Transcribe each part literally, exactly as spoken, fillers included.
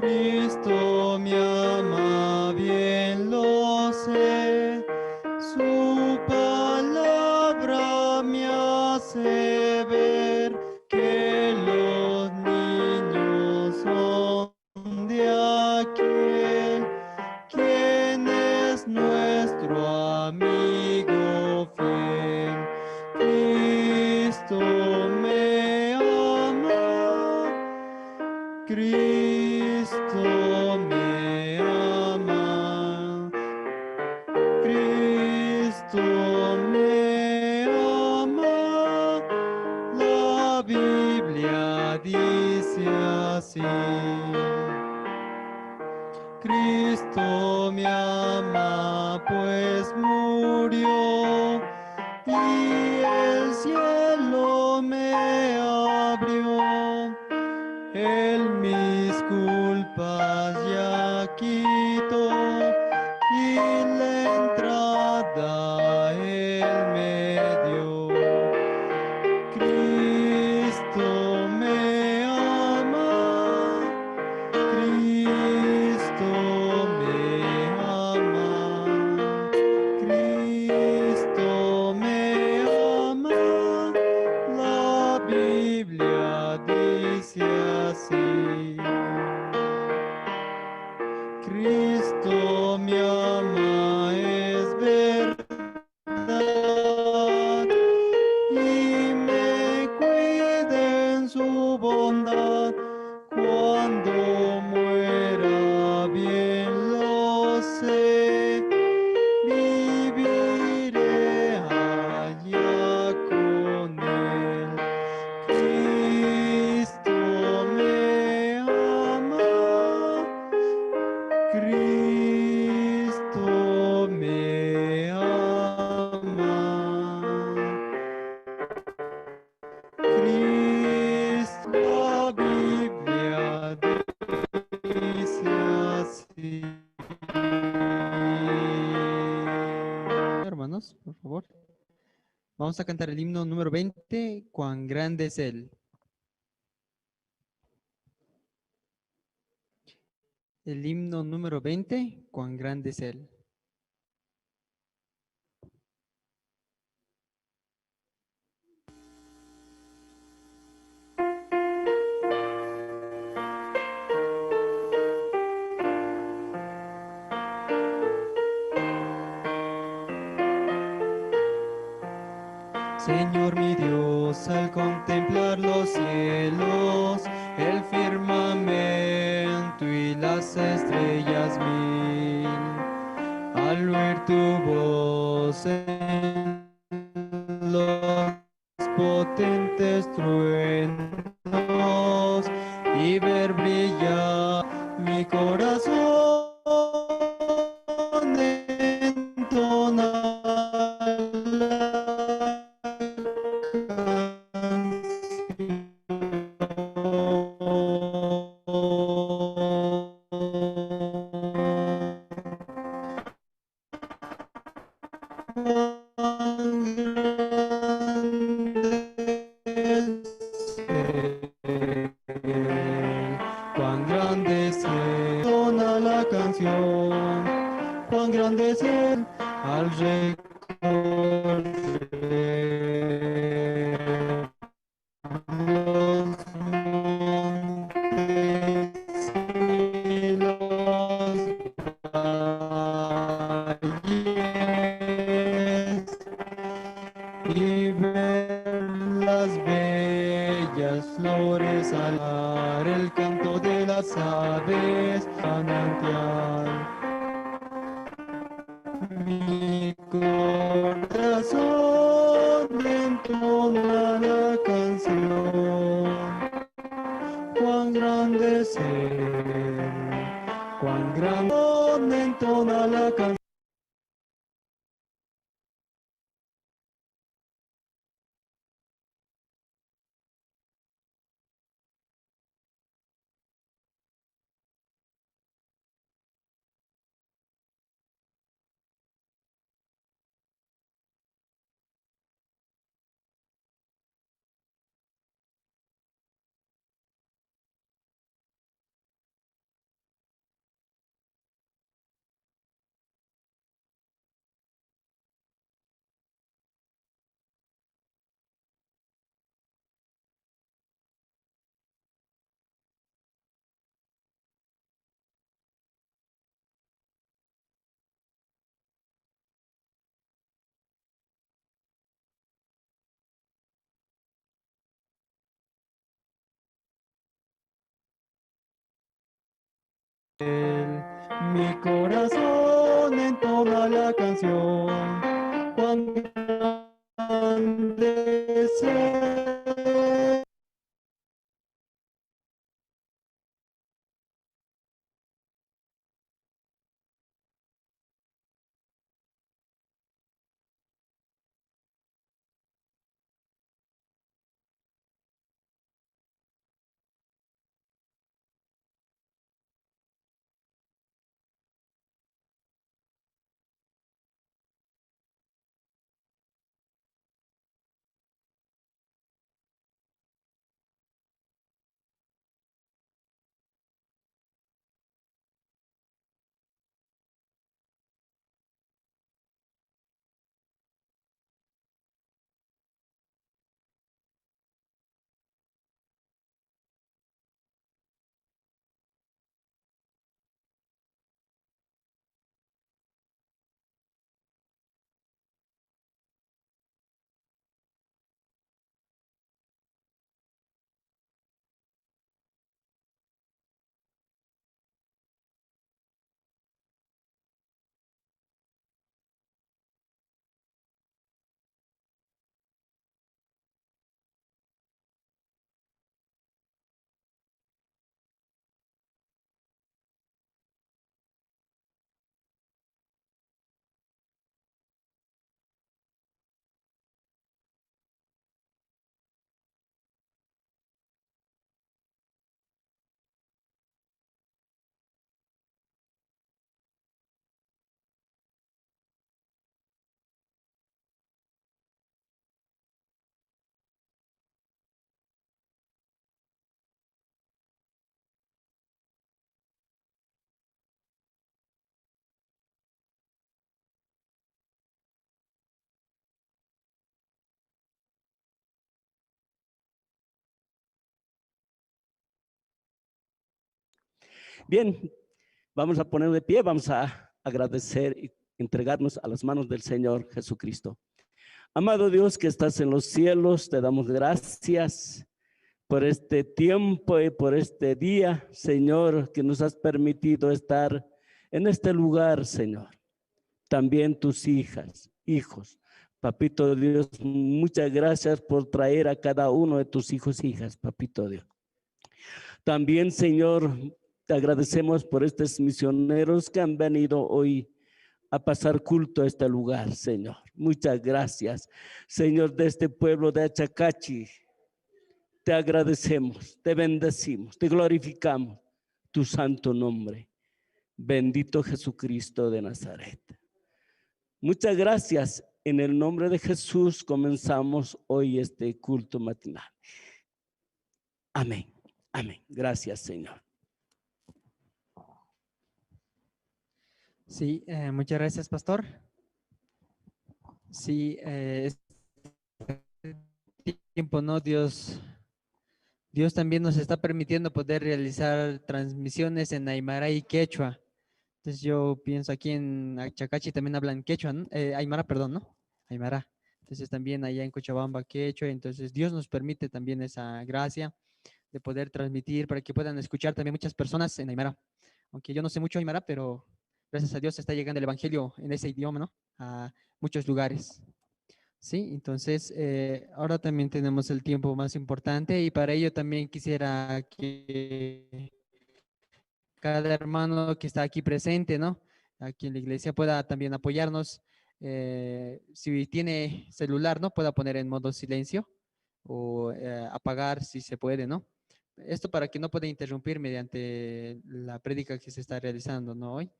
Cristo me ama, bien lo sé, su palabra me hace ver que los niños son de aquel quien es nuestro amigo fiel. Cristo me ama, Cristo me ama, Cristo me ama. La Biblia dice así. Cristo me ama, pues murió y el cielo me abrió. Él mis culpas ya quitó y la entrada Él me dio. Cristo me ama, Cristo me ama, Cristo me ama. La Biblia dice así. Cristo me ama, es verdad, y me cuida en su bondad. Cuando muera, bien lo sé, viviré allá con él. Cristo me ama, Cristo me ama. Cristo, la Biblia dice así. Hermanos, por favor. Vamos a cantar el himno número veinte, Cuán grande es Él. El himno número veinte, Cuán grande es Él. Señor mi Dios, al contemplar los cielos, el firmamento y las estrellas mil, al oír tu voz en los potentes truenos y ver brillar mi corazón, entona la canción. Cuán grande es Él, cuán grande es Él, entona la canción, cuán grande es Él al recorrer los montes y los valles, y ver las bellas flores, alar el canto de las aves, manantial. Mi corazón entona la canción. Cuán grande es Él, cuán grande entona la canción. Mi corazón entona la canción, cuán grande es Él. Bien, vamos a poner de pie, vamos a agradecer y entregarnos a las manos del Señor Jesucristo. Amado Dios que estás en los cielos, te damos gracias por este tiempo y por este día, Señor, que nos has permitido estar en este lugar, Señor. También tus hijas, hijos. Papito Dios, muchas gracias por traer a cada uno de tus hijos, hijas, Papito Dios. También, Señor, te agradecemos por estos misioneros que han venido hoy a pasar culto a este lugar, Señor. Muchas gracias, Señor, de este pueblo de Achacachi. Te agradecemos, te bendecimos, te glorificamos tu santo nombre. Bendito Jesucristo de Nazaret. Muchas gracias. En el nombre de Jesús comenzamos hoy este culto matinal. Amén. Amén. Gracias, Señor. Sí, eh, muchas gracias, pastor. Sí, eh, este tiempo, ¿no? Dios, Dios también nos está permitiendo poder realizar transmisiones en aymara y quechua. Entonces yo pienso aquí en Achacachi también hablan quechua, ¿no? Eh, aymara, perdón, ¿no? Aymara. Entonces también allá en Cochabamba quechua, entonces Dios nos permite también esa gracia de poder transmitir para que puedan escuchar también muchas personas en aymara. Aunque yo no sé mucho aymara, pero gracias a Dios está llegando el evangelio en ese idioma, ¿no? A muchos lugares. Sí, entonces eh, ahora también tenemos el tiempo más importante y para ello también quisiera que cada hermano que está aquí presente, ¿no? Aquí en la iglesia pueda también apoyarnos. Eh, si tiene celular, ¿no? Pueda poner en modo silencio o eh, apagar si se puede, ¿no? Esto para que no pueda interrumpir mediante la prédica que se está realizando, ¿no? Hoy.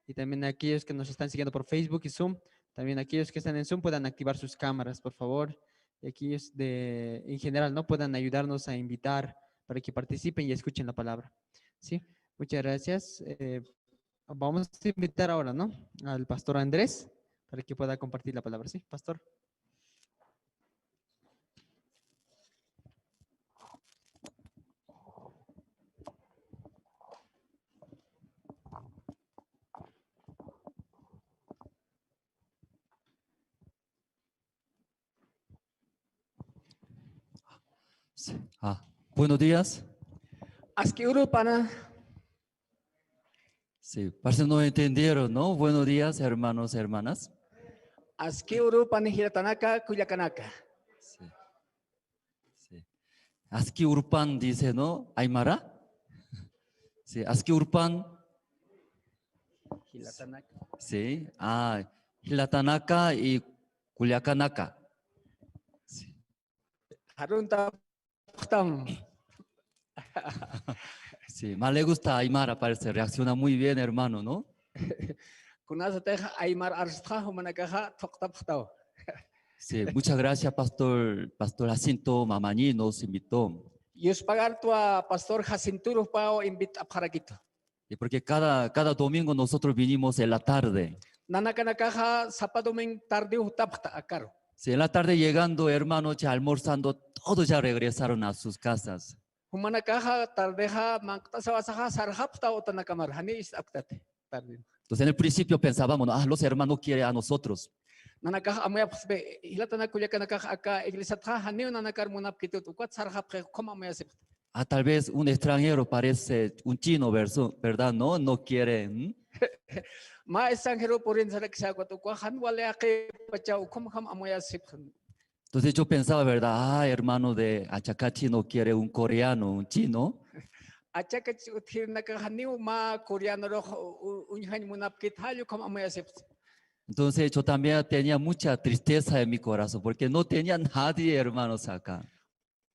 Y también aquellos que nos están siguiendo por Facebook y Zoom, también aquellos que están en Zoom puedan activar sus cámaras, por favor. Y aquellos de, en general, ¿no? Puedan ayudarnos a invitar para que participen y escuchen la palabra. ¿Sí? Muchas gracias. Eh, vamos a invitar ahora, ¿no? Al pastor Andrés para que pueda compartir la palabra. ¿Sí, pastor? Sí. Ah, buenos días. Aski urupana. Sí, parece no entendieron, ¿no? Buenos días, hermanos, hermanas. Aski urupan jilatanaka, kullakanaka. Sí. Sí. Aski urpan dice, ¿no? Aymara. Sí, aski urpan. Jilatanaka. Sí. Ah, jilatanaka y kullakanaka. Sí. Jarunta puxtam. Sí, más le gusta aymara, parece. Reacciona muy bien, hermano, ¿no? Kunasatix aymar arstxa, jumanakaxa thuqtapxtaw. Sí, muchas gracias, pastor, pastor Jacinto Mamañí nos invitó. Yuspagartwa pastor Jacinto rupaw invitapxarakitu. Y porque cada, cada domingo nosotros vinimos en la tarde. Nanakanakaxa sapa domingo tarde utapxta akaru. Sí, en la tarde llegando, hermano, ya almorzando, todos ya regresaron a sus casas. Jumanakaxa tardexa manq'tasawasaxa sarxapxta utanakamar, jani ist'apktati tarde. Entonces, en el principio pensábamos, "Ah, los hermanos quieren a nosotros." Nanakax amuyapxspi, jilatana kullakanakax aka iglesiatxa janiw nanakar munapkitut, ukat sarxapxi, ukham amuyasipxta. Ah, tal vez un extranjero parece un chino, verso-, ¿verdad? No, no quiere. ¿Mm? Mä extranjero purin sarakisa ukat, uka jan wali jaqipacha, ukhamjam amuyasipxi. Entonces yo pensaba, ¿verdad? Ah, hermano de Achacachi no quiere un coreano, un chino. Achakachi utjirnakax janiw mä coreanorux u-, u-, uñjañ munapkit, jall ukham amuyasipxi. Entonces yo también tenía mucha tristeza en mi corazón, porque no tenía nadie, hermanos, acá.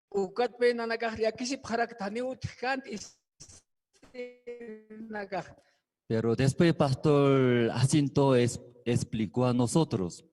Ukatpi nanakax llakisipxarakta, janiw utjkänti ist'inakax. Pero después pastor Jacinto es-, explicó a nosotros.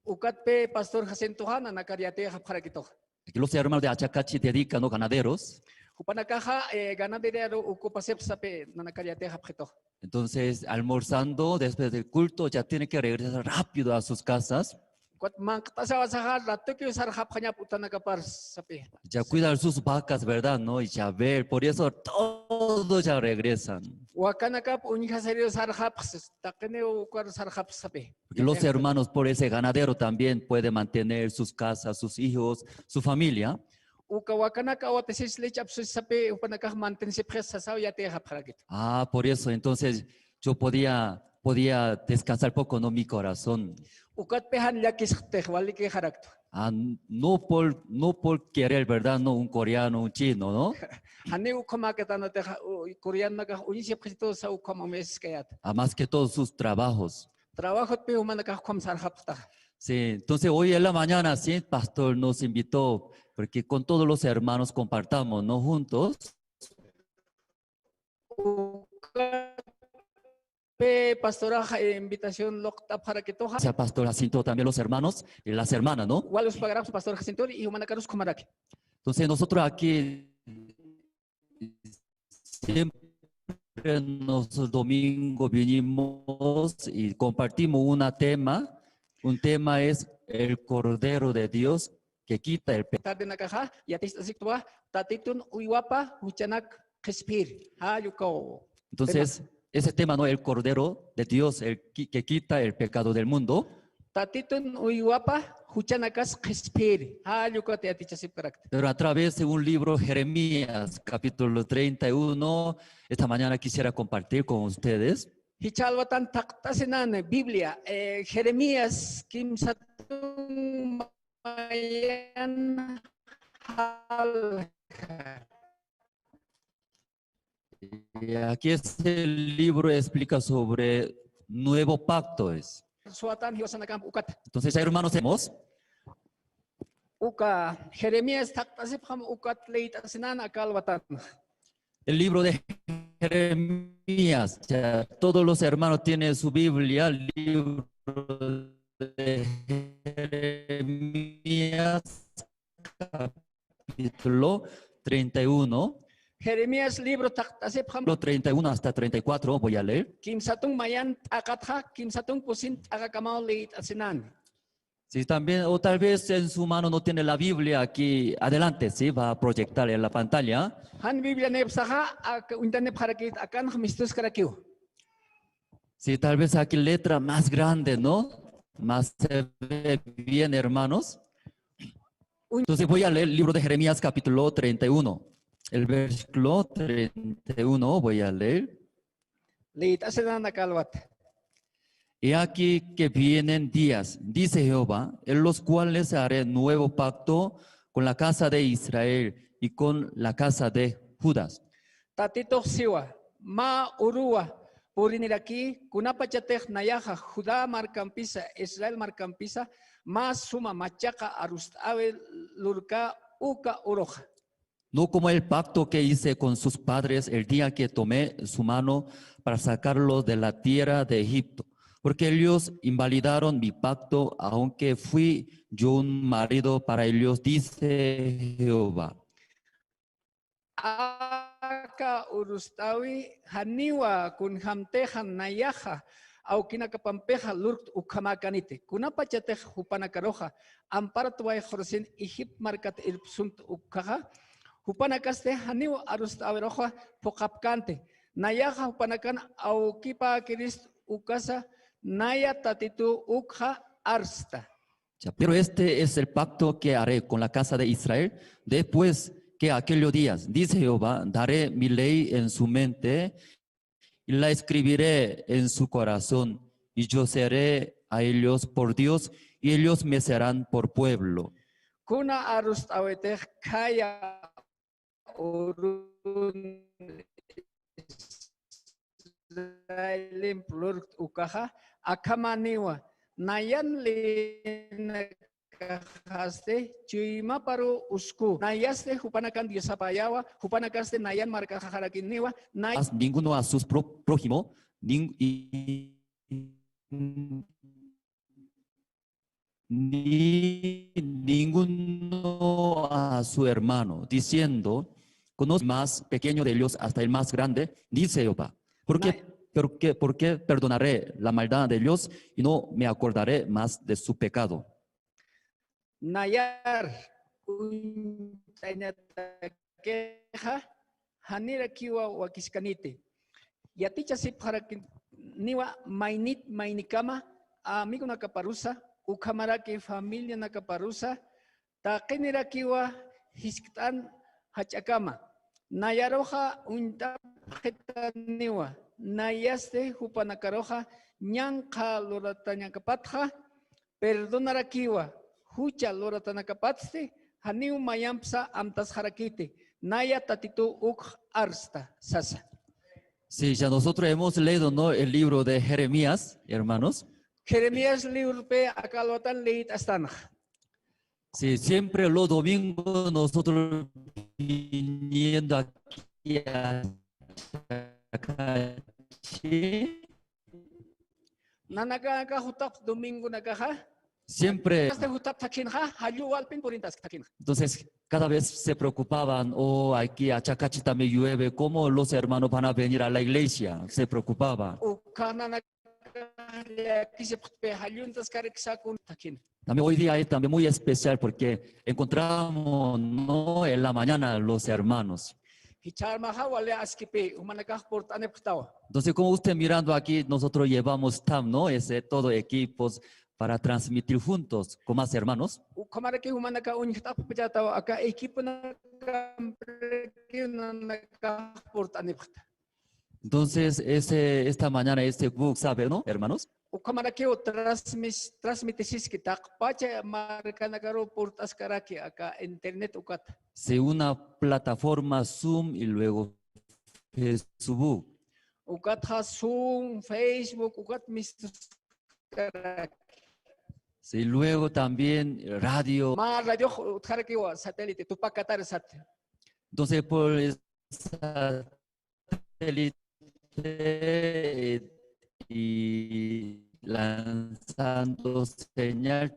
Ukatpi pastor Jacintoxa nanakar yatiyxapxarakitux. Aquí los hermanos de Achacachi dedican, ¿no? Ganaderos. Jupanakaxa, eh, ganaderiaru ukupasipxsapï nanakar yatiyxapxitux. Entonces, almorzando, después del culto, ya tiene que regresar rápido a sus casas. Ukat manq'tasawasaxa ratukiw sarxapxañap utanakapar sapï. Ya cuidar sus vacas, ¿verdad? ¿No? Y ya ver, por eso todos ya regresan. Wakanakap uñjasiriw sarxapxi, taqiniw ukar sarxapxi sapï. Porque los hermanos por ese ganadero también puede mantener sus casas, sus hijos, su familia. Uka wakanaka awatisis lech'apsis sapï, jupanakax mantenisipxi sasaw yatiyxapxarakit. Ah, por eso, entonces, yo podía, podía descansar poco, ¿no? Mi corazón. Ukatpi jan llakisxtix, walikixarakta. Ah, no por, no por querer, ¿verdad? No, un coreano, un chino, ¿no? Janiw ukhamakitanatix, u-, coreanonakax uñisipxitu sa ukham amuyasiskayät. Ah, más que todos sus trabajos. Trabajotpi jumanakax ukham sarxapxtaxa. Sí, entonces hoy en la mañana, sí, pastor nos invitó, porque con todos los hermanos compartamos, ¿no? Juntos. Ukatpi pastorax, eh, invitación luqt'apxarakituxa. Sea pastor Jacinto, también los hermanos y las hermanas, ¿no? Wal yuspagarapxi pastor Jacinto y jumanakarus ukhamaraki. Entonces nosotros aquí siempre nos domingo vinimos y compartimos una tema. Un tema es el Cordero de Dios que quita el pe- Tardenakaxa, yatist'asiktwa, Tatitun uywapa juchanak qhispir. Jall ukaw. Entonces, ese tema, ¿no? El Cordero de Dios, el qui-, que quita el pecado del mundo. Tatitun uywapa juchanakas qhispir. Jall ukat yatichasipkarakta. Pero a través de un libro, Jeremías, capítulo treinta y uno, esta mañana quisiera compartir con ustedes. Jichha alwatan thaqt'asinan Biblia, eh, Jeremías kimsatun mayan jalja. Y aquí este libro explica sobre nuevo pacto es. Suwatan jiwasanakamp ukat. Entonces, hermanos, hemos. Uka Jeremías thaqt'asipxam ukat liyt'asinan aka alwatan. El libro de Jeremías. Ya todos los hermanos tienen su Biblia, libro de Jeremías, capítulo treinta y uno. Jeremías libro thaqt'asipxam. Lo treinta y uno hasta treinta y cuatro, voy a leer. Kimsatun mayan t'aqatxa, kimsatun kusin t'aqakamaw liyt'asinan. Sí, también, o tal vez en su mano no tiene la Biblia, aquí adelante, sí, va a proyectar en la pantalla. Jan Biblia nayapsaxa, ak-, uñtanipxarakit, akanx mistuskarakiw. Sí, tal vez aquí letra más grande, ¿no? Más se ve bien, hermanos. Entonces voy a leer el libro de Jeremías, capítulo treinta y uno. El versículo treinta y uno voy a leer. Liyt'asinan aka alwata. He aquí que vienen días, dice Jehová, en los cuales haré nuevo pacto con la casa de Israel y con la casa de Judas. Tatitux siwa, mä uruwa puriniraki, kunapachatix nayaxa Judá markampisa, Israel markampisa, mä suma machaqa arust'äwi lurkä uka uruxa. No como el pacto que hice con sus padres el día que tomé su mano para sacarlos de la tierra de Egipto, porque ellos invalidaron mi pacto, aunque fui yo un marido para ellos, dice Jehová. Aka urust'äwi janiwa kunjamtixa nayaxa awkinakapampixa lurkt ukhamäkäniti. Kunapachatix jupanakaruxa amparat wayxurusin Egipto markat irpsumta ukhaxa, jupanakasti janiw arust'äwiruxa phuqhapkänti. Nayaxa jupanakan awkipäkirist ukasa, naya Tatitu ukxa arsta. Ya, pero este es el pacto que haré con la casa de Israel. Después que aquellos días, dice Jehová, daré mi ley en su mente y la escribiré en su corazón, y yo seré a ellos por Dios, y ellos me serán por pueblo. Kuna arust'äwitix khaya urun Israelimp lurkt ukaxa, akhamaniwa, nayan lïnakaxasti chuymaparu usku. Nayasti jupanakan Diosapäyawa, jupanakasti nayan markaxarakiniwa, nay- Ninguno a sus pro-, prójimo, nin-, y ni ninguno a su hermano, diciendo, conozco más pequeño de ellos hasta el más grande, dice Jehová. ¿Por qué, por qué, por qué perdonaré la maldad de ellos y no me acordaré más de su pecado? Nayar uñt'añatakixa, janirakiwa wakiskaniti. Yatichasipxarakiniwa maynit maynikama, amigonakaparusa, ukhamaraki familianakaparusa, taqinirakiwa jiskt'an jach'akama. Nayaruxa uñt'apxitaniwa, nayasti jupanakaruxa ñanqha luratañakapatxa, perdonarakiwa, jucha luratanakapatsti, janiw mayampsa amtasxarakiti, naya Tatitu ukx arsta, sasa. Sí, ya nosotros hemos leído, ¿no? El libro de Jeremías, hermanos. Jeremías libropi aka alwatan liyt'astanxa. Sí, siempre los domingos nosotros viniendo aquí a Chacachi. Nanaka aka jutap domingonakaxa. Siempre. Hasta jutap thakhinxa, jallu walpin purintas thakhinxa. Entonces, cada vez se preocupaban, "Oh, aquí a Chacachi también llueve, ¿cómo los hermanos van a venir a la iglesia?" Se preocupaban. Ukha nanaka llakisipxtpi, jalluntas kariksa kun thakhin. También hoy día es también muy especial porque encontramos, ¿no? En la mañana los hermanos. Jichharmaxa wali askipi, jumanakax purt'anipxtawa. Entonces, como usted mirando aquí, nosotros llevamos tam, ¿no? Ese, todo equipos para transmitir juntos con más hermanos. Ukhamaraki jumanaka uñjt'apxpachätawa, aka equiponakampi nanakax purt'anipxta. Entonces, ese, esta mañana, este book, ¿sabe, no, hermanos? Ukhamarakiw transmis-, transmitisiski, taqpacha markanakaru purt'askaraki aka internet ukata. Sí, una plataforma Zoom y luego Facebook. Ukatxa Zoom, Facebook, ukat mistuskaraki. Sí, luego también radio. Mä radio utjarakiwa satélite, Tupac Katari sat. Entonces, por satélite, eh, y lanzando señal,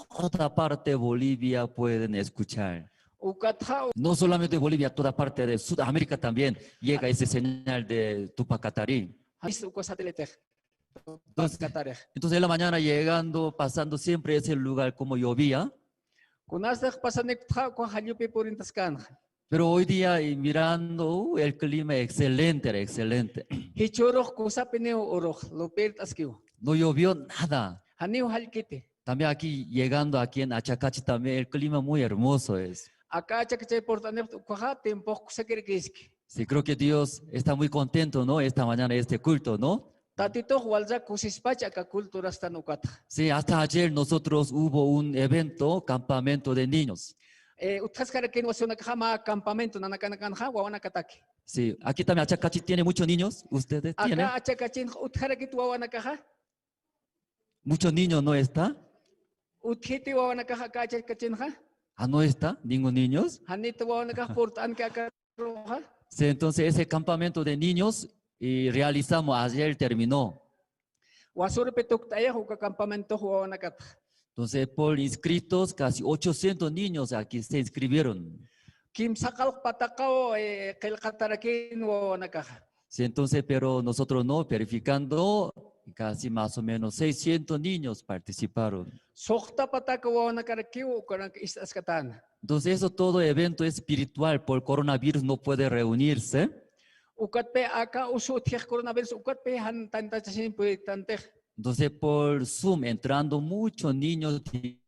toda parte de Bolivia pueden escuchar. Ukatxa. No solamente Bolivia, toda parte de Sudamérica también llega esa señal de Tupac Katari. Jalista uka satélite. Entonces, entonces en la mañana llegando, pasando siempre ese lugar como llovía. Kunastix pasanipxta uka jallupi purintaskänxa. Pero hoy día, y mirando, uh, el clima excelente, era excelente. Jichhürux kusapiniw urux, lupirt'askiw. No llovió nada. Janiw jallkiti. También aquí, llegando aquí en Achacachi, también el clima muy hermoso es. Aka Achakachay purt'anipxta ukaxa, tiempox kusakirakiski. Sí, creo que Dios está muy contento, ¿no? Esta mañana, este culto, ¿no? Tatitux walja kusispach aka culturastan ukatxa. Sí, hasta ayer nosotros hubo un evento, campamento de niños. Eh, utjaskarakin wasiwanakaxa mä campamento nanakanakanxa wawanakataki. Sí, aquí también Achakachi tiene muchos niños, ustedes tienen. Aka Achakachinx utjarakit wawanakaxa. Muchos niños no está. ¿Utjiti wawanakax aka Achakachinxa? Ah, no está, ningún niños. ¿Janit wawanakax purt'anki aka ruxa? Sí, entonces ese campamento de niños y realizamos ayer, terminó. Wasürpi tukt'ayax uka campamentox wawanakatxa. Entonces, por inscritos, casi ochocientos niños aquí se inscribieron. Kimsaqalq patakaw, eh, qillqatarakin wawanakaxa. Sí, entonces, pero nosotros no, verificando, casi más o menos seiscientos niños participaron. Suxta pataka wawanakarakiw ukanak ist'askatana. Entonces, eso todo evento espiritual, por coronavirus no puede reunirse. Ukatpi aka usu utjix coronavirus, ukatpi jan tantachasin puytantix. Entonces, por Zoom, entrando muchos niños de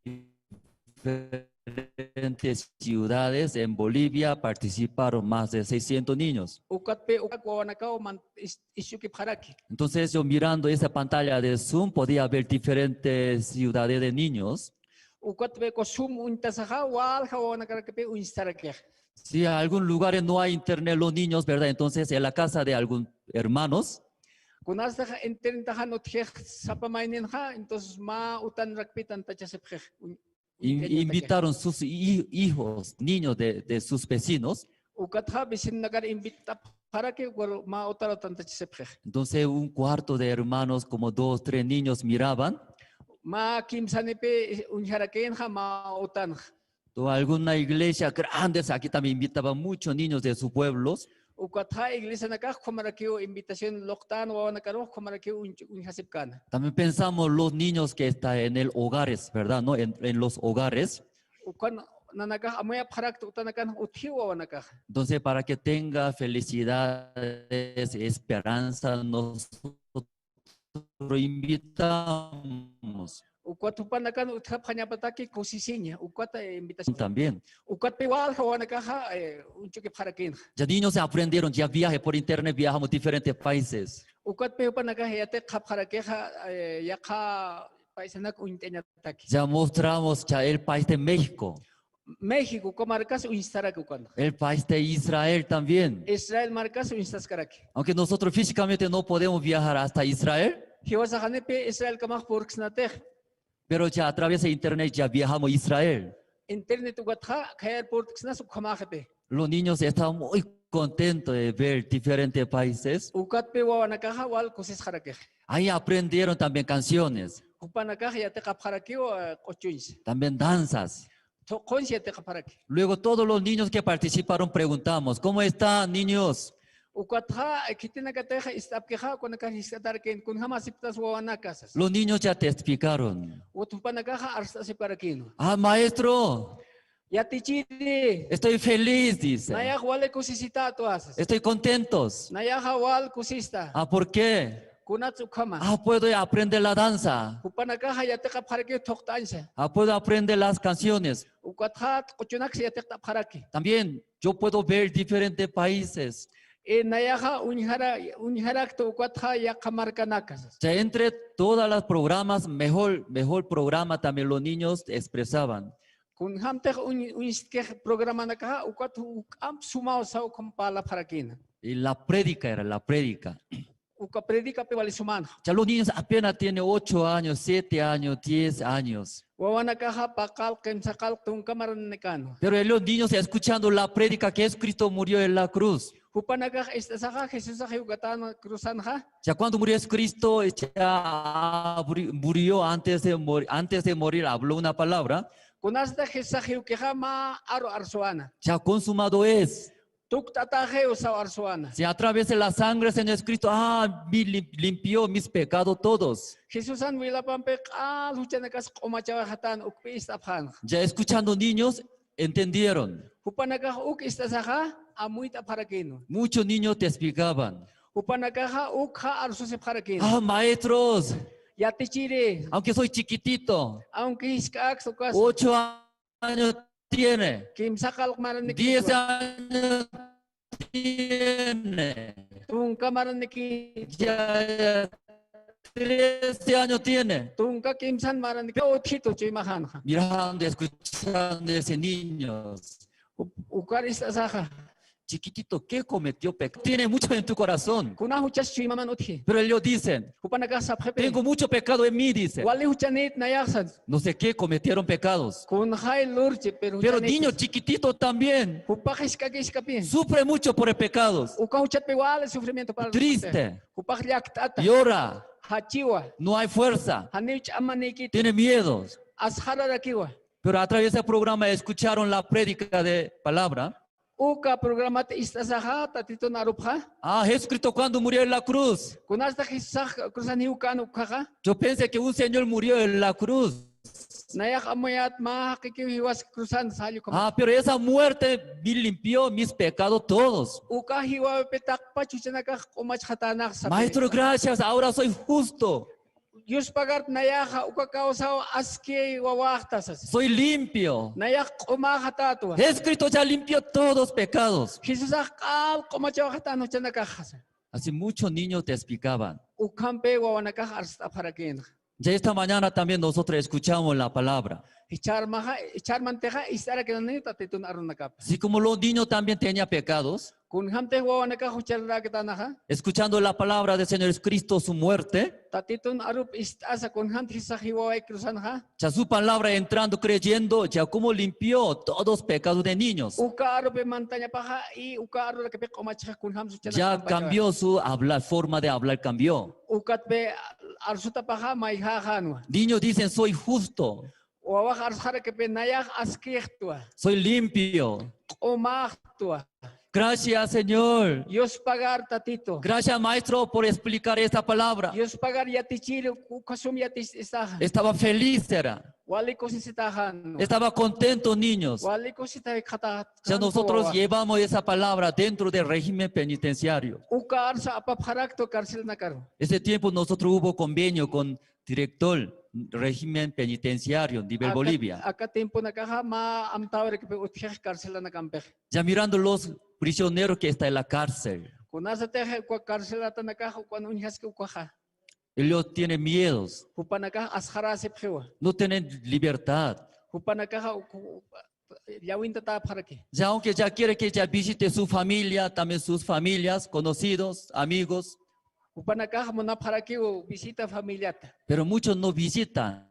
diferentes ciudades en Bolivia participaron, más de seiscientos niños. Ukatpi ukak wawanakaw man is-, ischukipxaraki. Entonces, yo mirando esa pantalla de Zoom, podía ver diferentes ciudades de niños. Ukatpi uka Zoom uñtasaxa, walja wawanakarakpi uñstarakix. Si en algún lugar no hay internet, los niños, ¿verdad? Entonces, en la casa de algún hermanos. Kunatix internet jan utjix sapa mayninxa, entonces mä utanrakpi tantachasipxix. In-, invitaron sus hi-, hijos, niños de, de sus vecinos. Ukatxa vecinonakar invitapxaraki, uka mä utar tantachasipxix. Entonces, un cuarto de hermanos, como dos, tres niños miraban. Mä kimsanipi uñjarakinxa mä utanxa. Entonces, alguna iglesia grandes, aquí también invitaba muchos niños de sus pueblos. Ukatxa iglesianakax ukhamarakiw invitación luqtän wawanakarux ukhamarakiw uñ-, uñjasipkana. También pensamos los niños que están en el hogares, ¿verdad? ¿No? En, en los hogares. Ukan nanakax amuyapxarakta utanakan utjiw wawanakax. Entonces, para que tenga felicidades, esperanza, nosotros invitamos. Ukat jupanakan utjapxañapataki kusisiña, ukat, eh, invitación. También. Ukatpi walja wawanakaxa, eh, uñchukipxarakinxa. Ya niños aprendieron, ya viaje por internet, viajamos diferentes países. Ukatpi jupanakax yatiqapxarakixa, eh, yaqha paisanak uñt'añataki. Ya mostramos ya el país de México. México, uka markas uñstaraki ukan. El país de Israel también. Israel markas uñstaskaraki. Aunque nosotros físicamente no podemos viajar hasta Israel. Jiwasax janipi Israelkamax purksnatix. Pero ya a través de internet ya viajamos a Israel. Internet ukatxa khayar purksnas ukhamäxiti. Los niños estaban muy contentos de ver diferentes países. Ukatpi wawanakaxa wal kusisxarakix. Ahí aprendieron también canciones. Jupanakax yatiqapxarakiw, eh, q'uchuñsa. También danzas. Thuqhunsa yatiqapxaraki. Luego todos los niños que participaron preguntamos, ¿cómo están, niños? Ukatxa, eh, khitinakatix ist'apkixa, ukanakax jisk'atarakin, kunjam asiptas wawanaka, sas. Los niños ya testificaron. Ukat jupanakaxa arst'asipkarakïnwa. Ah, maestro. Yatichiri. Estoy feliz, dice. Nayax wali kusisitätwa, sas. Estoy contentos. Nayaxa wal kusista. Ah, ¿por qué? Kunats ukhama. Ah, puedo aprender la danza. Jupanakaxa yatiqapxarakiw thuqt'añsa. Ah, puedo aprender las canciones. Ukatxa q'uchunaksa yatiqt'apxaraki. También yo puedo ver diferentes países. Eh, nayaxa uñjara-, uñjarakta ukatxa yaqha markanaka, sas. Ya entre todas las programas, mejor, mejor programa también los niños expresaban. Kunjamtix uñ-, uñstkix programanakaxa, ukat juk'amp sumaw saw ukham parlapxarakïna. Y la prédica era, la prédica. Uka prédicapi wali sumänxa. Ya los niños apenas tienen ocho años, siete años, diez años. Wawanakaxa paqallq, kimsaqallq tunka maranakänwa. Pero los niños escuchando la prédica que Jesucristo murió en la cruz. Jupanakax ist'asaxa Jesusax jiwkatän cruzanxa. Ya cuando murió Jesucristo, ya abri-, murió antes de mor-, antes de morir, habló una palabra. Kunatsti Jesusax jiwkixa mä aru arswana. Ya consumado es. Tukt'atäxiw saw arswana. Si a través de la sangre de Señor Jesucristo, ah, mi lim-, limpió mis pecados todos. Jesusan wilapampi q'al juchanakas q'umachawayxatän ukpi ist'apxänxa. Ya escuchando niños, entendieron. Jupanakax uk ist'asaxa, amuyt'apxarakïnwa. Muchos niños testificaban. Jupanakaxa ukxa arsusipxarakïnwa. Ah, maestros. Yatichiri. Aunque soy chiquitito. Aunque jisk'äksa ukasa. Ocho años tiene. Kimsaqallq maranakïtwa. Diez años tiene. Tunka maraniki. Ya, ya, trece años tiene. Tunka kimsan maraniki utjitu chuymaxanxa. Mirando, escuchando ese niño. U-, ukar ist'asaxa. Chiquitito, ¿qué cometió pecado? Tiene mucho en tu corazón. Kuna juchas chuymaman utji. Pero ellos dicen, jupanakax sapxipï. Tengo mucho pecado en mí, dice. Wali juchanït nayaxsan. No sé qué cometieron pecados. Kunxay lurchi, pero juchanït. Pero niño chiquitito también. Jupax jisk'aki jisk'api. Sufre mucho por el pecado. Uka juchatpï wali sufrimiento para. Triste. Jupax llakt'ata. Llora. Jachiwa. No hay fuerza. Janiw ch'amanïkiti. Tiene miedo. Asxararakiwa. Pero a través del programa escucharon la prédica de palabra. Uka programat ist'asaxa, Tatitun arupxa. Ah, Jesucristo cuando murió en la cruz. Kunasta Jesusax cruzan jiwkän ukhaxa. Yo pensé que un señor murió en la cruz. Nayax amuyät mä jaqikiw jiwas cruzan sall ukhama. Ah, pero esa muerte me limpió mis pecados todos. Uka jiwäwipi taqpach juchanakax q'umachxatänax sapï. Maestro, gracias, ahora soy justo. Yuspagarta nayaxa uka kawsaw aski wawäxta sasa. Soy limpio. Nayax q'umäxatätwa. Jesucristo ya limpió todos pecados. Jesusax q'al q'umachawxatän juchanakax sasa. Así muchos niños te explicaban. Ukhampi wawanakax arst'apxarakïnxa. Ya esta mañana también nosotros escuchamos la palabra. Jichharmaxa, jichharmantixa ist'arakinaniw Tatitun arunakapa. Así como los niños también tenía pecados. Kunjamtix wawanakax juchararakitanaxa. Escuchando la palabra del Señor Jesucristo, su muerte. Tatitun arup ist'asa kunjamtix Jesusax jiwaway cruzanxa. Ya su palabra entrando, creyendo, ya como limpió todos pecados de niños. Uka arupi mantañapaxa y uka arurakipi q'umachxa kunjam juchanakax. Ya cambió su hablar, forma de hablar cambió. Ukatpi arsutapaxa mayjäxänwa. Niños dicen, "Soy justo." Wawax arsxarakipï nayax askïxtwa. "Soy limpio." Q'umäxtwa. Gracias, Señor. Yuspagar Tatito. Gracias, maestro, por explicar esta palabra. Yuspagar yatichir uka sum yatichsaxa. Estaba feliz, era. Wali kusisitaxänwa. Estaba contento, niños. Wali kusisita jikxatax. Ya nosotros llevamos esa palabra dentro del régimen penitenciario. Uka arsa apapxaraktwa carcelanakaru. Ese tiempo nosotros hubo convenio con director régimen penitenciario nivel Bolivia. Aka tiemponakaxa mä amtäwirkipi utjix carcelanakampix. Ya mirando los prisioneros que está en la cárcel. Kunasatix uka carcelatanakax ukan uñjaski ukaxa. Ellos tienen miedos. Jupanakax asxaräsipxiwa. No tienen libertad. Jupanakaxa uk-, llawintatäpxaraki. Ya aunque ya quiere que ya visite su familia, también sus familias, conocidos, amigos. Jupanakax munapxarakiw visita familiata. Pero muchos no visitan.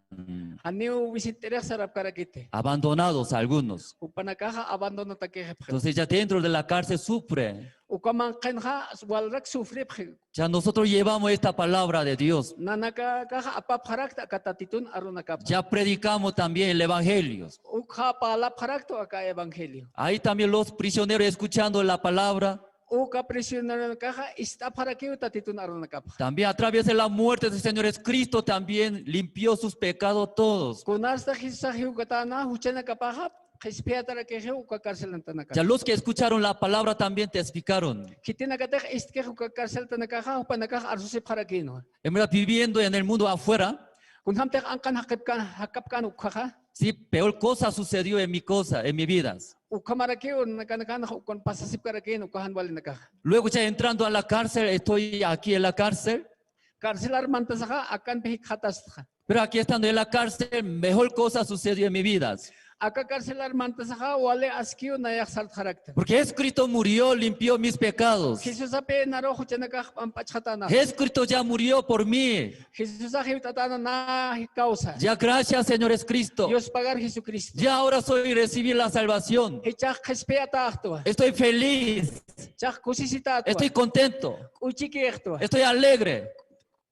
Janiw visit'irix sarapkarakiti. Abandonados algunos. Jupanakaxa abandonatakixipxi. Entonces ya dentro de la cárcel sufre. Uka manqhinxa walrak sufripxi. Ya nosotros llevamos esta palabra de Dios. Nanakax apapxarakta aka Tatitun arunakapa. Ya predicamos también el evangelio. Ukxa parlapxarakta aka evangelio. Ahí también los prisioneros escuchando la palabra. Uka prisioneronakaxa ist'apxarakiw Tatitun arunakapa. También a través de la muerte del Señor Jesucristo también limpió sus pecados todos. Kunasta Jesusax jiwkatäna juchanakapaxa qhispiyatarakixiw uka carcelantanakax. Ya los que escucharon la palabra también testificaron. Khitinakatix istkix uka carcelantanakaxa jupanakax arsusipxarakïnwa. Hemos viviendo en el mundo afuera. Kunjamtix anqan jakapkän, jakapkän ukhaxa. Sí, peor cosa sucedió en mi cosa, en mi vida. Ukhamarakiw nakanakanxa ukan pasasipkarakïn uka jan walinakaxa. Luego ya entrando a la cárcel, estoy aquí en la cárcel. Carcelar mantasaxa akanpi jikxatastxa. Pero aquí estando en la cárcel, mejor cosa sucedió en mi vida. Aka carcelar mantasaxa wali askiw nayax sartxarakta. Porque Jesucristo murió, limpió mis pecados. Jesusapï naru juchanakax p'amp'achxatäna. Jesucristo ya murió por mí. Jesusax jiwt'atäna nä kawsa. Ya gracias, Señor Jesucristo. Yuspagar Jesucristo. Ya ahora soy recibir la salvación. Jichhax qhispiyatäxtwa. Estoy feliz. Jichhax kusisitätwa. Estoy contento. K'uchikïxtwa. Estoy alegre.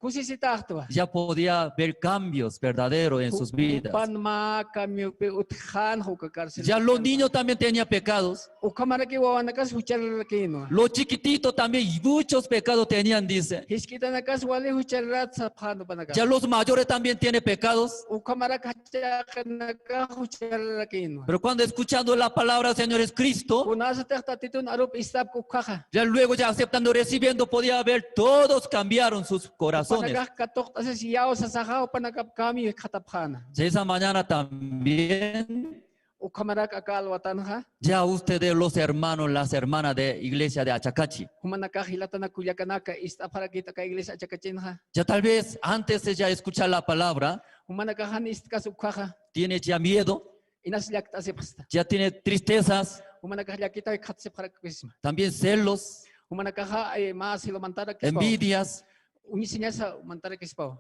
Kusisitäxtwa. Ya podía ver cambios verdaderos en sus vidas. Jupan mä cambiopï utjxän uka carcel. Ya los niños también tenía pecados. Ukhamarakiw wawanakas juchararakïnwa. Los chiquititos también muchos pecados tenían, dice. Jisk'itanakas wali juchararat sapxän jupanakas. Ya los mayores también tiene pecados. Ukhamarak jach'aqinakax juchararakïnwa. Pero cuando escuchando la palabra del Señor Jesucristo, kunasatix Tatitun arup ist'apk ukhaxa. Ya luego ya aceptando, recibiendo, podía ver, todos cambiaron sus corazones. Jupanakax katuqt'asis yawsasaxa, jupanakap cambio jikxatapxäna. Ya esa mañana también, u-, Ukhamarak aka alwatanxa. Ya ustedes los hermanos, las hermanas de iglesia de Achacachi. Jumanakax jilatanak kullakanaka ist'apxarakit aka iglesia Achacachinxa. Ya tal vez antes de ya escuchar la palabra, jumanakax jan ist'kas ukhaxa. Tiene ya miedo. Inas llakt'asipxsta. Ya tiene tristezas. Jumanakax llakitaw jikxatasipxarakisma. También celos. Jumanakaxa, eh, mä celomantarakispaw. Envidias. Uñisiñasa mantarakispaw.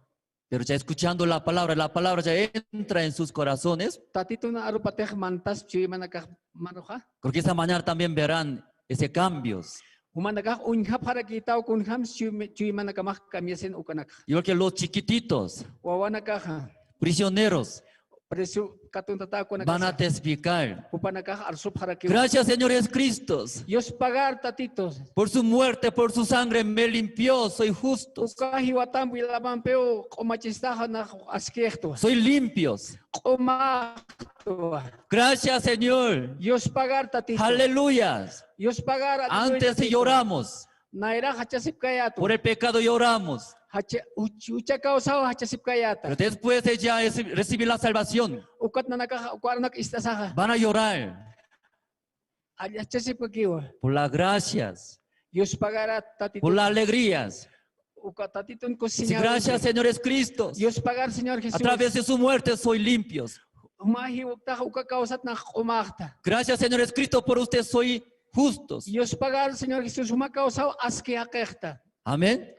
Pero ya escuchando la palabra, la palabra ya entra en sus corazones. Tatitun arupatix mantas chuymanakax manuxa. Porque esta mañana también verán ese cambios. Jumanakax uñjapxarakïtaw kunjams chuy-, chuymanakamax cambiasin ukanakax. Igual que los chiquititos, wawanakaxa, prisioneros, preso katuntata van a ukanakaxa testificar. Jupanakax arsupxarakiw. Gracias, Señor Jesucristo, Dios pagar, Tatito, por su muerte, por su sangre, me limpió, soy justo. Uka jiwatamp wilamampiw q'umachistaxa, nax askixtwa. Soy limpios. Q'umaxtwa. Gracias, Señor. Dios pagar, Tatito. Aleluya. Dios pagar, aleluya, Tatito. Antes lloramos. Nayrax jachasipkayätwa. Por el pecado lloramos. Jacha-, uch-, jucha kawsaw jachasipkayäta. Pero después de ya es-, recibir la salvación, ukat nanakax uka arunak ist'asaxa, van a llorar. Jachasipkakiwa. Por las gracias. Dios pagar, Tatito. Por las alegrías. Uka Tatitun kusiñäwi. Sí, gracias, Señor Jesucristo. Dios pagar, Señor Jesús. A través de su muerte soy limpios. Juma jiwaktax uka kawsat nax q'umaxta. Gracias, Señor Jesucristo, por usted soy justos. Dios pagar, Señor Jesús, juma kawsaw aski jaqixta. Amén.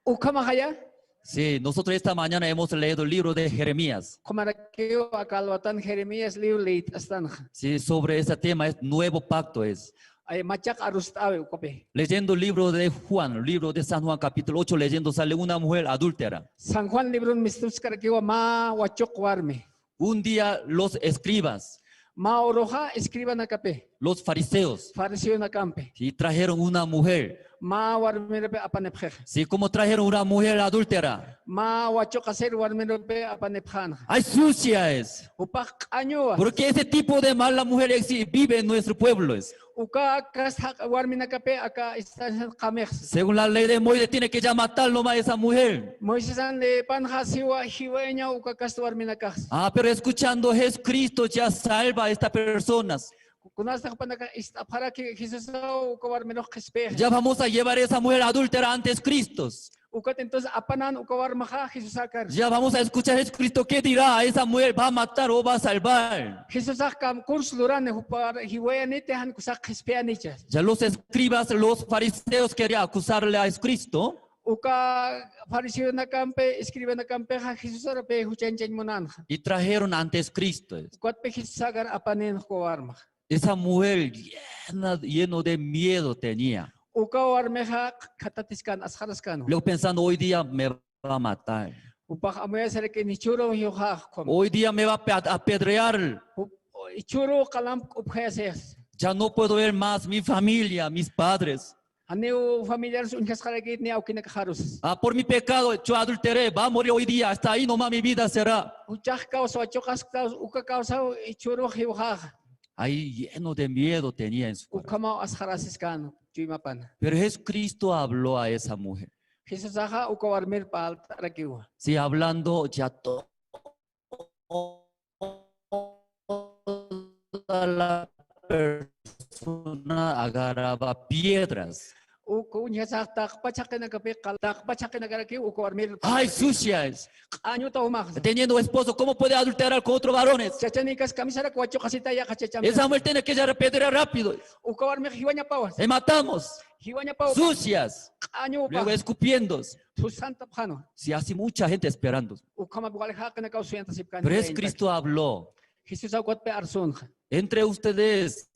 Ukhamaya. Sí, nosotros esta mañana hemos leído el libro de Jeremías. Ukhamarak aka alwatan Jeremías libro leyt'astanxa. Sí, sobre ese tema es nuevo pacto es. Ay, machaq arust'awi ukapi. Leyendo el libro de Juan, libro de San Juan, capítulo ocho, leyendo sale una mujer adúltera. San Juan libron mistuskarakiwa mä wachuq warmi. Un día los escribas, mä uruxa escribanakapi, los fariseos, fariseonakampi, y trajeron una mujer. Mä warmiripi apanipxixa. Sí, como trajeron una mujer adúltera. Mä wachuqasir warmiripi apanipxänxa. Ay, sucia es. Jupax q'añuwa. Porque ese tipo de mala mujer exi-, vive en nuestro pueblo es. Uka kasta warminakapi aka estancian qamix. Según la ley de Moisés, tiene que ya matar nomás esa mujer. Moisesan leypanxa siwa jiwayañaw uka kasta warminakax. Ah, pero escuchando Jesucristo ya salva a estas personas. Kunasta jupanakax ist'apxaraki Jesusaw uka warmirux qhispix. Ya vamos a llevar esa mujer adúltera antes Cristo. Ukat entonces apanan uka warmaxa Jesusakar. Ya vamos a escuchar Jesucristo qué dirá a esa mujer, ¿va a matar o va a salvar? Jesusax kam kurs lurani, jupa jiwayaniti jan kusax qhispiyanicha. Ya los escribas, los fariseos querían acusarle a Jesucristo. Uka fariseonakampi, escribanakampixa Jesusarpi juchañchañ munanxa. Y trajeron antes Cristo. Ukatpi Jesusakar apanin uka warmax. Esa mujer llena, lleno de miedo tenía. Uka warmixa khatatïskan, asxaraskänwa. Luego pensando, "Hoy día me va a matar. Jupax amuyasarakin, jichhüruw jiwxax ukham. Hoy día me va a pe-, apedrear. Jup-, jichhüruw qalamp k'upjayasix. Ya no puedo ver más mi familia, mis padres. Janiw familiares uñjasxarakït ni awkinakaxarus. Ah, por mi pecado, yo adulteré, va a morir hoy día, hasta ahí nomás mi vida será." Juchax kawsa, wachuqas kawsa, uka kawsaw jichhürux jiwxaxa. Ahí lleno de miedo tenía en su corazón. Ukhamaw asxarasiskän chuymapana. Pero Jesucristo habló a esa mujer. Jesusaxa uka warmir parlt'arakiwa. Sí, hablando ya toda la persona agarraba piedras. Uka uñjasax taqpa chhaqinakapi qal-, taqpa chhaqinakarakiw uka warmir. Ay, sucia es. Q'añuta jumax. Teniendo esposo, ¿cómo puede adulterar con otros varones? Chachanikas kamisarak wachuqasita yaqha chacham. Esa mujer tiene que ya apedrear rápido. Uka warmix jiwañapawas. Le matamos. Jiwañapaw. Sucias. Q'añupa. Luego escupiendo. Thusantapxänwa. Sí, así mucha gente esperando. Ukhamap wali jaqinakaw suyantasipkän. Pero Jesucristo habló. Jesusax ukatpi arsünxa. Entre ustedes.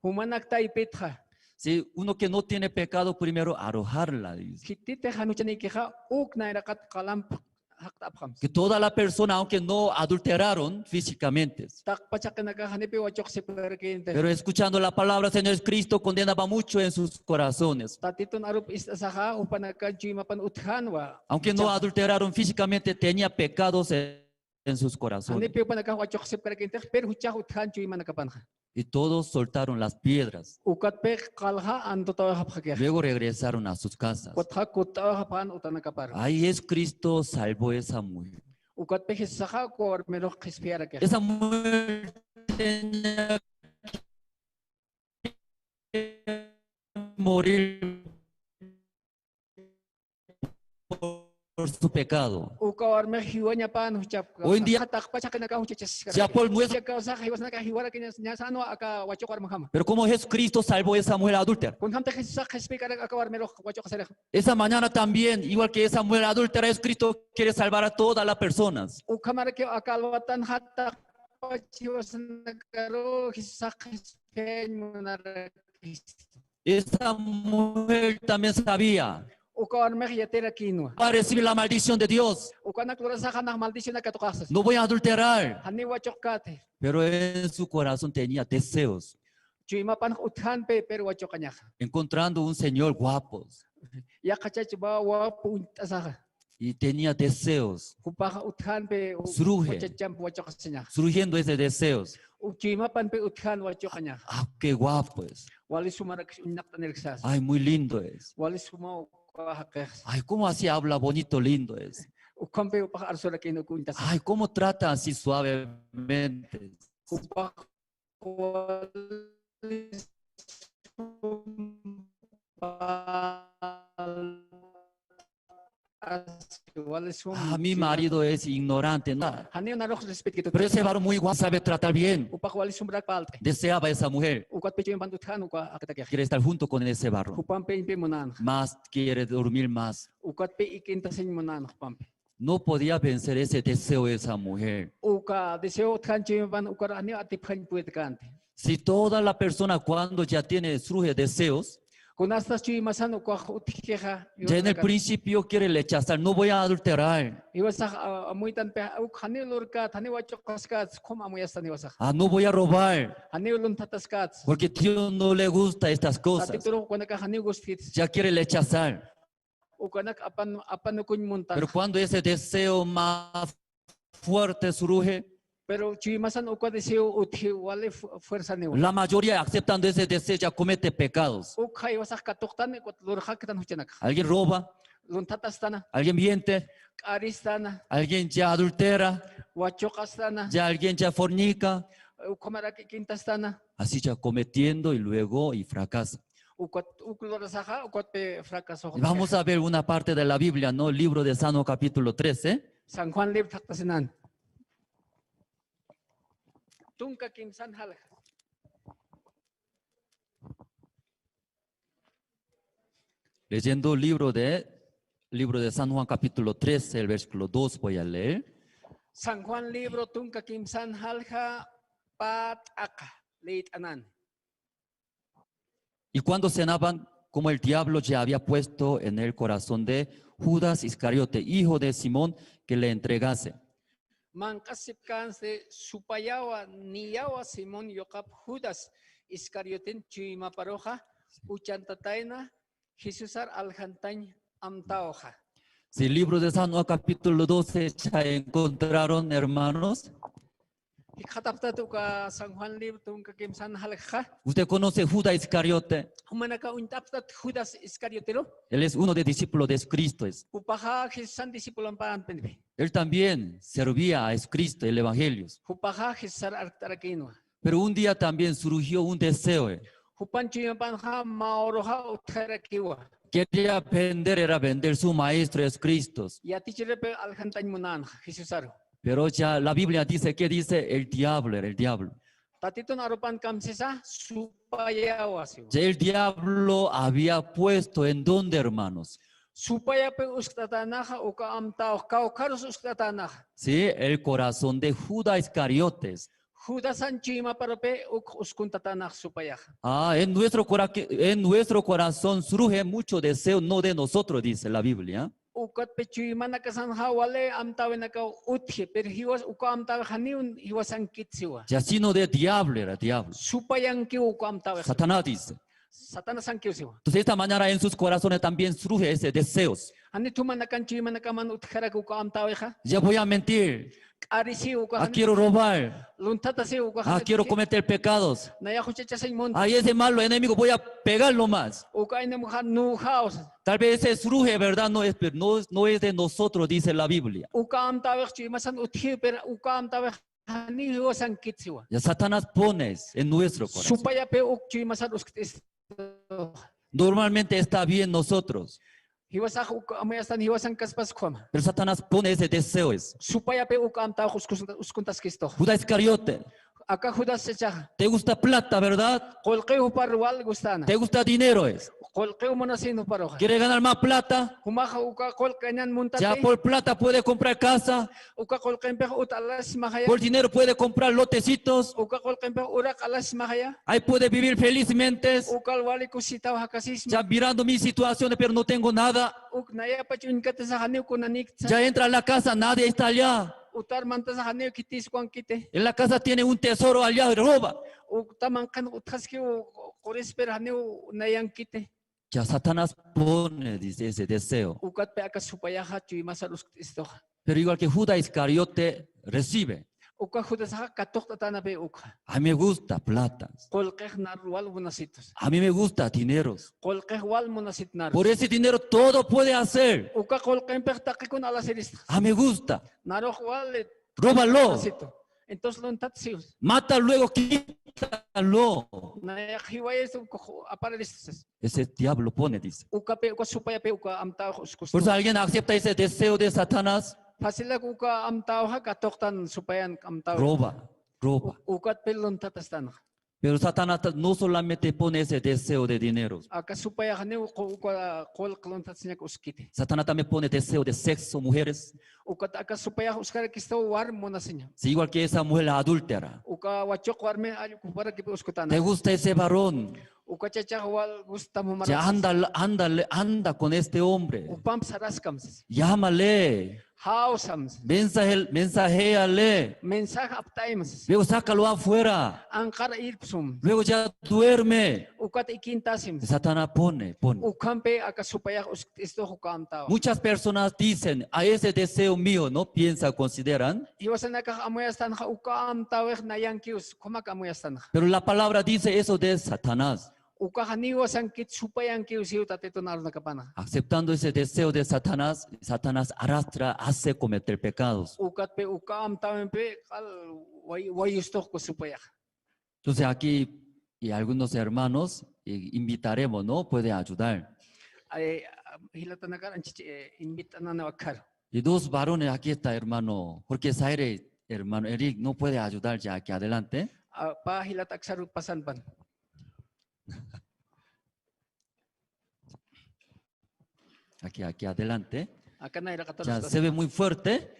Jumanak taypitxa. Sí, uno que no tiene pecado, primero arrojarla, dice. Khititix jan juchanikixa, uk nayraqat qalamp jaqt'apxam. Que toda la persona, aunque no adulteraron físicamente, taqpa chhaqinakax janipiw wachuqsipkarakïnti. Pero escuchando la palabra Señor Jesucristo condenaba mucho en sus corazones. Tatitun arup ist'asaxa, jupanakax chuymapan utjänwa. Aunque no adulteraron físicamente, tenía pecados en en sus corazones. Janipiw jupanakax wachuqsipkarakïntix, pero juchax utjän chuymanakapanxa. Y todos soltaron las piedras. Ukatpix qalxa antutawayxapxakixa. Luego regresaron a sus casas. Ukatxa kutt'awayxapxän utanakaparu. Ahí Jesucristo salvó esa mujer. Ukatpix Jesusaxa uka warmirux qhispiyarakix. Esa mujer tenía que morir por su pecado. Uka warmix jiwañapan juchapka. Hoy en día, taqpach jaqinakax juchachasiskara. Ya por nuestra, kawsax jiwasanakax jiwarakiñas, ñasanwa aka wachuq warmjama. Pero como Jesucristo salvó a esa mujer adúltera. Kunjamtix Jesusax qhispiykarak aka warmirux wachuqasirix. Esa mañana también, igual que esa mujer adúltera, Jesucristo quiere salvar a todas las personas. Ukhamaraki aka alwatanxa taqpach jiwasanakaru Jesusax qhispiyañ munaraki. Esa mujer también sabía. Uka warmix yatirakïnwa. Va a recibir la maldición de Dios. Ukanak lurasaxa nax maldición katuqaxsa. No voy a adulterar. Janiw wachuqkäti. Pero en su corazón tenía deseos. Chuymapanx utjänpi, pero wachuqañaxa. Encontrando un señor guapo. Yaqha chach wa-, wapu uñt'asaxa. Y tenía deseos. Jupax utjänpi u-, sruje, wachachamp wachuqasiñaxa. Surgiendo ese deseos. U-, chuymapanpi utjän wachuqañaxa. Ah, qué guapo es. Wali sumarak uñt'anirksas. Ay, muy lindo es. Wali suma uka jaqix. Ay, cómo así habla bonito, lindo es. Ukhampi jupax arsurakïn uk uñt'asa. Ay, cómo trata así suavemente. Jupax Ah, mi marido es ignorante, ¿no? Pero ese varón muy guapo, sabe tratar bien. Deseaba esa mujer. Quiere estar junto con ese varón. Más quiere dormir más. No podía vencer ese deseo de esa mujer. Uka deseo utjan chuymapan ukar janiw atipjañ puedkänti. Si toda la persona cuando ya tiene, surge deseos, kunastas chuymasan ukax utjkixa, ya en el principio quiere rechazar, no voy a adulterar. Jiwasax, a, amuytanpi, uk janiw lurkät, janiw wachuqaskät, ukham amuyastan jiwasax. Ah, no voy a robar. Janiw lunthataskäts. Porque Dios no le gusta estas cosas. Tatitur ukanakax janiw gustkits. Ya quiere rechazar. Ukanak apan, apanukuñ muntan. Pero cuando ese deseo más fuerte surge, pero chuymasan uka deseo utji wali fu-, fuerzaniwa. La mayoría aceptando ese deseo ya comete pecados. Ukxa jiwasax katuqtan, ukat lurxaktan juchanakax. Alguien roba. Lunthatastana. Alguien miente. K'aristana. Alguien ya adultera. Wachuqastana. Ya alguien ya fornica. Ukhamarak ikintastana. Así ya cometiendo y luego y fracasa. Ukat, uk lurasaxa, ukatpi fracaso. Vamos a ver una parte de la Biblia, ¿no? Libro de San Juan, capítulo trece. San Juan libro thaqtasinan. Tunka kimsan jalja. Leyendo libro de, libro de San Juan, capítulo trece, el versículo dos, voy a leer. San Juan libro tunka kimsan jalja, pä t'aqha, liyt'anan. Y cuando cenaban, como el diablo ya había puesto en el corazón de Judas Iscariote, hijo de Simón, que le entregase. Manq'asipkänsti supayawa niyawa Simón yuqap Judas Iscarioten chuymaparuxa uchantatayna Jesusar aljantañ amtawxa. Si libro de San Juan capítulo doce ya encontraron, hermanos. Jikxatapxtat uka San Juan libro tunka kimsan jaljaxa. Usted conoce Judas Iscariote. Jumanaka uñt'apxtat Judas Iscarioteru. Él es uno de discípulos de Cristo. Es. Jupaxa Jesusan discipulompanpinpi. Él también servía a Cristo, el evangelio. Jupaxa Jesusar arkt'arakïnwa. Pero un día también surgió un deseo, eh. Jupan chuymapanxa mä uruxa utjarakiwa. Quería vender, era vender su maestro es Cristo. Yatichiripi aljantañ munänxa Jesusaru. Pero ya la Biblia dice, ¿qué dice? El diablo era el diablo. Tatitun arupan kamsisa, supayawa siwa. Ya el diablo había puesto en dónde, hermanos. Supayapi uskt'atänaxa uka amtaw, kawkharus uskt'atänaxa. Sí, el corazón de Judas Iscariotes. Judasan chuymaparupi uk uskuntatänax supayaxa. Ah, en nuestro cora-, en nuestro corazón surge mucho deseo, no de nosotros, dice la Biblia. Ukatpi chuymanakasanxa wali amtäwinakaw utji, pero jiwas uka amtäwix janiw jiwasankit siwa. Ya sino de diablo era, diablo. Supayankiw uka amtäwix. Satanás dice. Satanasankiw siwa. Entonces, esta mañana en sus corazones también surge ese deseos. Jani jumanakan chuymanakaman utjarak uka amtäwixa. Ya voy a mentir. K'arisiw uka. Ah, quiero robar. Lunthatasiw uka. Ah, quiero cometer pecados. Nayax juchachasiñ munta. Ay, ese malo enemigo, voy a pegarlo más. Uka enemigoxa nujaws. Tal vez ese surge, ¿verdad? No es, pero no, no es de nosotros, dice la Biblia. Uka amtäwix chuymasan utjiw, pero uka amtäwix janiw jiwasankit siwa. Ya Satanás pones en nuestro corazón. Supayapi uk chuymasar uskt'istu. Normalmente está bien nosotros. Jiwasax uk amuyastan jiwasankaspas ukhama. Pero Satanás pone ese deseo es. Supayapi uk amtaw uskus-, uskuntaskistu. Judas Iscariote, Aka Judas chachaxa. Te gusta plata, ¿verdad? Qullqiw jupar wal gustana. Te gusta dinero es. Qullqiw munasin juparuxa. Quiere ganar más plata. Jumaxa uka qullqi gañan Ya muntati. Por plata puede comprar casa. Uka qullqimpix ut alasismaxaya. Por dinero puede comprar lotecitos. Uka qullqimpix uraq alasismaxaya. Ahí puede vivir felizmente. Ukal wali kusitaw jakasisma. Ya mirando mis situaciones, pero no tengo nada. Uk nayapach uñkatasa janiw kunaniktsa. Ya entra a la casa, nadie está allá. Utar mantasa janiw khitis kuankiti. En la casa tiene un tesoro allá, roba. Ukta manqhan utjaskiw qurispir janiw nayankiti. Ya Satanás pone, dice, ese deseo. Ukatpi aka supayaxa chuymasar uskt'istuxa. Pero igual que Judas Iscariote recibe. Uka Judasaxa katuqt'atanapi ukxa. A mí me gusta plata. Qullqix nar wal munasitus. A mí me gusta dineros. Qullqix wal munasit nar. Por ese dinero todo puede hacer. Uka qullqimpix taqikun alasirista. A mí me gusta. Narux wal Róbalo. Munasitu. Entonces lunthat siw. Mata luego, quítalo. Nayax jiwayis apararista. Ese diablo pone, dice. Ukapi, uka supayapi, uka amtaw uskus. Por eso alguien acepta ese deseo de Satanás. Facilak uka amtawxa katuqtan supayan amtaw. Roba, roba. Ukatpi lunthatastan. Pero Satanás ta- no solamente pone ese deseo de dinero. Aka supayax niw qu- uka qullq lunthatasiñak uskiti. Satanás también pone deseo de sexo, mujeres. Ukat aka supayax uskarakistaw war munasiña. Sí, igual que esa mujer adúltera. Uka wachuq warmi allqu juparakip uskutana. ¿Te gusta ese varón? Uka chachax wal gustam Ya jumarak. anda, anda, anda con este hombre. Upamp saraskamsas. Llámale. Jawsamsas. Mensaje, mensajéale. Mensaje aptaymasas. Luego sácalo afuera. Anqar irpsum. Luego ya duerme. Ukat ikintasim. Satanás pone, pone. Ukhampi aka supayax usktistu uka amtaw. Muchas personas dicen, a ese deseo mío, ¿no? Piensa, consideran. Jiwasanakax amuyastanxa uka amtawix nayankiws, ukhamak amuyastanxa. Pero la palabra dice eso de Satanás. Ukaxa niwasankit supayankiw siw Tatitun arunakapanxa. Aceptando ese deseo de Satanás, Satanás arrastra, hace cometer pecados. Ukatpi uka amtawimpi qal way-, wayustux uka supayax. Entonces aquí, y algunos hermanos, eh, invitaremos, ¿no? Puede ayudar. Ay, jilatanakar anchich, eh, invitanana wakar. Y dos varones, aquí está hermano Jorge Zaire, hermano Eric, ¿no puede ayudar ya aquí adelante? Ah, pa jilat aksar pasan pan. Aquí, aquí adelante. Acá no hay la Ya, se ve muy fuerte.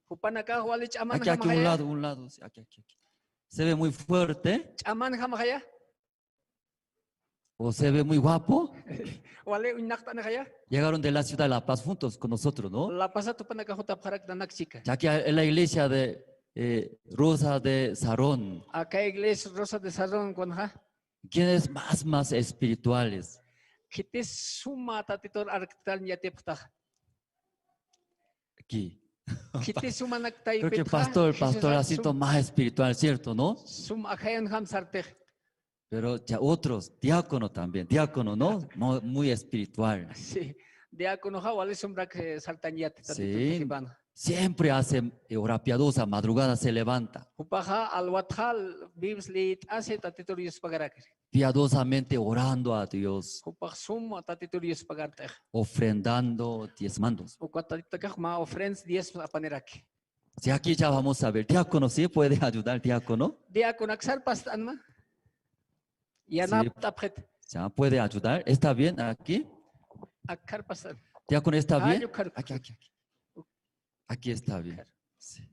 Jupanaka wali ch'aman Aquí, aquí, un jamajaya. Lado, un lado, sí, aquí, aquí, aquí. Se ve muy fuerte Ch'aman jamajaya. o se ve muy guapo. Wali uñnaqt'anajaya. Llegaron de la ciudad de La Paz juntos con nosotros, ¿no? La Paz tupanaka jutapxarak nanak chika. Ya que en la iglesia de eh, Rosa de Sarón, Acá iglesia Rosa de Sarón kunja. ¿Quiénes más, más espirituales? Khitis suma Tatitur arktal yatipxtax. Aquí. Khitis suma nak Creo que taypitxa, pastor, khitis pastor suma Jacinto más espiritual, ¿cierto, no? Sum ajayan jam sartix. Pero ya otros, diácono también, diácono, ¿no? Mo- Muy espiritual. Sí. Diácono ja wali sumrak, eh, sartañ yati Tatitur Sí. takipan. Siempre hace eh, hora piadosa, madrugada se levanta. Jupaxa alwatxa biblia liyt'asi Tatitur yuspagarakir. Piadosamente orando a Dios, Jupax sum Tatitur yuspagartix. Ofrendando, diezmando. Uka Tatitakax ma ofrendas diez apaniraki. Si aquí ya vamos a ver, diácono, ¿sí puede ayudar, diácono? Diácono aksar past'anma. Yanapt'apxit. Ya puede ayudar. ¿Está bien aquí? Aksar past'an. Diácono, ¿está bien? Ayukhar. Aquí, aquí, aquí. Aquí está bien. Sí.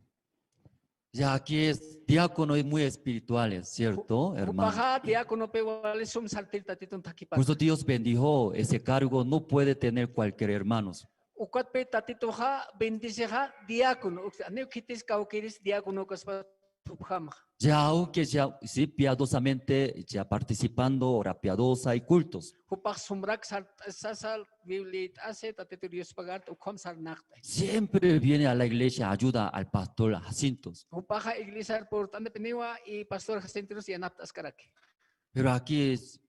Ya aquí es, diácono es muy espiritual, ¿cierto, hermano? Jupaxa diáconopi wali sum sartir Tatitun takipan. Por eso Dios bendijo ese cargo, no puede tener cualquier hermanos. Ukatpi Tatituxa bendicixa diácono. Uk- aniw khitis kawkiris diácono kaspa upjamax. Ya, aunque ya, sí, piadosamente, ya participando, hora piadosa y cultos. Jupax sumrak sart'asasal biblia liyt'asi Tatitur yuspagart ukham sarnaqt'ay. Siempre viene a la iglesia, ayuda al pastor Jacinto. Jupaxa iglesiar purt'anipiniwa y pastor Jacintos yanapt'askaraki. Pero aquí es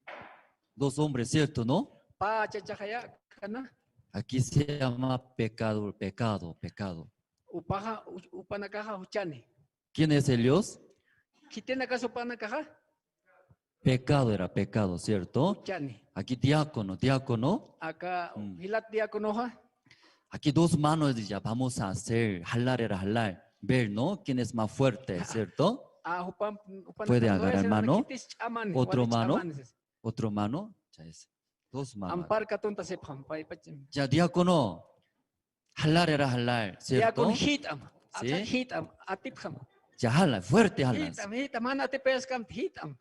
dos hombres, ¿cierto, no? Pa chachaxaya kana. Aquí se llama pecado, pecado, pecado. Upaxa, u- upanakaxa juchani. ¿Quién es Helios? Khitinakax jupanakaxa. Pecado era, pecado, ¿cierto? Juchani. Aquí diácono, diácono. Aka, mm, jilat diáconoxa. Aquí dos manos ya vamos a hacer, jalar era jalar. Ver, ¿no? ¿Quién es más fuerte, cierto? Ah, jupan, jupan, puede agarrar mano. Otro mano. Otro mano. Ya es. Dos manos. Ampar katunta sepxam, pay pachim. Ya, diácono. Jalar era jalar, ¿cierto? Diácono, jit'am. Sí. Acha jit'am, atipxam. Ya jala, fuerte jala. Jit'am, jit'am, mana atipayaskamti, jit'am.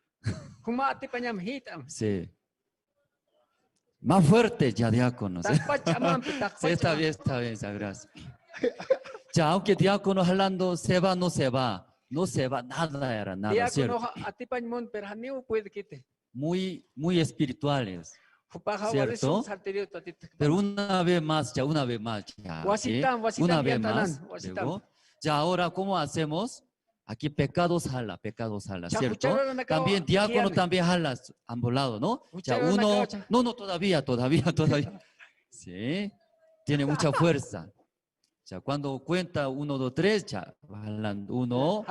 Juma atipañam, jit'am. Sí. Más fuerte, ya, diácono. Taqpach amampi, taqpach. Sí, está bien, está bien, ya, gracias. Ya, aunque diácono jalando se va, no se va. No se va, nada era, nada, ¿cierto? Diácono atipañ mun, pero janiw puede quite. Muy, muy espirituales, ¿cierto? Pero una vez más, ya, una vez más, ya, ¿sí? Una vez más, luego, ya, ahora, ¿cómo hacemos? Aquí pecados jala, pecados jala, ¿cierto? También diácono también jala, ambos lados, ¿no? Ya, uno, no, no, todavía, todavía, todavía. Sí, tiene mucha fuerza. O sea, cuando cuenta uno, dos, tres, ya, jalan, uno,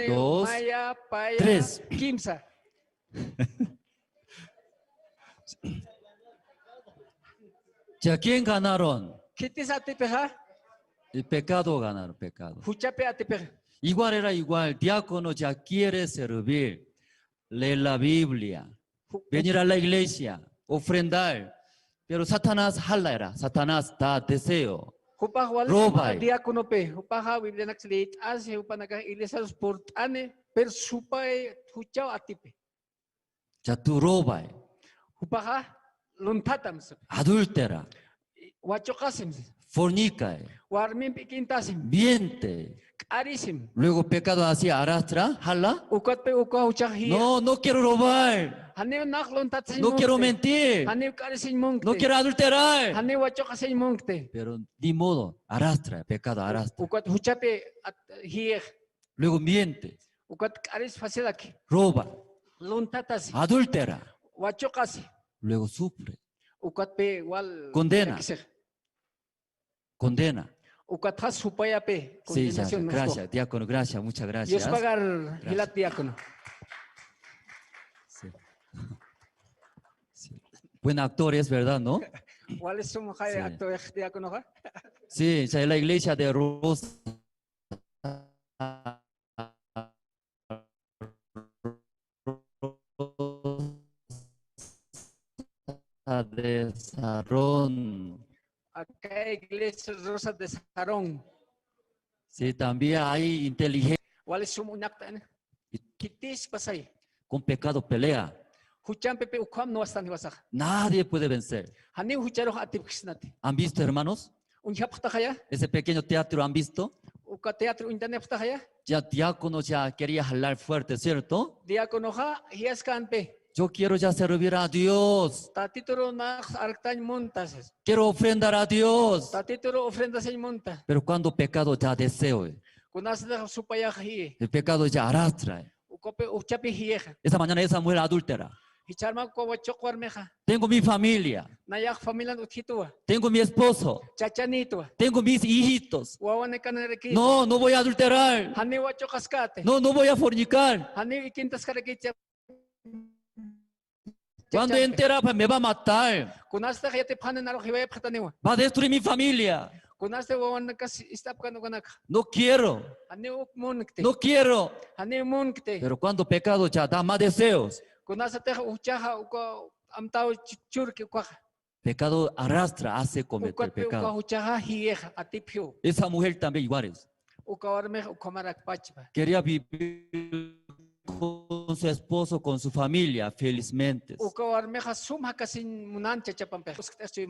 dos, tres. Kimsa. Ya, ¿quién ganaron? ¿Khitis atipixa? El pecado ganaron, pecado. Juchapi atipixa. Igual era igual, diácono ya quiere servir, leer la Biblia, venir a la iglesia, ofrendar. Pero Satanás jala era, Satanás da deseo. Jupax wali, roba, diáconopi, jupaxa Biblianaks liyt'asi, jupanakax iglesiarus purt'ani, pero supay juchaw atipi. Ya, tú roba. Jupaxa lunthatam. Adúltera. Wachuqasim. Fornica. Warmimpi ikintasim. Miente. K'arisim. Luego pecado así arrastra, jala. Ukatpi uka juchax jiya. No, no quiero robar. Janiw nax lunthatasiñ munkti. No quiero mentir. Janiw k'arisiñ munkti. No quiero adulterar. Janiw wachuqasiñ munkti. Pero ni modo, arrastra, pecado arrastra. Ukat juchapi at-, jiyix. Luego miente. Ukat k'aris facilaki. Roba. Lunthatasi. Adúltera. Wachuqasi. Luego sufre. Ukatpi wal condena. Condena. Ukatxa supayapi. Sí, ya, condenación, gracias, diácono, gracias, muchas gracias. Dios pagar, gracias. Jilat diácono. Sí. Sí. Buen actor es, ¿verdad, no? ¿Cuál es su mujer, sí, actor, diácono? Sí, o sea, la iglesia de Rosa de Sarón. Acá iglesia Rosa de Sarón. Sí, también hay inteligencia. Wali sum uñaqt'ani. Khitis pasay. Con pecado pelea. Juchampipi ukham no están jiwasax. Nadie puede vencer. Janiw jucharux atipkisnati. ¿Han visto, hermanos? Uñjapxtaxaya. Ese pequeño teatro, ¿han visto? Uka teatro uñtanipxtaxaya. Ya diácono ya quería jalar fuerte, ¿cierto? Diáconoxa jiyaskänpi. Yo quiero ya servir a Dios. Tatituru nax arktañ munta sas. Quiero ofrendar a Dios. Tatituru ofrendasiñ munta. Pero cuando pecado ya deseo, eh. Kunasatix supayax jiyi. El pecado ya arrastra, eh. Ukapi, juchapi jiyixa. Esa mañana esa mujer adúltera. Jichhärma uka wachuq warmixa. Tengo mi familia. Nayax familian utjituwa. Tengo mi esposo. Chachanïtwa. Tengo mis hijitos. Wawanakanarakiwa. No, no voy a adulterar. Janiw wachuqaskati. No, no voy a fornicar. Janiw ikintaskarakiti. Cuando entere, pues, me va a matar. Kunasatix yatipxani narux jiwayapxtaniwa. Va a destruir mi familia. Kunasatix wawanakas ist'apkän ukanakxa. No quiero. Janiw uk munkti. No quiero. Janiw munkti. Pero cuando pecado ya da más deseos. Kunasatix juchaxa uka amtaw chu-, churki ukaxa. Pecado arrastra, hace cometer pecado. Ukatpi uka juchaxa jiyixa atipxiw. Esa mujer también igual es. Uka warmix ukhamarakpachpa. Quería vivir con su esposo, con su familia, felizmente. Uka warmixa sum jakasiñ munan chachapampi.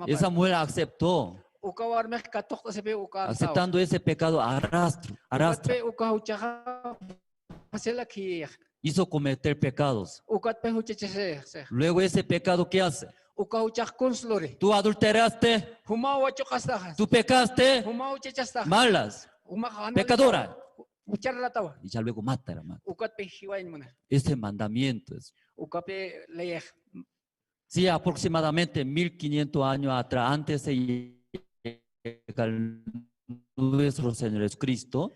Esa mujer aceptó. Uka warmix katuqt'asipi uka amtaw. Aceptando ese pecado arrastro, arrastra. Ukatpi uka juchaxa facilak jiyixa. Hizo cometer pecados. Ukatpi juchachasix. Luego ese pecado, ¿qué hace? Uka juchax kuns luri. Tú adulteraste. Jumaw wachuqastaxa. Tú pecaste. Jumaw juchachastaxa. Malas. Jumax pecadora. Jucharatawa. Y ya luego mata, hermano. Ukatpi jiwañ muna. Ese mandamiento es. Ukapi leyix. Sí, aproximadamente mil quinientos años atrás, antes de llegar nuestro Señor Jesucristo,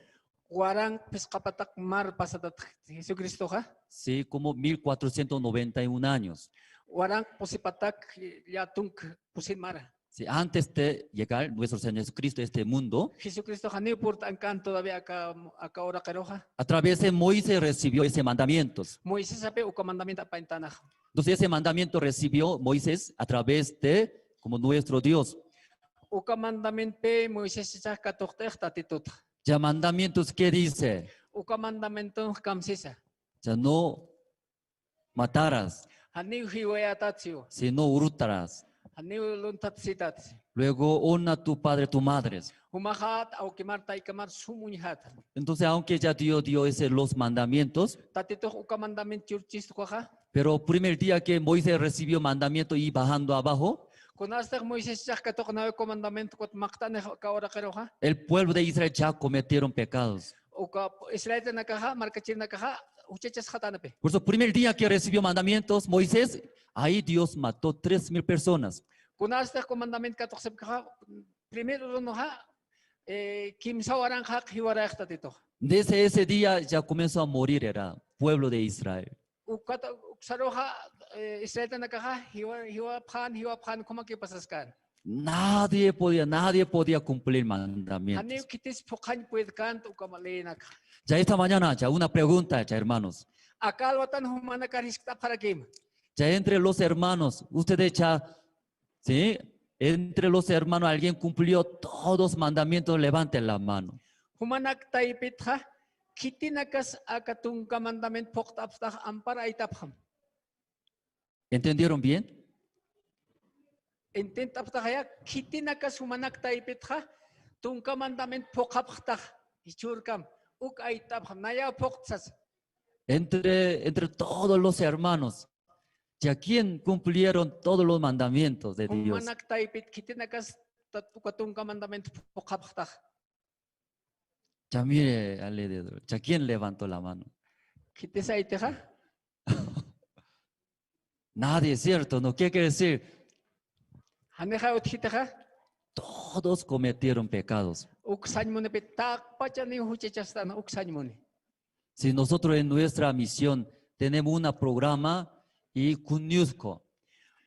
Waranq phisqa pataq mar pasatat Jesucristoxa. Sí, como mil cuatrocientos noventa y un años. Waranq pusi pataq, eh, llätunk pusin mara. Sí, antes de llegar nuestro Señor Jesucristo a este mundo, Jesucristoxa janiw purt'ankan todavía aka, aka uraqiruxa. A través de Moisés recibió ese mandamientos. Moisesapi uka mandamiento apañtänxa. Entonces ese mandamiento recibió Moisés a través de como nuestro Dios. Uka mandamentpi Moiseschax katuqt'ix Tatitut. Ya mandamientos, ¿qué dice? Uka mandamenton kamsisa. Ya no matarás. Janiw jiwayätatsiw. Si no hurtarás. Janiw lunthatsitat. Luego honra a tu padre, tu madre. Jumaxat awkimar taykamar sum uñjat. Entonces, aunque ya Dios dio ese, los mandamientos, Tatitux uka mandamiento churchist ukaxa. Pero primer día que Moisés recibió mandamiento y bajando abajo, kunastix Moiseschax katuqnäwi uka mandamiento ukat maqt'anix aka uraqiruxa, el pueblo de Israel ya cometieron pecados. Uka israelitanakaxa, markachirinakaxa, juchachasxatänapi. Por eso, primer día que recibió mandamientos, Moisés, ahí Dios mató tres mil personas. Kunastix uka mandamiento katuqsipkaxa, primer urunuxa, eh, kimsa waranqax jiwarayxta Tatitux. Desde ese día ya comenzó a morir el pueblo de Israel. Ukat, uksaruxa, eh, israelitanakaxa, jiwa-, jiwapxän, jiwapxän, ukhamakiw pasaskan. Nadie podía, nadie podía cumplir mandamientos. Janiw khitis phuqhañ puedkänti uka leyinaka. Ya esta mañana, ya una pregunta, ya hermanos. Aka alwatan jumanakar jiskt'apxarakïma. Ya entre los hermanos, ustedes ya, ¿sí? Entre los hermanos, ¿alguien cumplió todos mandamientos? Levante la mano. Jumanak taypitxa, khitinakas aka tunka mandamiento phuqt'apxtax ampar aytapxam. ¿Entendieron bien? Intint'apxtaxaya, khitinakas jumanak taypitxa, tunka mandamiento phuqapxtax, jichhürkam, uk aytapxam, nayaw phuqt'sas. Entre, entre todos los hermanos, ¿ya quién cumplieron todos los mandamientos de Dios? Jumanak taypit khitinakas tat-, uka tunka mandamiento phuqapxtax. Ya mire alrededor. ¿Ya quién levantó la mano? Khitis aytixa. Nadie, ¿cierto? ¿No? ¿Qué quiere decir? Janixa utjitixa. Todos cometieron pecados. Uk sañ munipi taqpachaniw juchachastan, uk sañ muni. Si nosotros en nuestra misión tenemos una programa y kunñusku.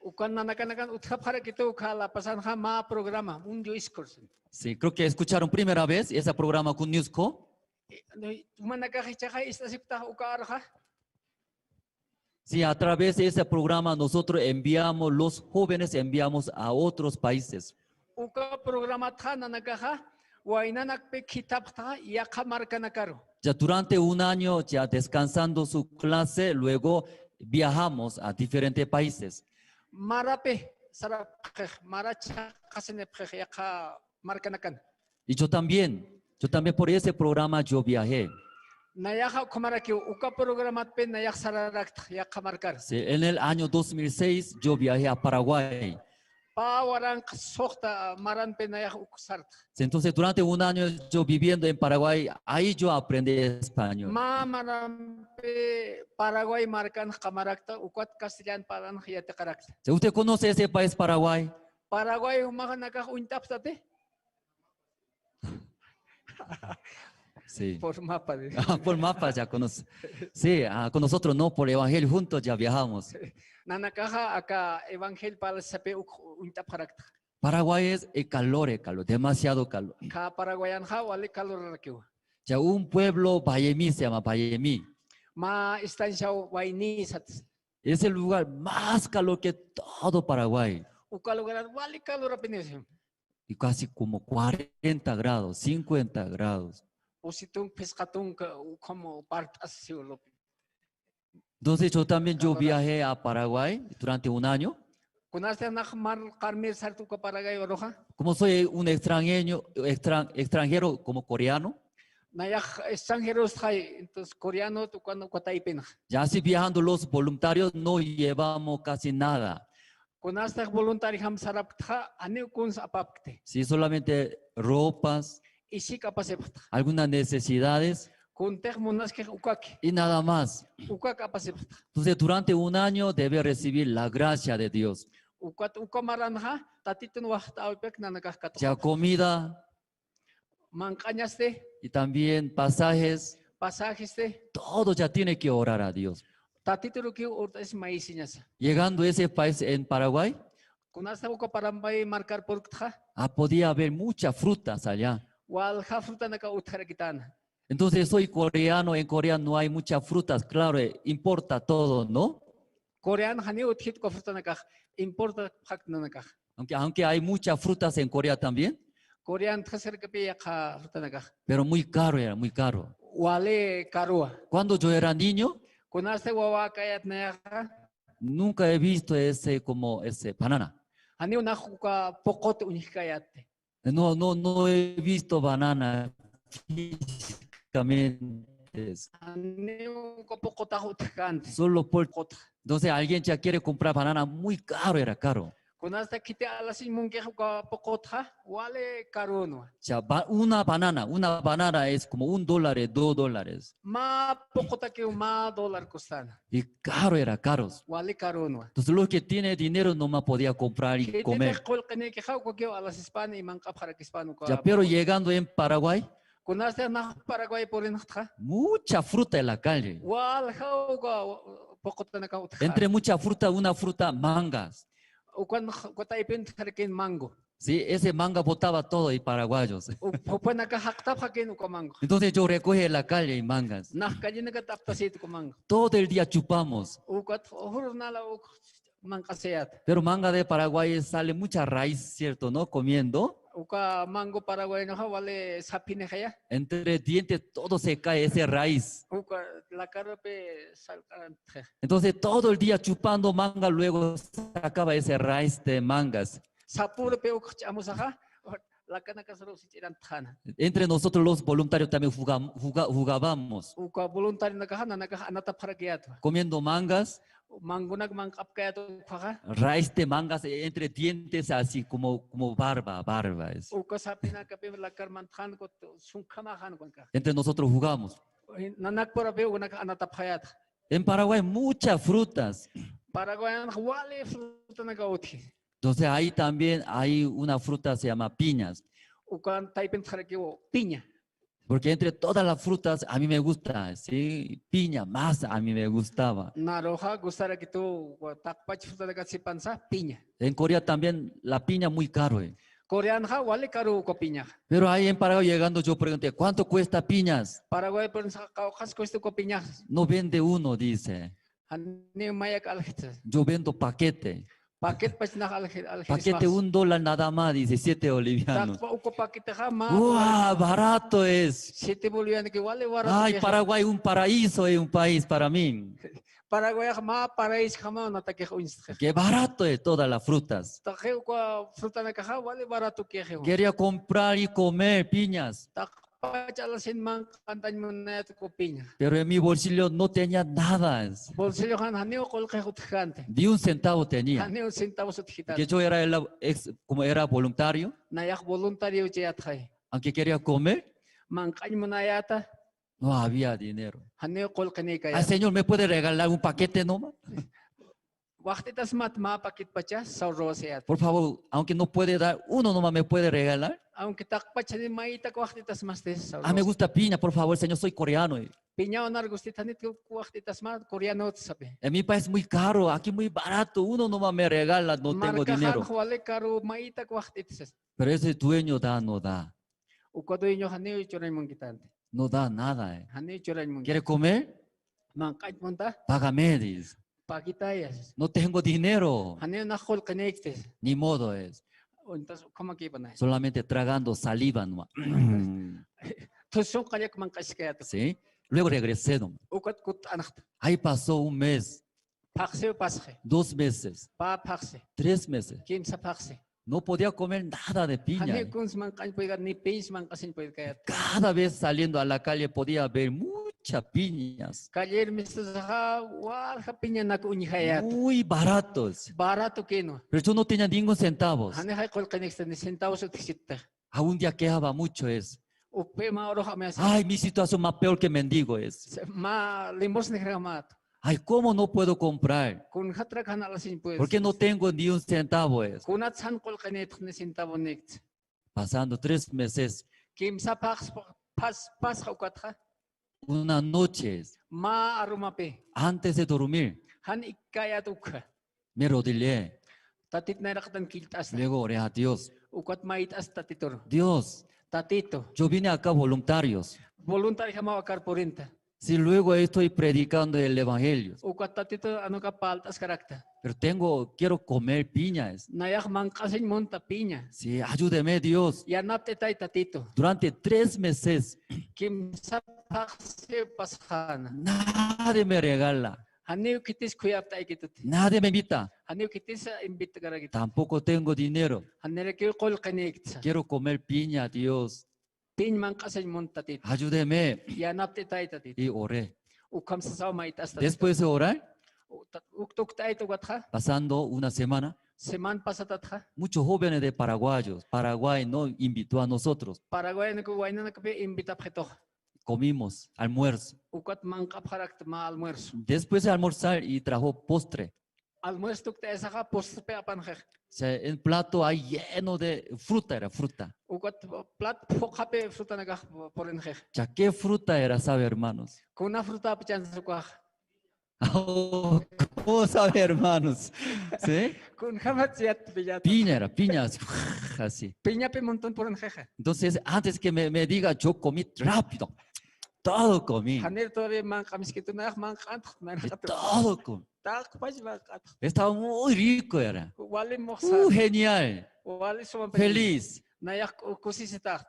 Ukan nanakanakan utjapxarakitu uka La Pazanxa mä programa, un discurso. Sí, creo que escucharon primera vez ese programa kunñusku. Eh, no, jumanakax jichhaxa ist'asipktax uka arxa. Sí, a través de ese programa nosotros enviamos, los jóvenes enviamos a otros países. Uka programatxa nanakaxa, waynanakpi khithapxtaxa yaqha markanakaru. Ya durante un año, ya descansando su clase, luego viajamos a diferentes países. Marapi sarapxix, mara chhaqasinipxix yaqha markanakan. Y yo también, yo también por ese programa yo viajé. Nayaxa ukhamarakiw, uka programatpi nayax sararakta yaqha markar. Sí, en el año dos mil seis yo viajé a Paraguay. Pä waranqa suxta maranpi nayax uk sarta. Sí, entonces durante un año yo viviendo en Paraguay, ahí yo aprendí español. Mä maranpi Paraguay markan qamarakta, ukat castellan parlanx yatiqarakta. Sí, ¿usted conoce ese país, Paraguay? Paraguay jumaxa nakax uñt'apxtati. Sí. Por mapa, dice. Ah, por mapa ya conoce. Sí, ah, con nosotros no, por evangelio juntos ya viajamos. Nanakaxa aka evangelio parlasapi uk uñt'apxarakta. Paraguay es el calor, el calor, demasiado calor. Aka Paraguayanxa wali calorarakiwa. Ya un pueblo Bayemí se llama, Bayemí. Mä estancia Wayni sat. Es el lugar más calor que todo Paraguay. Uka lugarat wali calorapiniw. Y casi como cuarenta grados, cincuenta grados. Pusi tunka, phisqa tunka, ukham parlt'as siw lupi. Entonces yo también, yo viajé a Paraguay durante un año. Kunasti nax mar qamir sarta uka Paraguay uruxa. Como soy un extranjeño, extran-, extranjero, como coreano. Nayax extranjero sxay, entonces coreano, ukan uka taypinxa. Ya así viajando los voluntarios no llevamos casi nada. Kunastix voluntariojam sarapktxa, janiw kuns apapkti. Sí, solamente ropas. Isik apasipxta. Algunas necesidades. Kuntix munaskix ukaki. Y nada más. Ukak apasipxta. Entonces, durante un año debe recibir la gracia de Dios. Ukat uka maranxa, Tatitun waxt'äwipï nanakax katuqapxta. Ya comida, Manq'añasti. Y también pasajes. Pasajesti. Todo ya tiene que orar a Dios. Tatiturukiw urt'as mayisiñasa. Llegando a ese país en Paraguay, kunasta uka Paraguay markar purktxa, ah, podía haber muchas frutas allá. Walja frutanaka utjarakitana. Entonces, soy coreano, en Corea no hay muchas frutas, claro, eh, importa todo, ¿no? Corean janiw utjit uka frutanakax, importa phaktnanakax. Aunque, aunque hay muchas frutas en Corea también. Corean tjasirkapi yaqha frutanakax. Pero muy caro era, muy caro. Wali karuwa. Cuando yo era niño, kunasta wawakayat nayaxa, nunca he visto ese, como ese banana. Janiw nax uka puqut uñjkayatti. No, no, no he visto banana físicamente. Janiw uka puqutax utjkänti. Solo por, puqut. Entonces alguien ya quiere comprar banana muy caro, era caro. Kunasta khiti alasiñ munkix uka puqutxa, wali karunwa. Ya va, una banana, una banana es como un dólar, eh, dos dólares. Mä puqutakiw mä dólar costana. Y caro era, caros. Wali karunwa. Entonces, los que tiene dinero nomás podía comprar y comer. Khititix qullqinikixa ukakiw alasispani y manq'apxarakispan uka. Ya, pero llegando en Paraguay, kunasta nax Paraguay purinxtxa, mucha fruta en la calle. Walja uka puqutanakax utjkän. Entre mucha fruta, una fruta, mangas. Ukan, uka taypin utjarakin mango. Sí, ese manga botaba todo y paraguayos. Uka phupanakax jaqtapxakin uka mango. Entonces yo recogí en la calle y mangas. Nax callenaka t'aptasït uka mango. Todo el día chupamos. Ukat jornala uk manq'asiyät. Pero manga de Paraguay sale mucha raíz, ¿cierto, no? Comiendo. Uka mango paraguaynoxa wali saphinixaya. Entre dientes todo se cae ese raíz. Uka lakarupi salk'antxa. Entonces todo el día chupando manga, luego sacaba ese raíz de mangas. Sapürpi uk ch'amusaxa, lakanakasruw sich'irantxana. Entre nosotros los voluntarios también jugam-, juga-, jugábamos. Uka voluntarionakaxa nanakax anatapxarakiyätwa. Comiendo mangas. Mangonak manq'apkayät ukhaxa. Raíz de mangas, eh, entre dientes así como, como barba, barba es. Uka saphinakapi lakar mantxän kut sunkhamaxän ukanakax. Entre nosotros jugamos. Nanakpurapi ukanakax anatapxayätxa. En Paraguay muchas frutas. Paraguayanx wali frutanakaw utji. Entonces ahí también hay una fruta se llama piñas. Ukan taypin utjarakiw piña. Porque entre todas las frutas a mí me gusta, sí, piña más a mí me gustaba. Naruxa gustarakitu, taqpach frutanakat sipansa piña. En Corea también la piña muy caro, eh. Coreanxa wali karu uka piñaxa. Pero ahí en Paraguay llegando yo pregunté, ¿cuánto cuesta piñas? Paraguay purinsa, ¿qawqhas cuesta uka piñaxa? No vende uno, dice. Janiw mayak aljitsa. Yo vendo paquete. Paquetpach nax alji-, aljismas. Paquete un dólar nada más, dice, siete bolivianos. Taqpa uka paquetexa mä. ¡Guau! Barato es. Siete bolivianoki wali barato. Ay, Paraguay, un paraíso es un país para mí. Paraguayax mä paraísjamaw natakix uñstxix. Qué barato es todas las frutas. Taqi uka frutanakaxa wali barato kixiw. Quería comprar y comer piñas. Taqpach alasin manq'antañ munayät uka piña. Pero en mi bolsillo no tenía nada. Bolsilloxan janiw qullqix utjkänti. Ni un centavo tenía. Janiw centavos utjkität. Que yo era el ex, como era voluntario. Nayax voluntario chayätxay. Aunque quería comer. Manq'añ munayäta. No había dinero. Janiw qullqinïkayät. Ay, señor, ¿me puede regalar un paquete nomás? Waxt'itasmat mä paquetpacha sawrusiyät. Por favor, aunque no puede dar uno nomás, ¿me puede regalar? Aunque taqpach jani maytak waxt'itasmasti sawrus. Ah, me gusta piña, por favor, señor, soy coreano. Piñaw nar gustit, janit waxt'itasma, coreanot sapi. En mi país muy caro, aquí muy barato, uno nomás me regala, no tengo dinero. Markaxan wali karu, maytak waxt'itasma. Pero ese dueño da, no da. Uka dueño janiw churañ munkitänti. No da nada, eh. Janiw churañ munkitänti. ¿Quiere comer? Manq'añ munta. Págame, dice. Paquitayas. No tengo dinero. Janiw nax qullqinïkti. Ni modo es. Entonces, ¿cómo que iban a? Solamente tragando saliva nomás. Tusun qallak manq'askayät. Sí. Luego regresé nomás. Ukat kutt'anxta. Ahí pasó un mes. Phaxsiw pasxi. Dos meses. Pä phaxsi. Tres meses. Kimsa phaxsi. No podía comer nada de piña, eh. Janiw kuns manq'añ puydkayät, ni piñas manq'asiñ puydkayät. Cada vez saliendo a la calle podía ver muchas piñas. Caller mistusaxa walja piñanak uñjayät. Muy baratos. Barato kinwa. Pero yo no tenía ningún centavos. Janixay qullqinïksti, ni centavos utjkiti. A un día quejaba mucho es. Ukpi mä urux amuyasa. Ay, mi situación más peor que mendigo es. Mä limosnejamät. Ay, ¿cómo no puedo comprar? Kunjatrak jan alasiñ puedes. Porque no tengo ni un centavo es. Kunats jan qullqinïtx ni centavonïkts. Pasando tres meses, Kimsa phax, phas, phasxa ukatxa. Una noche es. Mä arumapi. Antes de dormir. Jan ikkayät ukxa. Me arrodillé. Tatit nayraqatan killt'asta. Luego oré a Dios. Ukat mayt'asta Tatitur. Dios. Tatito. Yo vine acá voluntarios. Voluntariojamaw akar purinta. Si luego estoy predicando el evangelio. Ukat Tatito jan uka parlt'askarakta. Pero tengo, quiero comer piñas. Nayax manq'asiñ munta piña. Sí, ayúdeme, Dios. Yanapt'itay Tatito. Durante tres meses. Kimsa phaxsi pasxäna. Nadie me regala. Janiw khitis khuyapt'aykitut. Nadie me invita. Janiw khitis invitkarakit. Tampoco tengo dinero. Janirakiw qullqinïkta. Quiero comer piña, Dios. Piñ manq'asiñ munta Tatito. Ayúdeme. Yanapt'itay Tatito. Y oré. Ukham sasaw mayt'asta. Después de orar, Uk tukt'ayta ukatxa. Pasando una semana, semana pasatatxa. Muchos jóvenes de paraguayos, Paraguay no invitó a nosotros. Paraguayanaka waynanakapi invitapxitux. Comimos almuerzo. Ukat manq'apxarakta mä almuerzo. Después de almorzar y trajo postre. Almuerzo tukt'ayasaxa postrepi apanxix. O sea, en plato hay lleno de fruta, era fruta. Ukat plat phuqhapi frutanakax purinxix. Ya qué fruta era, sabe, hermanos. Kuna frutap chansa ukax. Oh, ¿cómo sabe, hermanos? ¿Sí? Kunjamat yat piñata. Piña era, piña, así, así. Piñapi montón purinxixa. Entonces, antes que me, me diga, yo comí rápido. Todo comí. Janir todavía manq'amiskitu, nayax manq'antx, nayax. Y todo comí. Taqpach manq'antx. Estaba muy rico, era. Wali muxsa. Uh, genial. Wali suma. Feliz. Nayax ku-, kusisitaxt.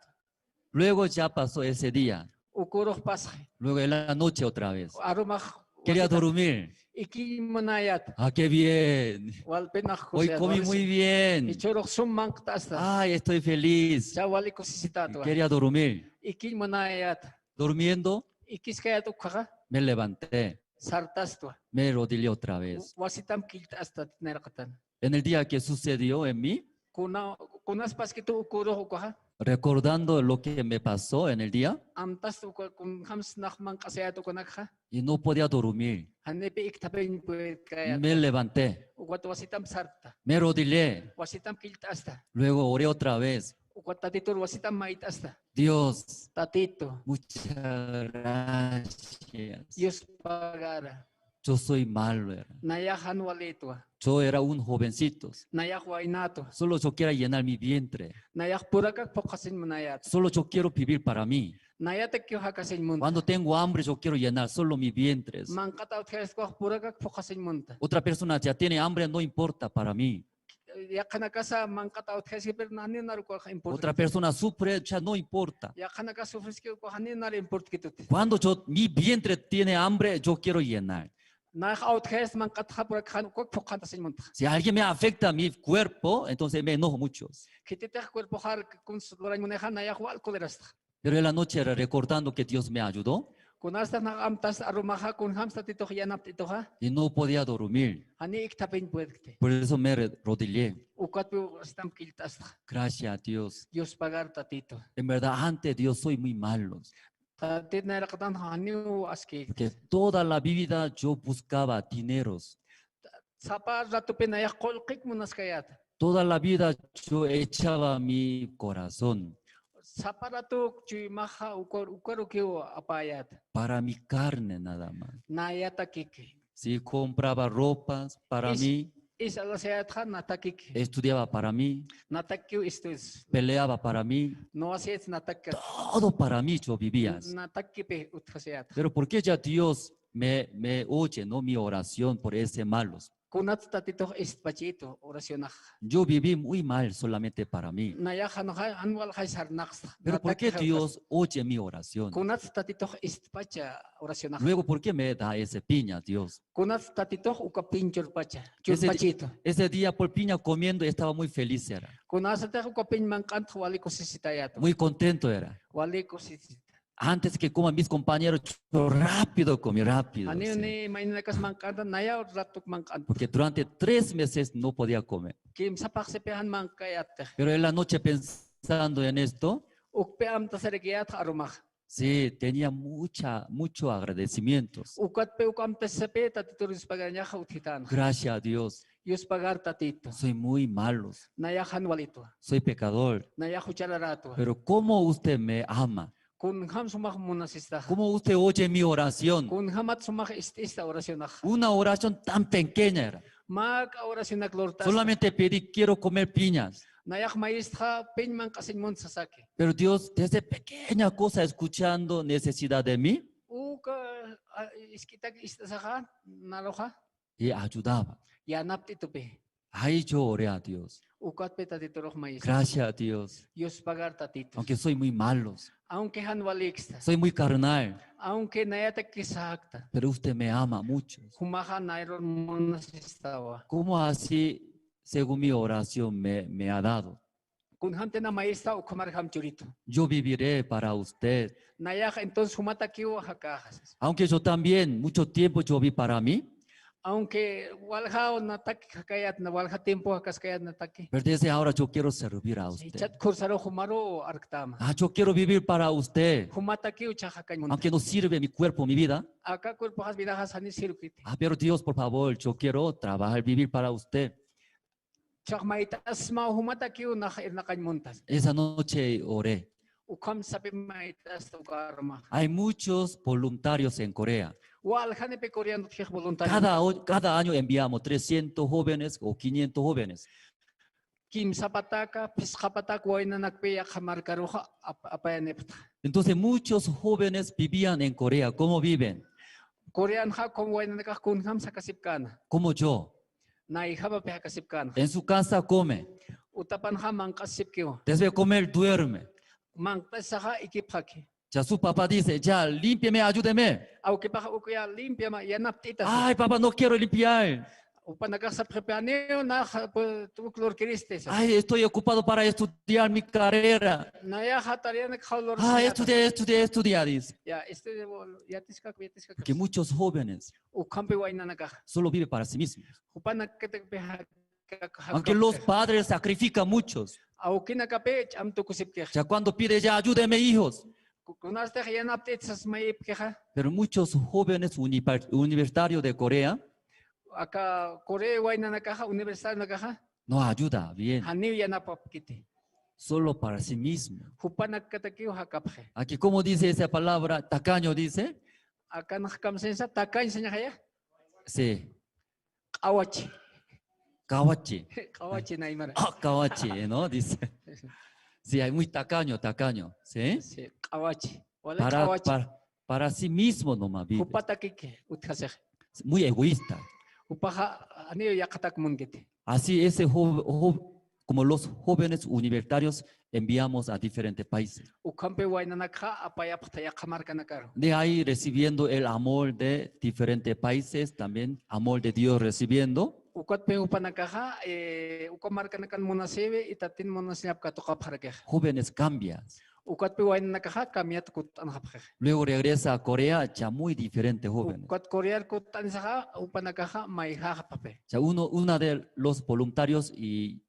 Luego ya pasó ese día. Ukurux pasxi. Luego en la noche otra vez. Arumax. Quería dormir. Ikiñ munayät. Ah, qué bien. Walpinax. Hoy comí muy bien. Jichhürux sum manq't'asta. Ay, estoy feliz. Cha wali kusisitatu. Quería dormir. Ikiñ munayät. Durmiendo, ikiskayät ukhaxa. Me levanté. Sartastwa. Me arrodillé otra vez. Wasitam killt'asta nayraqatan. En el día que sucedió en mí, kuna, kunas paskitu ukurux ukaxa. Recordando lo que me pasó en el día, amtast uka kunjams nax manq'asayät ukanakxa. Y no podía dormir. Janipi ikthapiñ puedkayät. Me levanté. Ukat wasitam sarta. Me arrodillé. Wasitam killt'asta. Luego oré otra vez. Ukat Tatitur wasitam mayt'asta. Dios, Tatito, muchas gracias. Dios pagara. Yo soy malo, era. Nayax jan walïtwa. Yo era un jovencito. Nayax waynätwa. Solo yo quiero llenar mi vientre. Nayax purakak phuqhasiñ munayät. Solo yo quiero vivir para mí. Nayatakiw jakasiñ munta. Cuando tengo hambre, yo quiero llenar solo mi vientre. Manq'at awtjayaskuax purakak phuqhasiñ munta. Otra persona ya tiene hambre, no importa para mí. Yaqhanakasa manq'at awtjayski, pero janiw nar ukax importa. Otra persona sufre, ya no importa. Yaqhanakas sufriski ukax janiw nar importkitut. Cuando yo, mi vientre tiene hambre, yo quiero llenar. Nax awtjayas manq'atxa, purakxa jan ukak phuqhantasiñ munta. Si alguien me afecta mi cuerpo, entonces me enojo mucho. Khititix cuerpoxar kuns lurañ munayxa, nayax wal colerasta. Pero en la noche era recordando que Dios me ayudó. Kunasta nax amtast arumaxa, kunjams Tatitux yanapt'ituxa. Y no podía dormir. Janiw ikthapiñ puedkti. Por eso me re-, arrodillé. Ukatpiw wasitam killt'asta. Gracias a Dios. Dios pagar Tatito. En verdad, ante Dios soy muy malo. Tatit nayraqatan janiw aski. Porque toda la vida yo buscaba dineros. Sapa ratupi nayax qullqik munaskayät. Toda la vida yo echaba mi corazón. Sapa ratu chuymaxa ukar, ukarukiw apäyät. Para mi carne nada más. Nayatakiki. Sí, compraba ropas para mí. Is alasayätxa natakiki. Estudiaba para mí. Natakiw estudios. Peleaba para mí. Nuwasayäts natakki. Todo para mí yo vivía. Natakipi utjasayät. Pero ¿por qué ya Dios me, me oye, no, mi oración por ese malos? Kunats Tatitux istpachïtu oracionax. Yo viví muy mal solamente para mí. Nayax jan, jan waljay sarnaqsta. Pero ¿por qué Dios oye mi oración? Kunats Tatitux istpacha oracionax. Luego, ¿por qué me da ese piña, Dios? Kunats Tatitux uka piñ churpacha, ese di-, churpachïtu. Ese día por piña comiendo estaba muy feliz era. Kunasatix uka piñ manq'antx wali kusisitayätu. Muy contento era. Wali kusisita. Antes que coman mis compañeros, yo rápido comí, rápido, sí. Janiw ni mayninakas manq'anta, nayaw ratuk manq'anta. Porque durante tres meses no podía comer. Kimsa phaxsipi jan manq'ayättix. Pero en la noche pensando en esto, ukpi amtasarikiyät arumax. Sí, tenía mucha, mucho agradecimientos. Ukatpi uk amtasisapï Tatitur yuspagarañaxa utjitänxa. Gracias a Dios. Yuspagar Tatito. Soy muy malos. Nayax jan walitwa. Soy pecador. Nayax juchararätwa. Pero ¿cómo usted me ama? Kunjam sumax munasistaxa. ¿Cómo usted oye mi oración? Kunjamat sumax ist'ista oracionaxa. Una oración tan pequeña era. Mä k'a oracionak lurt'asta. Solamente pedí, quiero comer piñas. Nayax mayistxa piñ manq'asiñ munt sasaki. Pero Dios, desde pequeña cosa escuchando necesidad de mí. Uka, a, isk'itak ist'asaxa, naruxa. Y ayudaba. Yanapt'itupï. Ahí yo oré a Dios. Ukatpï Tatiturux mayista. Gracias a Dios. Yuspagar Tatito. Aunque soy muy malos. Aunque jan walïksta. Soy muy carnal. Aunque nayatak kisäkta. Pero usted me ama mucho. Jumaxa nayrur munasistawa. ¿Cómo así, según mi oración, me, me ha dado? Kunjamtï na mayista ukhamarjam churitu. Yo viviré para usted. Nayax entonces jumatakiw jakäxa. Aunque yo también mucho tiempo yo vi para mí. Aunque walja natak jakayät, na walja tiempo jakaskayät nataki. Pero desde ahora yo quiero servir a usted. Jichhat khursaru jumaru arktäma. Ah, yo quiero vivir para usted. Jumatakiw jichhax jakañ munta. Aunque no sirve mi cuerpo, mi vida. Aka cuerpoxas vidaxas jani sirvkiti. Ah, pero Dios, por favor, yo quiero trabajar, vivir para usted. Jichhax mayt'asma jumatakiw nax irnaqañ muntas. Esa noche oré. Ukham sapï mayt'asta uka armax. Hay muchos voluntarios en Corea. Waljanipï Corean utjix voluntario. Cada, o-, cada año enviamos trescientos jóvenes o quinientos jóvenes. Kimsa pataka, phisqa pataka waynanakpï yaqha markaruxa ap-, apayanipxta. Entonces muchos jóvenes vivían en Corea. ¿Cómo viven? Coreanxa como waynanakax kunjam jakasipkäna. Como yo. Nayjamapï jakasipkäna. En su casa come. Utapanxa manq'asipkiwa. Después de comer, duerme. Manq't'asisaxa ikipxaki. Ya su papá dice, ya, límpieme, ayúdeme. Awkipax uka ya, límpiame, yanapt'ita. Ay, papá, no quiero limpiar. Jupanakax sapxipï, janiw nax, pues, uk lurkiristi. Ay, estoy ocupado para estudiar mi carrera. Nayaxa tareanak jaw lurkiristi. Ah, estudia, estudia, estudia, dice. Ya, estudia, yatiskak, yatiskak. Que muchos jóvenes. Ukhampï waynanakax. Solo vive para sí mismo. Jupanakatakpï ja-, ja-, aunque los padres sacrifican muchos. Awkinakapï ch'am tukusipkix. Ya cuando pide, ya ayúdeme, hijos. Ku-, kunastix yanapt'it sas mayipkixa. Pero muchos jóvenes univer-, universitarios de Corea. Aka Corea waynanakaxa, universitarionakaxa. No ayuda bien. Janiw yanapapkiti. Solo para sí mismo. Jupanakatakiw jakapxi. Aquí, ¿cómo dice esa palabra? Tacaño dice. Akan kamsisa, tacaño sañaxaya. Sí. Q'awachi. Q'awachi. Q'awachi, naymara. Ah, q'awachi, ¿no? Dice. Sí, hay muy tacaño, tacaño, ¿sí? Sí, q'awachi. Wala para, q'awachi. Para, para sí mismo nomás vive. Jupatakiki utjasix. Muy egoísta. Jupaxa, janiw yaqhatak munkiti. Así ese jo-, jo-, como los jóvenes universitarios enviamos a diferentes países. Ukhampï waynanakxa apayapxta yaqha markanakaru. De ahí recibiendo el amor de diferentes países, también amor de Dios recibiendo. Ukatpï jupanakaxa, eh, uka markanakan munasiwi, y tatin munasiñap katuqapxarakix. Jóvenes cambias. Ukatpï waynanakaxa cambiat kutt'anxapxix. Luego regresa a Corea, ya muy diferente jóvenes. Ukat Corear kutt'anisaxa, jupanakaxa mayjäxapxapï. Ya uno, una de los voluntarios y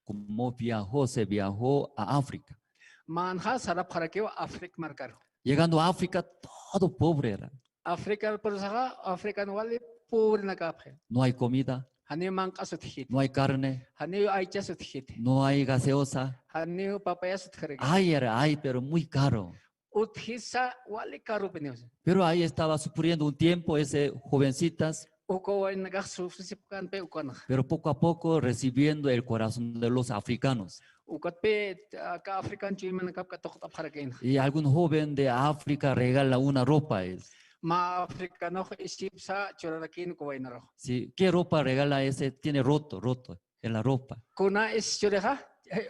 como viajó, se viajó a África. Mänxa sarapxarakiw África markaru. Llegando a África, todo pobre era. África, por eso, África wali pobre nakäpxi. No hay comida. Janiw manq'as utjkiti. No hay carne. Janiw aychas utjkiti. No hay gaseosa. Janiw papayas utjaraki. Ay, era, ay, pero muy caro. Utjisa wali karupiniw. Pero ahí estaba sufriendo un tiempo ese jovencitas. Uka waynakax sufrisipkänpï ukanxa. Pero poco a poco recibiendo el corazón de los africanos. Ukatpï, aka african chuymanakap katuqt'apxarakïnxa. Y algún joven de África regala una ropa, es. Mä africanux isipsa churarakïn uka waynarux. Sí, ¿qué ropa regala ese? Tiene roto, roto en la ropa. Kuna is churixa, eh,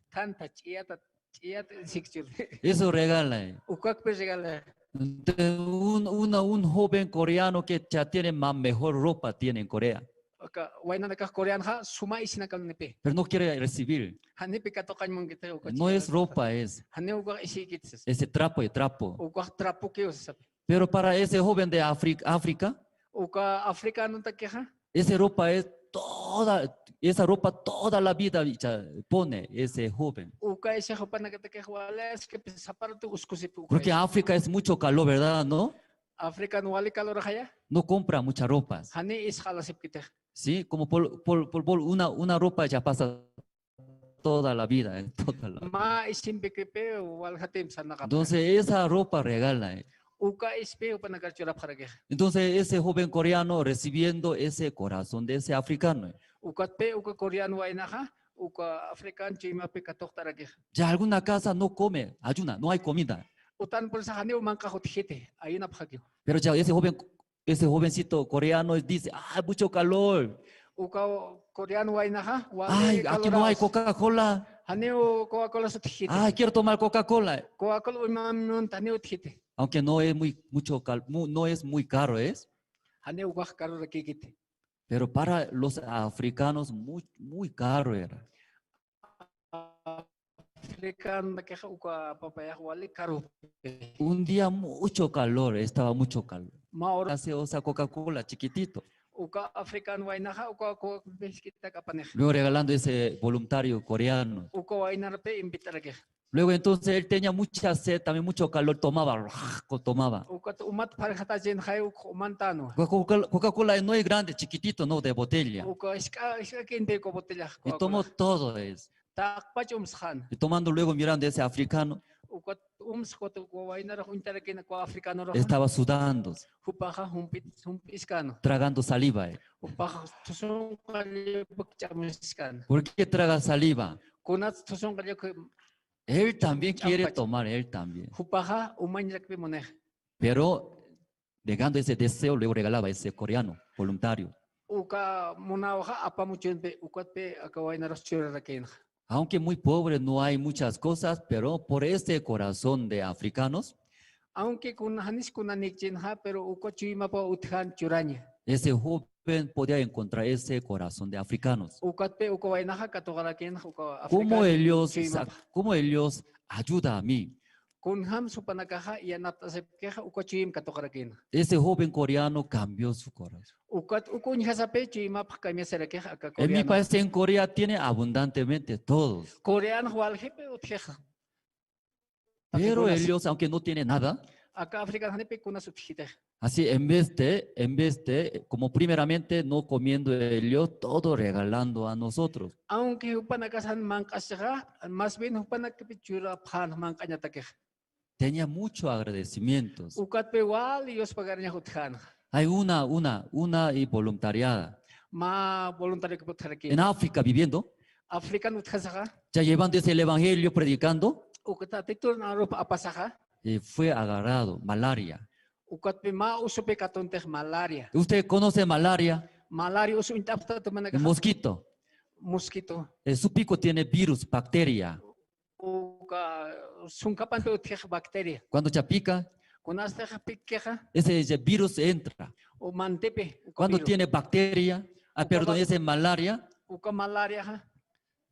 thantha ch'iyata, ch'iyata sik churi. Eso regala, eh. Ukakpï regala. Entonces, un, una, un joven coreano que ya tiene más mejor ropa tiene en Corea. Aka, waynanakax coreanxa suma isinakanipï. Pero no quiere recibir. Janipï katuqañ munkiti uka. No es ropa, es. Janiw ukax isiykiti sas. Ese trapo, el trapo. Ukax trapokiw sasapï. Pero para ese joven de Afri-, África, uka africanotakixa, ese ropa es toda, esa ropa toda la vida icha pone ese joven. Uka ese jupanakatakix wali askipis sapartu uskusipi uka. Porque África es mucho calor, ¿verdad, no? African wali calor jaya. No compra muchas ropas. Jani isq'alasipkitix. Sí, como por, por, por, por una, una ropa ya pasa toda la vida, eh, toda la vida. Ma isimpikipi waljatim sarnaqapxi. Entonces, esa ropa regala, eh. Uka ispi jupanakar churapxarakix. Entonces, ese joven coreano recibiendo ese corazón de ese africano, eh. Ukatpi uka coreano waynaxa, uka african chuymapi katuqtarakix. Ya alguna casa no come, ayuna, no hay comida. Utan pursa janiw manqax utjiti, ayunapxakiw. Pero ya ese joven, ese jovencito coreano dice, "Ah, mucho calor. Uka coreano waynaxa, wali caloraos. Ay, aquí no hay Coca-Cola. Janiw Coca-Cola utjiti. Ay, quiero tomar Coca-Cola." Coca-Cola uymamimanta janiw utjiti. Aunque no es muy, mucho cal-, mu-, no es muy caro, es. Janiw ukax carorakïkiti. Pero para los africanos muy, muy caro era. Africanakixa uka papayax wali caro. Un día mucho calor, estaba mucho calor. Ma hora. Gaseosa Coca-Cola chiquitito. Uka african waynaxa, uka Coca-Cola chiquitita apanix. Luego regalando ese voluntario coreano. Uka waynarpi invitarakix. Luego entonces él tenía mucha sed, también mucho calor, tomaba, tomaba. Ukat umat pharxatachinxay uk umantänwa. Coca-Cola, Coca-Cola no es grande, chiquitito, ¿no? De botella. Uka isk'a, isk'a kinti uka botellax. Y tomó todo eso. Taqpach umsxan. Y tomando luego mirando ese africano. Ukat umsxat uka waynarax uñtarakïna uka africanorax. Estaba sudando. Jupaxa jump'i, jump'iskänwa. Tragando saliva, eh. Jupaxa thusunqallipuk ch'amuskänwa. ¿Por qué traga saliva? Kunats thusunqallipuk. Él también quiere tomar, él también. Jupaxa umañrakpi munix. Pero negando ese deseo, luego regalaba ese coreano voluntario. Uka munawxa apamuchunpi, ukatpi aka waynarax churarakïnxa. Aunque muy pobre, no hay muchas cosas, pero por ese corazón de africanos, aunque kun-, janis kunanikchinxa, pero uka chuymapa utjan churaña. Ese joven podía encontrar ese corazón de africanos. Ukatpi uka waynaxa katuqarakïnxa uka africano chuymapa. Cómo ellos sa-, cómo ellos ayuda a mí. Kunjams jupanakaxa yanapt'asipkixa uka chuym katuqarakïnxa. Ese joven coreano cambió su corazón. Ukat uka uñjasapi chuymapx cambiasirakix aka coreano. En mi país, en Corea, tiene abundantemente todos. Coreanx waljipi utjixa. Pero ellos, aunque no tiene nada, aka africano janipi kunas utjitix. Así, en vez de, en vez de, como primeramente, no comiendo ellos, todo regalando a nosotros. Aunque jupanakas jan manq'asixa, más bien jupanakpi churapxän manq'añatakix. Tenía mucho agradecimientos. Ukatpi wali yuspagarañax utjänxa. Hay una, una, una y voluntariada. Mä voluntarioki utjarakï. En África viviendo. African utjasaxa. Ya llevando ese el evangelio, predicando. Ukat Tatitur arup apasaxa. Y fue agarrado, malaria. Ukatpi mä usupi katuntix malaria. ¿Usted conoce malaria? Malaria usu uñt'apxta jupanakax. Mosquito. Mosquito. Eh, su pico tiene virus, bacteria. Uka sunkapanpi utjix bacteria. Cuando ya pica, kunastix pikkixa. Ese, ese virus entra. O mantipi. Cuando tiene bacteria, ah, perdón, ese malaria. Uka malaria, ajá.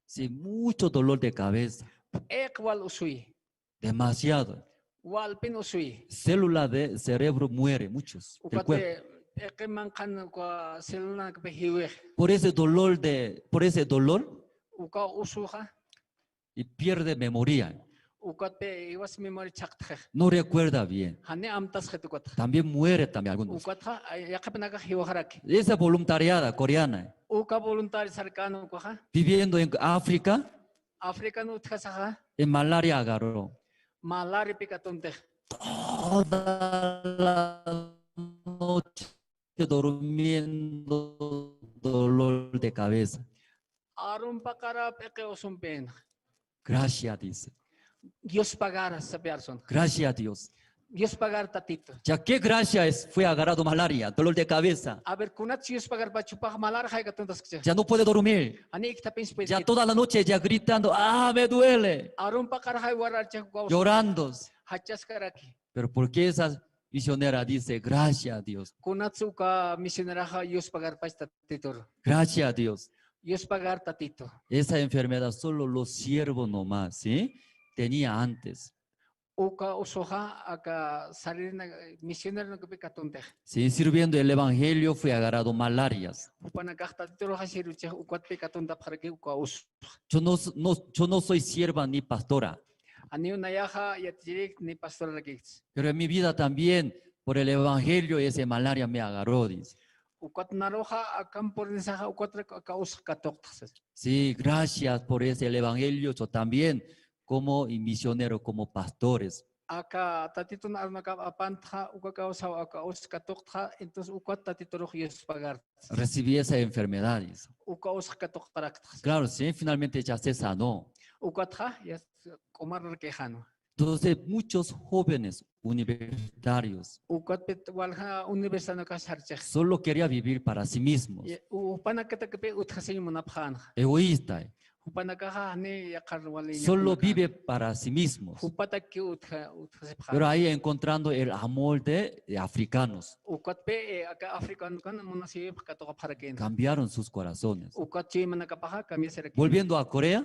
Sí, mucho dolor de cabeza. P'iq wal usuy. Demasiado. Walpin usuy. Célula de cerebro muere, muchos, del cuerpo. Ukat p'iqi manqhan uka célula jiwix. Por ese dolor de, por ese dolor. Uka usuxa. Y pierde memoria. Ukatpi iwas memoria chhaqtxix. No recuerda bien. Jani amtasxit ukatxa. También muere también algunos. Ukatxa, ay, yaqhipinakax jiwaxaraki. Esa voluntariada coreana. Uka voluntaria sarkana ukaxa. Viviendo en África. African utjasaxa. En malaria agarró. Malaria pikatuntix. Toda la noche durmiendo, dolor de cabeza. Arunpaqara p'iqi usumpin. Gracias, dice. Dios pagara, sapi arsun. Gracias, Dios. Dios pagar, Tatito. Ya qué gracia es, fue agarrado malaria, dolor de cabeza. A ver, kunats Dios pagar pachupax malaria jaykatuntaskcha. Ya no puede dormir. Ani iktapins puede. Ya toda la noche ya gritando, "Ah, me duele." Arunpaqara jay wararcha. Llorando. Jachaskaraki. Pero ¿por qué esa misionera dice, "Gracias a Dios"? Kunats uka misioneraxa Dios pagar pach Tatitur. Gracias a Dios. Dios pagar, Tatito. Esa enfermedad solo los siervos nomás, ¿sí? Tenía antes. Uka usuxa aka saririna misioneronakupi katuntix. Sí, sirviendo el evangelio fui agarrado malarias. Jupanakax Tatituruxa sirvichix ukatpi katuntapxaraki uka usu. Yo no, no, yo no soy sierva ni pastora. Janiw nayaxa yatichirik ni pastorarakix. Pero en mi vida también, por el evangelio, ese malaria me agarró, dice. Ukat naruxa akan purisaxa ukatrak aka usax katuqtxa. Sí, gracias por ese evangelio, yo también, como y misionero, como pastores. Aka Tatitun arunakap apantxa, uka kawsaw aka usax katuqtxa, entonces ukat Tatiturux yuspagartxa. Recibí esa enfermedad, dice. Uka usax katuqaraktxa. Claro, sí, finalmente ya se sanó. Ukatxa, ya k'umararkixanwa. Entonces, muchos jóvenes universitarios Ukatpit walja universitanakax sarchix. Solo quería vivir para sí mismos. Jupanakatakpi utjasiñ munapxänxa. Egoísta. Jupanakaxa jani yaqhar wali. Solo vive para sí mismos. Jupatakki utja utjasipxä. Pero ahí encontrando el amor de, de africanos. Ukatpi, eh, aka africanokan munasïwipx katuqapxarakïn. Cambiaron sus corazones. Ukat chuymanakapaxa cambiasarakïn. Volviendo a Corea,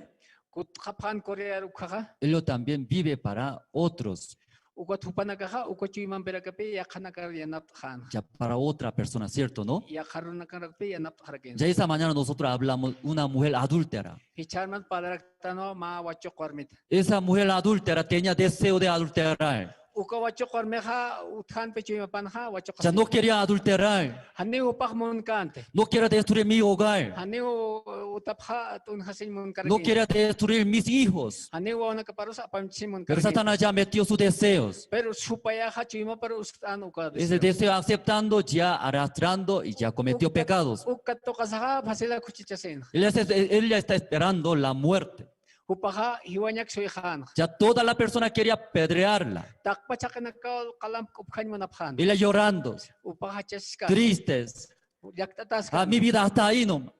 Kutxapxän Corear ukhaxa. Ello también vive para otros. Ukat jupanakaxa uka chuymampirakapï yaqhanakar yanapt'xänxa. Ya para otra persona, ¿cierto, no? Yaqha arunakarakpï yanapt'xarakïn. Ya esa mañana nosotros hablamos una mujer adúltera. Jichhärmat parlaraktanwa mä wachuq warmita. Esa mujer adúltera tenía deseo de adulterar. Uka wachuq warmixa utjänpi chuymapanxa wachuq. Ya no quería adulterar. Janiw jupax munkänti. No quería destruir mi hogar. Janiw utapxa t'unjasiñ munkarakïn. No quería destruir mis hijos. Janiw wawanakaparus apamchasiñ munkarakïn. Pero Satanás ya metió sus deseos. Pero jupayaxa chuymapar uskt'an uka deseo. Ese deseo aceptando, ya arrastrando y ya cometió pecados. Uk katuqasaxa facilak juchachasïn. Él ya está, él ya está esperando la muerte. Jupaxa jiwañak suyxänxa. Ya toda la persona quería apedrearla. Taqpach jaqinakaw qalamp k'upjañ munapxän. Ella llorando. Jupaxa jachasiskä. Tristes. Llakt'atäskä. Ah, mi vida hasta ahí nomás.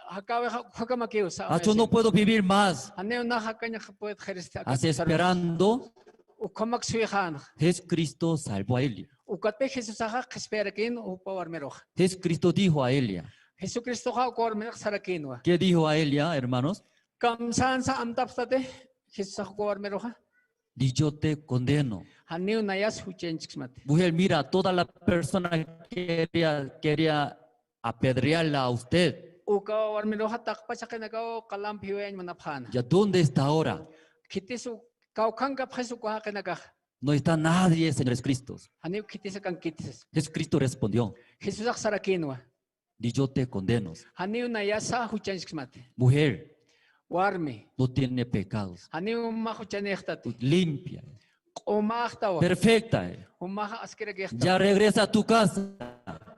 Jakäwixa ukhamakiw sa. Ah, yo no puedo vivir más. Janiw nax jakañax puedxiristi. Así esperando. Ukhamak suyxänxa. Jesucristo salvó a ella. Ukatpï Jesusaxa qhispiyarakïn jupa warmiruxa. Jesucristo dijo a ella. Jesucristoxa uka warmirux sarakïnwa. ¿Qué dijo a ella, hermanos? Kamsänsa amtapxtati Jesusax uka warmiruxa. Ni yo te condeno. Janiw nayas juchañchksmati. Mujer, mira, toda la persona quería, quería apedrearla a usted. Uka warmiruxa taqpach jaqinakaw qalamp jiwayañ munapxäna. ¿Ya dónde está ahora? Khitis u-, kawkhankapxis uka jaqinakaxa. No está nadie, Señor Jesucristo. Janiw khitisa kankiti sas. Jesucristo respondió. Jesusax sarakïnwa. Ni yo te condeno. Janiw nayasa juchañchksmati. Mujer, warmi, no tiene pecados. Janiw mä juchanïxtati. Limpia. Q'umäxtawa. Perfecta. Jumaxa askirakïxtawa. Ya regresa a tu casa.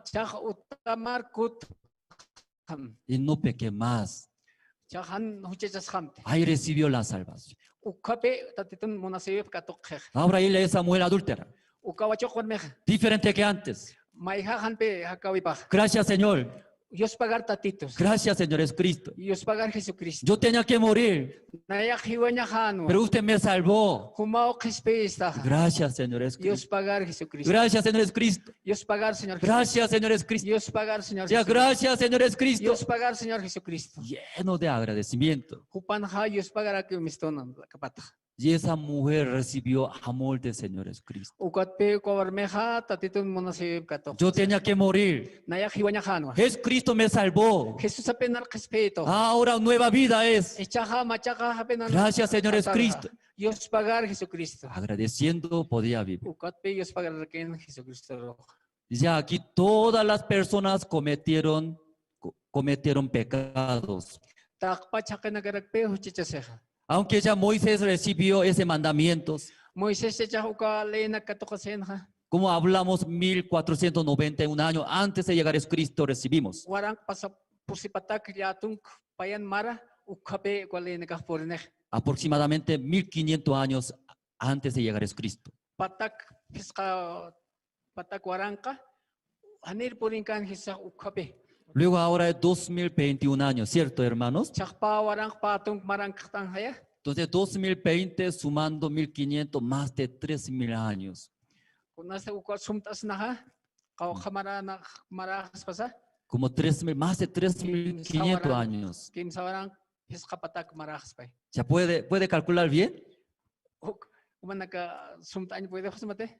Chax utamar kut. Y no peque más. Chax jan juchachasxamti. Ahí recibió la salvación. Ukhapi Tatitun munasïwip katuqxix. Ahora ella, esa mujer adúltera. Uka wachuq warmixa. Diferente que antes. Mayjax janpi jakäwipax. Gracias, Señor. Yuspagar Tatitus. Gracias, Señor Jesucristo. Yuspagar Jesucristo. Yo tenía que morir. Nayax jiwañaxänwa. Pero usted me salvó. Jumaw qhispiyistaxa. Gracias, Señor Jesucristo. Yuspagar Jesucristo. Gracias, Señor Jesucristo. Yuspagar Señor Jesucristo. Gracias, Señor Jesucristo. Yuspagar Señor Jesucristo. Ya, gracias, Señor Jesucristo. Yuspagar Señor Jesucristo. Lleno de agradecimiento. Jupanxa yuspagarakiw mistun kapatxa. Y esa mujer recibió amor del Señor Jesucristo. Ukatpï uka warmixa Tatitun munasïwip katuqxi. Yo tenía que morir. Nayax jiwañaxänwa. Jesucristo me salvó. Jesusapï nar qhispiytu. Ahora nueva vida es. Jichhaxa machaqa japï nar. Gracias, Señor Jesucristo. Yuspagar Jesucristo. Agradeciendo podía vivir. Ukatpï yuspagararakïn Jesucristoruxa. Ya aquí todas las personas cometieron, co-, cometieron pecados. Taqpach jaqinakarakpï juchachasixa. Aunque ya Moisés recibió ese mandamiento. Moisés jichhax uka leynak katuqasïnxa. Como hablamos, mil cuatrocientos noventa y un años antes de llegar a Cristo recibimos. Waranq pasa pusi patak llätunk payan mara ukhapï uka leynakax purinix. Aproximadamente mil quinientos años antes de llegar a Cristo. Patak phisqa patak waranqa, janir purinkän Jesusax ukhapï. Luego ahora es dos mil veintiún años, ¿cierto, hermanos? Chax pä waranq pä tunk marankxtanxaya. Entonces, dos mil veinte, sumando mil quinientos, más de tres mil años. Kunasa uka sumt'asnaxa, qawqha marana-, maraxaspasa. Como tres mil, más de tres mil quinientos años. Kimsa waranq, kimsa waranq phisqa patak maraxaspay. ¿Ya puede, puede calcular bien? Uk, Umanaka sumt'añ puede josmate.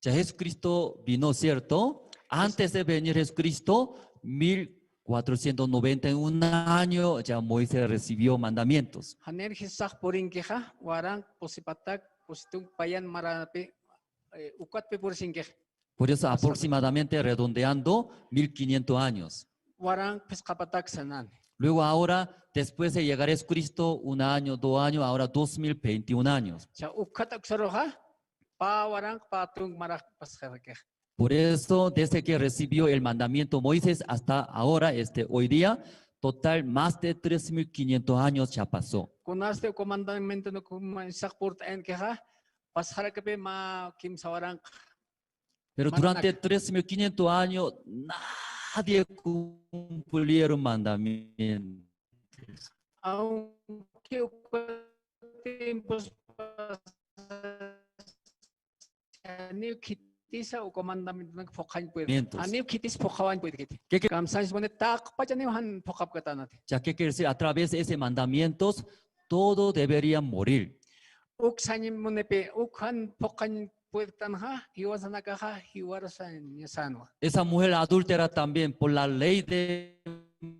Ya Jesucristo vino, ¿cierto? Antes de venir Jesucristo, mil cuatrocientos noventa y un año ya Moisés recibió mandamientos. Janir Jesusax purinkixa, waranq pusipatak, pusitunk payan marapi, eh, ukatpi purisinkixa. Por eso, aproximadamente, redondeando, mil quinientos años. Waranq phisqapatak sanan. Luego ahora, después de llegar Jesucristo, un año, dos años, ahora dos mil veintiún años. Cha ukat uksaruxa, pä waranq pä tunk marax pasxarakixa. Por eso, desde que recibió el mandamiento Moisés hasta ahora, este, hoy día, total más de tres mil quinientos años ya pasó. Kunasti uka mandamiento no kuma isax purt'ayankixa, pasxarakipï mä kimsa waranq. Pero durante tres mil quinientos años nadie cumplieron mandamientos. Aunque uka tiempos pasados, janiw khitisa uka mandamientonak phuqhañ puede. Mientos. Janiw khitis phuqhawañ puede khiti. ¿Qué, qué? Kamsañs mune taqpachaniw jan phuqhapkatanati. Ya, ¿qué quiere decir? A través de ese mandamientos, todo debería morir. Uk sañ munepi, uk jan phuqhañ puedktanxa, jiwasanakaxa, jiwarasañasanwa. Esa mujer adúltera también, por la ley de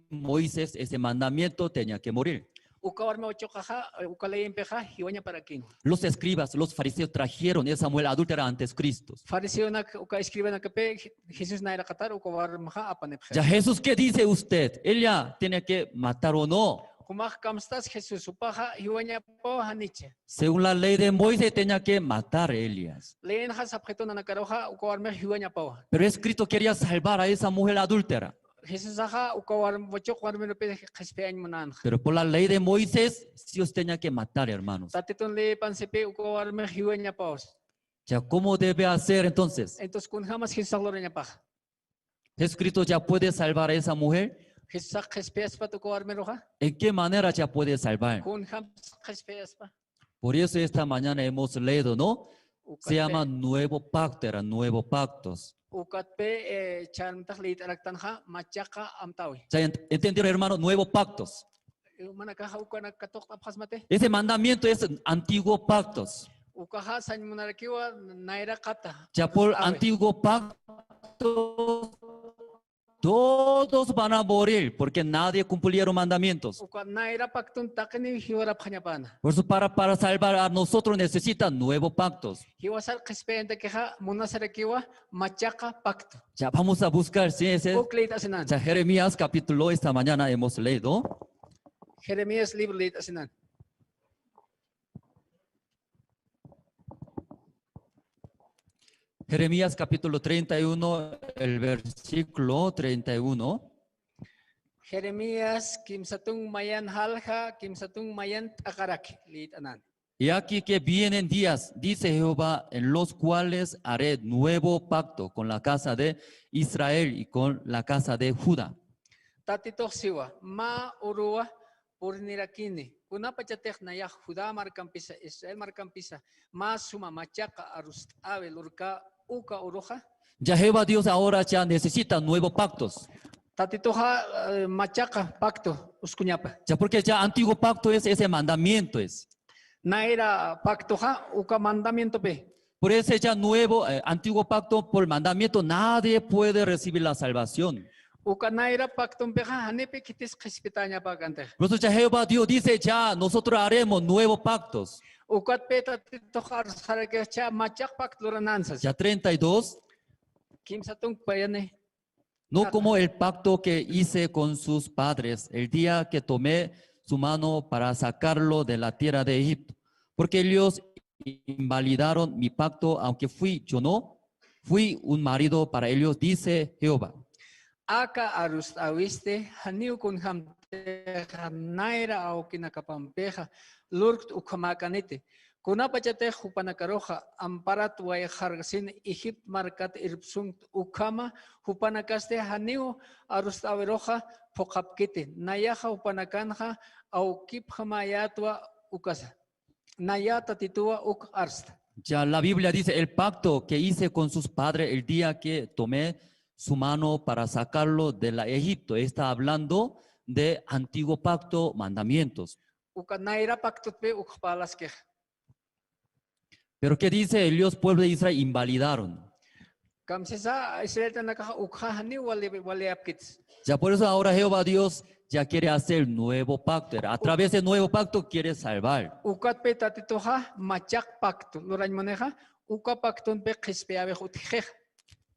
Moisés, ese mandamiento tenía que morir. Uka warmi wachuqaxa, uka leyimpixa, jiwañaparakïn. Los escribas, los fariseos trajeron esa mujer adúltera antes Cristo. Fariseonak, uka escribanakapi, Jesús nayraqatar, uka warmixa apanipxi. Ya Jesús, ¿qué dice usted? Ella tiene que matar o no. Jumax kamstas Jesús, jupaxa jiwañapaw janicha. Según la ley de Moisés tenía que matar a Elías. Leyinxa sapxitu nanakaruxa uka warmix jiwañapawa. Pero Jesucristo quería salvar a esa mujer adúltera. Jesusaxa uka warm-, wachuq warmirupi qhispiyañ munänxa. Pero por la ley de Moisés, sí os tenía que matar, hermanos. Tatitun leyipansipi uka warmix jiwañapawas. Ya, ¿cómo debe hacer entonces? Entonces, kunjamas Jesusax lurañapaxa. ¿Jesucristo ya puede salvar a esa mujer? Jesusax qhispiyaspat uka warmiruxa. ¿En qué manera ya puede salvar? Kunjamas qhispiyaspa. Por eso esta mañana hemos leído, ¿no? Ukat. Se llama Nuevo Pacto, era Nuevo Pactos. Ukatpi, eh, ch'amtax liyt'araktanxa, machaqa amtawi. ¿Ya ent-, entendieron, hermano? Nuevo Pactos. Umanakaxa ukanak katuqt'apxasmati. Ese mandamiento es antiguo pactos. Ukaxa sañ munarakiwa nayraqata. Ya por antiguo pacto todos van a morir porque nadie cumplieron mandamientos. Uka nayra pacton taqiniw jiwarapxañapana. Por eso para, para salvar a nosotros necesita nuevo pactos. Jiwasar qhispiyantakixa munasarakiwa machaqa pacto. Ya vamos a buscar, sí, ese. Uk liyt'asinan. Ya Jeremías capítulo, esta mañana hemos leído. Jeremías libro liyt'asinan. Jeremías capítulo treinta y uno, el versículo treinta y uno. Jeremías kimsatung mayan jalja, kimsatung mayan t'aqaraki, liyt'anan. He aquí que vienen días, dice Jehová, en los cuales haré nuevo pacto con la casa de Israel y con la casa de Judá. Tatitux siwa, mä uruwa purinirakini, kunapachatix nayax Judá markampisa, Israel markampisa, mä suma machaqa arust'äwi lurkä uka uruxa. Ya Jehová Dios ahora ya necesita nuevo pactos. Tatituxa, eh, machaqa pacto uskuñapa. Ya, porque ya antiguo pacto es ese mandamiento es. Nayra pactoxa uka mandamientopi. Por ese ya nuevo, eh, antiguo pacto, por mandamiento, nadie puede recibir la salvación. Uka nayra pactompixa janipi khitis qhispitäñapäkänti. Por eso ya Jehová Dios dice, ya nosotros haremos nuevos pactos. Ukatpi Tatitux arsxarakix cha machaq pacto luranän sas. Ya treinta y dos. Kimsa tunk payani. No como el pacto que hice con sus padres, el día que tomé su mano para sacarlo de la tierra de Egipto, porque ellos invalidaron mi pacto, aunque fui, yo no fui un marido para ellos, dice Jehová. Aka arust'äwisti, janiw kunjamtixa nayra awkinakapampixa lurkt ukhamäkäniti. Kunapachatix jupanakaruxa amparat wayxarsin Egipt markat irpsumkt ukhama, jupanakasti janiw arust'äwiruxa phuqhapkiti. Nayaxa jupanakanxa awkipjamäyätwa ukasa. Naya Tatituwa uk arsta. Ya la Biblia dice, el pacto que hice con sus padres el día que tomé su mano para sacarlo de la Egipto. Está hablando de antiguo pacto, mandamientos. Uka nayra pactotpi uk parlaskix. Pero ¿qué dice? Ellos, pueblo de Israel, invalidaron. Kamsisa Israeltanakaxa ukxa janiw wali, wali apkits. Ya por eso ahora Jehová Dios ya quiere hacer nuevo pacto. A través del nuevo pacto quiere salvar. Ukatpi Tatituxa machaq pacto lurañ munixa, uka pactonpi qhispiyäwix utjxix.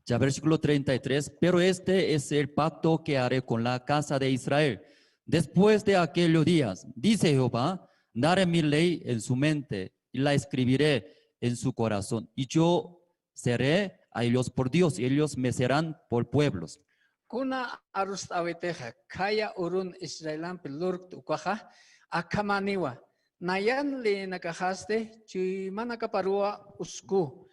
Ya versículo treinta y tres, pero este es el pacto que haré con la casa de Israel. Después de aquellos días, dice Jehová, daré mi ley en su mente y la escribiré en su corazón. Y yo seré a ellos por Dios, y ellos me serán por pueblos. Kuna arust'äwitixa, khaya urun Israelampi lurkt ukaxa, akhamaniwa, nayan leyinakaxasti chuymanakaparuwa usku.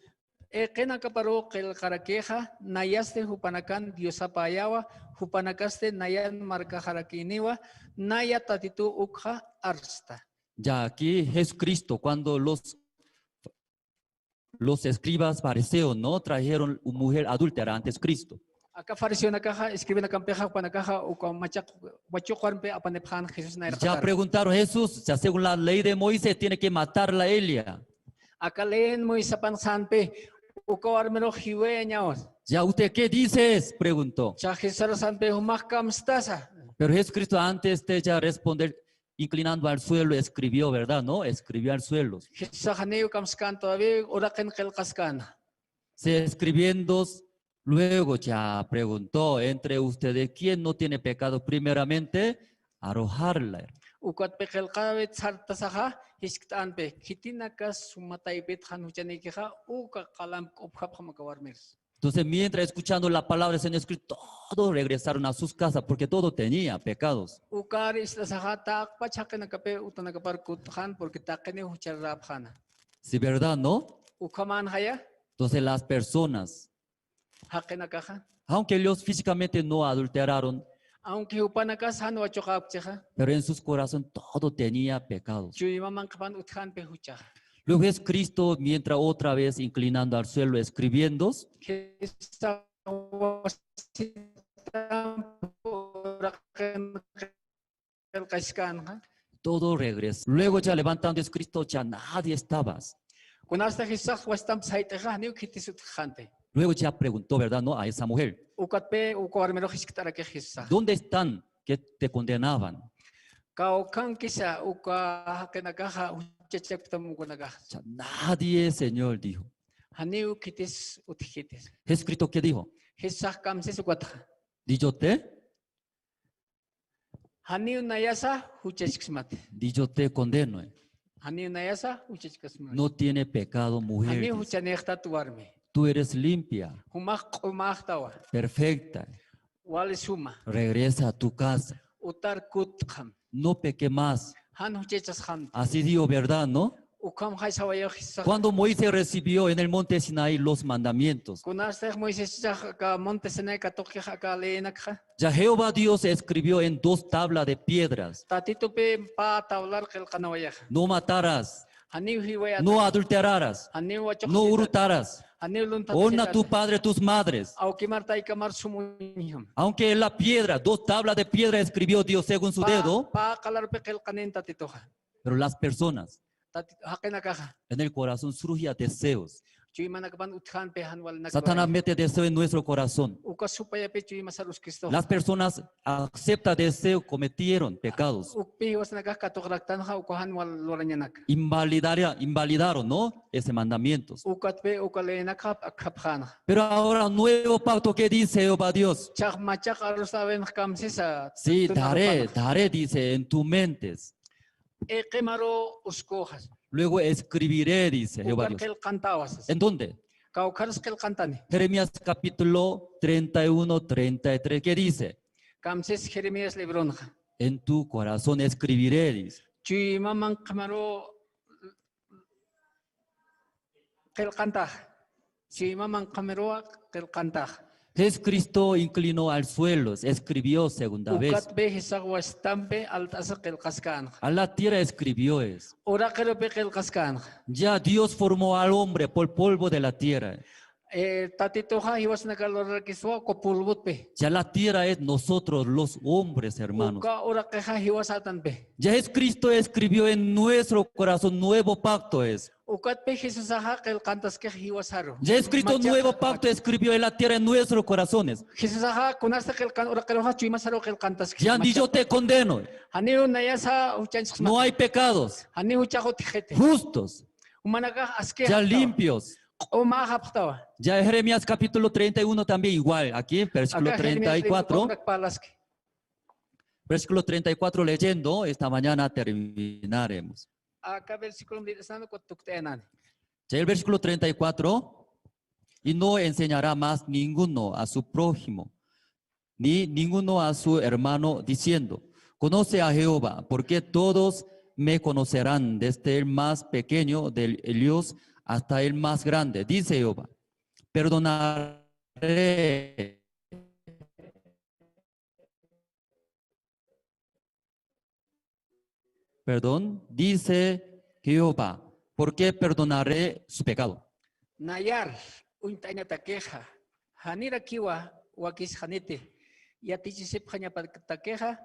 Iqinakaparuw qillqarakixa, nayasti jupanakan Diosapäyawa, jupanakasti nayan markaxarakïniwa, naya Tatitu ukxa arsta. Ya aquí Jesucristo, cuando los, los escribas fariseos, ¿no? Trajeron una mujer adúltera antes Cristo. Aka fariseonakaxa, escribinakampixa, jupanakaxa, uka machaq wachuq warmpi apanipxän Jesús nayraqatar. Ya preguntaron, Jesús, ya según la ley de Moisés, tiene que matarla ella. Aka leyin Moisés apanxsänpi, uka warmirux jiwayañawa. Ya, ¿usted qué dices? Preguntó. Cha Jesús sänpi, jumax kamstasa. Pero Jesucristo antes de ya responder, inclinando al suelo, escribió, ¿verdad? ¿No? Escribió al suelo. Jesús janiw kamskän todavía, uraqin qillqaskän. Se escribiendo, luego ya preguntó, entre ustedes, ¿quién no tiene pecado? Primeramente, arrojarla. Ukatpi qillqäwit sartasaxa, jiskt'änpi, khitinakas suma taypit jan juchanïkixa, uka qalamp k'upjapxam aka warmir. Entonces, mientras escuchando la palabra del Señor Jesucristo, todos regresaron a sus casas porque todo tenía pecados. Ukar ist'asaxa taqpach jaqinakapi utanakapar kutxän porque taqiniw jucharäpxäna. Sí, ¿verdad, no? Ukhamänxaya. Entonces, las personas, jaqinakaxa, aunque ellos físicamente no adulteraron, aunque jupanakas jan wachuqäpchixa, pero en sus corazones todo tenía pecados. Chuyma manqhapan utjänpi juchaxa. Luego es Cristo, mientras otra vez inclinando al suelo, escribiendo. Jisa wasitamp uraqin qillqaskänxa. Todo regresó. Luego ya levantando es Cristo, ya nadie estabas. Kunasta Jesús wasitamp sayt'ixa, janiw khitis utjxänti. Luego ya preguntó, ¿verdad? ¿No? A esa mujer. Ukatpi, uka warmirux jiskt'arakix Jesús. ¿Dónde están que te condenaban? Kawkhankisa uka jaqinakaxa juchachapktam ukanakax. Ya nadie, Señor, dijo. Janiw khitis utjkiti. Jesucristo, ¿qué dijo? Jesús kamsis ukatxa. ¿Ni yo te? Janiw nayasa juchachksmati. Ni yo te condeno. Janiw nayasa juchachksmati. No tiene pecado, mujer, dice. Janiw juchanïxtat warmi. Tú eres limpia. Jumax q'umäxtawa. Perfecta. Wali suma. Regresa a tu casa. Utar kutxam. No peque más. Jan juchachasxamti. Así dijo, ¿verdad, no? Ukhamxay sawayaw Jesús. Cuando Moisés recibió en el monte Sinaí los mandamientos, kunastix Moisés aka monte Sinaí katuqkix aka leyinakxa, ya Jehová Dios escribió en dos tablas de piedras. Tatitupi pä tablar qillqanawayaxa. No matarás. Janiw jiwayätax. No adulterarás. Janiw wachuqsitätax. No hurtarás. Janiw lunthatätax. Honra a tu padre, tus madres. Awkimar taykamar sum uñjam. Aunque en la piedra, dos tablas de piedra escribió Dios según su dedo. Pä, pä qalarpi qillqanin Tatituxa. Pero las personas, Tati-, jaqinakaxa, en el corazón surgía deseos. Chuymanakapan utjänpi jan walinakwa. Satanás mete deseo en nuestro corazón. Uka supayapi chuyma sarus Cristo. Las personas acepta deseo, cometieron pecados. Ukpi jiwasanakax katuqaraktanxa uka jan wal lurañanak. Invalidara-, invalidaron, ¿no? Ese mandamiento. Ukatpi uka leynakxa akhapxänxa. Pero ahora nuevo pacto, ¿qué dice Jehová Dios? Chax machaq arust'äwinx kamsisa. Sí, daré, daré, dice, en tu mentes. Iqimaru uskuxas. Luego escribiré, dice Jehová Dios. Ukar qillqantäwa sas. ¿En dónde? Kawkharus qillqantani. Jeremías capítulo treinta y uno, treinta y tres, ¿qué dice? Kamsis Jeremías libronxa. En tu corazón escribiré, dice. Chuyma manqhamaru qillqantax. Chuyma manqhamaruw qillqantax. Jesucristo inclinó al suelo, escribió segunda vez. Ukatpi Jesús wastampi alt'asa qillqaskänxa. A la tierra escribió es. Uraqirupi qillqaskänxa. Ya Dios formó al hombre por polvo de la tierra. Eh, Tatituxa jiwasanakar lurarakiswa uka polvotpi. Ya la tierra es nosotros los hombres, hermanos. Uka uraqixa jiwasätanpi. Ya Jesucristo escribió en nuestro corazón nuevo pacto es. Ukatpi Jesusaxa qillqantaskix jiwasaru. Ya escrito un nuevo pacto, escribió en la tierra, en nuestros corazones. Jesusaxa kunasti qillqan, uraqiruxa chuymasaru qillqantaskix. Ya ni yo te condeno. Janiw nayasa juchañchxsma. No hay pecados. Janiw juchax utjxiti. Justos. Jumanakax askix. Ya limpios. Q'umax apxtawa. Ya Jeremías capítulo treinta y uno también igual, aquí, versículo treinta y cuatro. Versículo treinta y cuatro leyendo, esta mañana terminaremos. Aka versículo tukt'ayanani. Ya el versículo treinta y cuatro, y no enseñará más ninguno a su prójimo, ni ninguno a su hermano, diciendo, "Conoce a Jehová", porque todos me conocerán, desde el más pequeño de ellos hasta el más grande, dice Jehová. Perdonaré Perdón, dice Jehová, porque perdonaré su pecado. Nayar uñt'añatakixa, janirakiwa wakisxaniti, yatichisipxañapatakixa,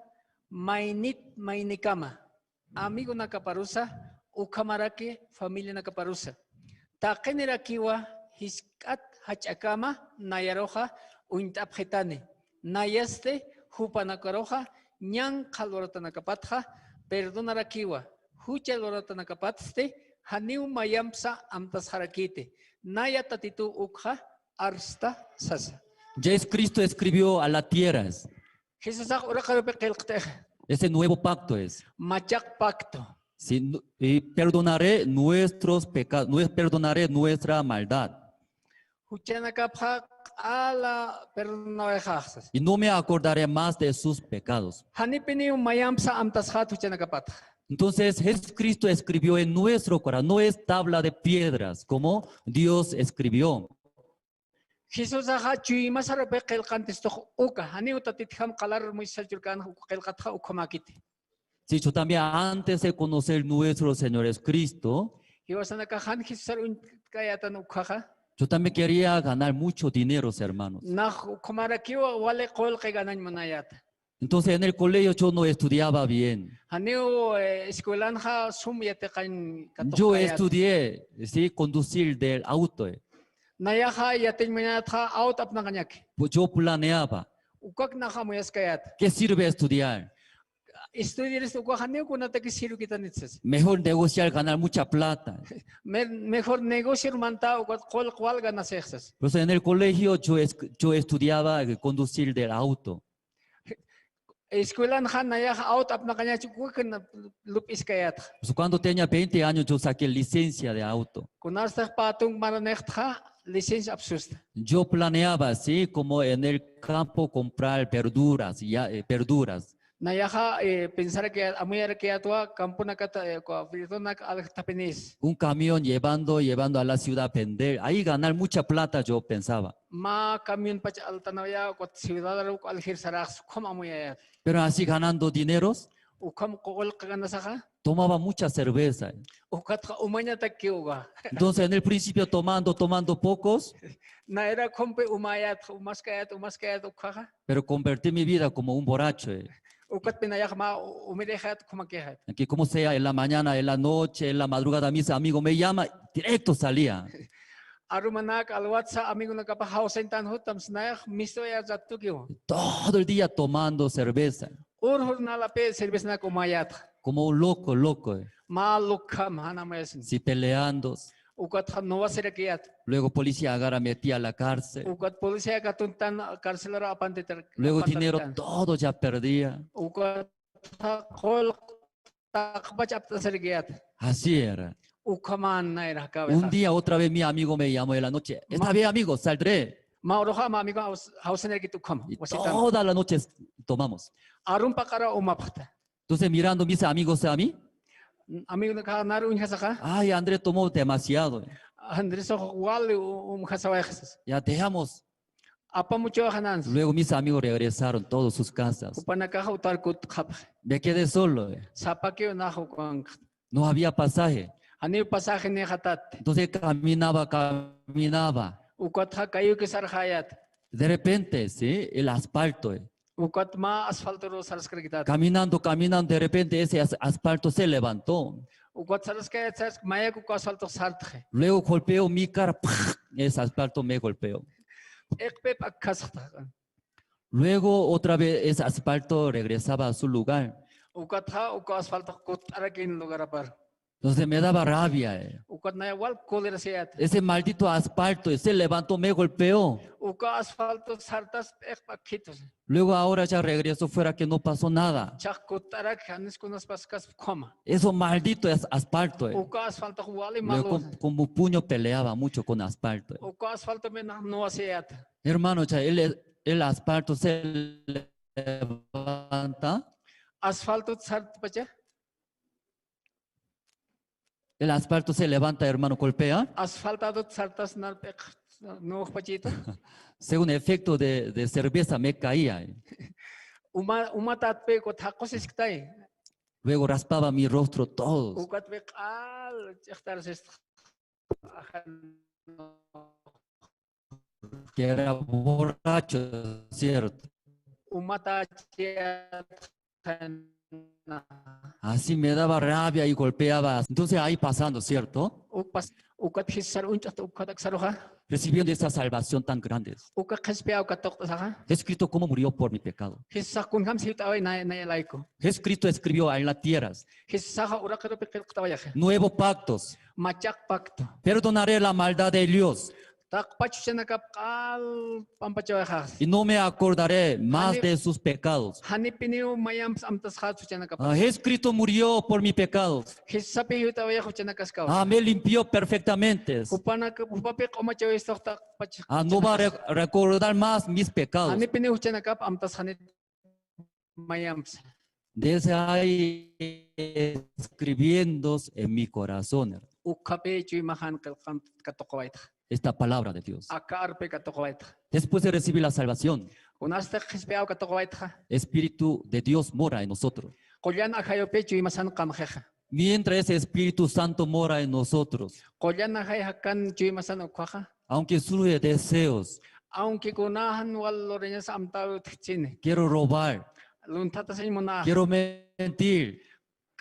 maynit maynikama, amigonakaparusa, ukhamaraki familianakaparusa. Taqinirakiwa jisk'at jach'akama nayaruxa uñt'apxitani. Nayasti jupanakaruxa ñan qhal luratanakapatxa perdonarakiwa, jucha luratanakapatsti janiw mayampsa amtasxarakiti. Naya Tatituw ukxa arsta sasa. Jesucristo escribió a la tierra. Jesusax uraqirupi qillqt'ixa. Ese nuevo pacto es. Machaq pacto. Sí, nu-, y perdonaré nuestros pecados, nue-, perdonaré nuestra maldad. Juchanakapxa q'ala perdonawayxaxa. Y no me acordaré más de sus pecados. Janipiniw mayampsa amtasxat juchanakapatxa. Entonces, Jesucristo escribió en nuestro corazón, no es tabla de piedras, como Dios escribió. Jesusaxa chuymasarupi qillqantistux uka, janiw Tatitjam qalar Moisés churkänxa uk qillqatxa ukhamäkiti. Sí, yo también antes de conocer nuestro Señor Jesucristo, jiwasanakax jan Jesusar uñtkayätan ukhaxa. Yo también quería ganar mucho dinero, hermanos. Nax ukhamarakiw wali qullqi ganañ munayäta. Entonces, en el colegio yo no estudiaba bien. Janiw, eh, escuelanxa sum yatiqañ katuqkayät. Yo estudié, sí, conducir del auto, eh. Nayaxa yatiñ munayätxa aut apnaqañaki. Pues yo planeaba. Ukak nax amuyaskayät. ¿Qué sirve estudiar? Estudiar ukax janiw kunataki sirvikitanit sas. Mejor negociar, ganar mucha plata. Me-, mejor negociar mantaw ukat qullq wal ganasix sas. Pues en el colegio yo es-, yo estudiaba, eh, conducir del auto. Escuelanxa nayax aut apnaqañach ukakna lup'iskayätxa. Pues cuando tenía veinte años yo saqué licencia de auto. Kunastix pä tunk maranixtxa licencia apsusta. Yo planeaba, sí, como en el campo comprar verduras, ya, eh, verduras. Nayaxa, eh, pensaraki, amuyarakiyätwa camponakat, eh, verdunak aljt'apinis. Un camión llevando, llevando a la ciudad a vender. Ahí ganar mucha plata, yo pensaba. Mä camionpach altanawayä, ukat ciudadar uk aljir sarax, ukham amuyayät. Pero así ganando dineros, ukham qullq ganasaxa, tomaba mucha cerveza. Ukatxa umañatakiwa. Entonces, en el principio tomando, tomando pocos. Nayra ukhampi umayät, umaskayät, umaskayät ukhaxa. Pero convertí mi vida como un borracho, eh. Ukatpi nayax mä umirixat, ukhamakixat. Que como sea, en la mañana, en la noche, en la madrugada, mis amigos me llama, directo salía. Arumanak alwatsa amigonakapa jawsañtan jutam sinayax mistuyat rattukiwa. Todo el día tomando cerveza. Ur jurnalapi cervezanak umayätxa. Como un loco, loco, eh. Mä lukham jan amuyasin. Sí, peleando. Ukatxa nuwasirakiyät. Luego policía agarra, metía a la cárcel. Ukat policía katuntan carcelor apantitar. Luego dinero todo ya perdía. Ukatxa qullq taqpach apt'asirakiyät. Así era. Ukhaman nayra cabeza. Un día otra vez mi amigo me llamó en la noche. "Está bien, amigo, saldré." Mä uruxa mä amigo jaws-, jawsañarakit ukhama. Y toda la noche tomamos. Arun paqara umapxta. Entonces, mirando mis amigos a mí. Amigonakax nar uñjasaxa. "Ay, Andrés tomó demasiado." Andrés wali u-, umjasawayxasas. "Ya dejamos." Apamuchawayxañäni. Luego mis amigos regresaron todos sus casas. Jupanakax utar kutxapxi. Me quedé solo, eh. Sapakiw nax ukankxta. No había pasaje. Janiw pasaje nixatat. Entonces caminaba, caminaba. Ukatxa kayuki sarxayät. De repente, sí, el asfalto, eh. Ukat mä asfaltoru sarskarakitäta. Caminando, caminando, de repente ese as-, asfalto se levantó. Ukat sarskayät sarsk, mayak uka asfaltox sartxi. Luego golpeó mi cara, ¡pac! Ese asfalto me golpeó. P'iqpip akkasxta. Luego otra vez ese asfalto regresaba a su lugar. Ukatxa uka asfaltox kutt'arakin lugarapar. Entonces me daba rabia, eh. Ukat nayax wal cólera siyäta. Ese maldito asfalto, ese levantó, me golpeó. Uka asfalto sartas p'iqp akkhitus. Luego ahora ya regresó fuera que no pasó nada. Chax kutt'arak, janis kunas paskas ukhama. Eso maldito es asfalto, eh. Uka asfaltox wali malu. Luego como, como puño peleaba mucho con asfalto, eh. Uka asfalto menax nuwa siyäta. Hermano, ya el, el asfalto se levanta. Asfalto sartpacha. El asfalto se levanta, hermano, golpea. Asfaltado sartas nar p'iq nuwxpachita. Según efecto de, de cerveza me caía. Uma, uma tatpi ukat jaqusisktay. Luego raspaba mi rostro todos. Ukat p'iq al ch'ixtar sist. Que era borracho, ¿cierto? Umata ch'ixtar. Así me daba rabia y golpeaba. Entonces ahí pasando, ¿cierto? Uka pas-, ukat Jesusar uñt'xta ukat aksaruxa. Recibiendo esa salvación tan grande. Uka qhispiyaw katuqt'asaxa. Jesucristo cómo murió por mi pecado. Jesusax kunjams jiwt'away nay-, nayalayku. Jesucristo escribió en la tierra. Jesusaxa uraqirupi qillqt'awayaxa. Nuevo pactos. Machaq pacto. Perdonaré la maldad de ellos. Taqpach juchanakap q'al p'ampachawayxax. Y no me acordaré más de sus pecados. Janipiniw mayamps amtasxat juchanakap. Ah, Jesucristo murió por mis pecados. Jesusapi jiwt'awayax juchanakaskaw. Ah, me limpió perfectamente. Jupanaka, jupapi q'umachawaystox taqpach. Ah, no va a re-, recordar más mis pecados. Janipiniw juchanakap amtasxanit. Mayamps. Desde ahí escribiendo en mi corazón. Ukhapi chuymaxan qillqan katuqawaytxa. Esta palabra de Dios. Aka arpi katuqawaytxa. Después de recibir la salvación, kunasti qhispiyaw katuqawaytxa. Espíritu de Dios mora en nosotros. Qullan ajayupi chuymasan qamxixa. Mientras ese Espíritu Santo mora en nosotros, qullan ajay jakan chuymasan ukkhaxa. Aunque surge deseos. Aunque kunaxan wal lurañas amtäwi utjkchini. Quiero robar. Lunthatasiñ munax. Quiero mentir.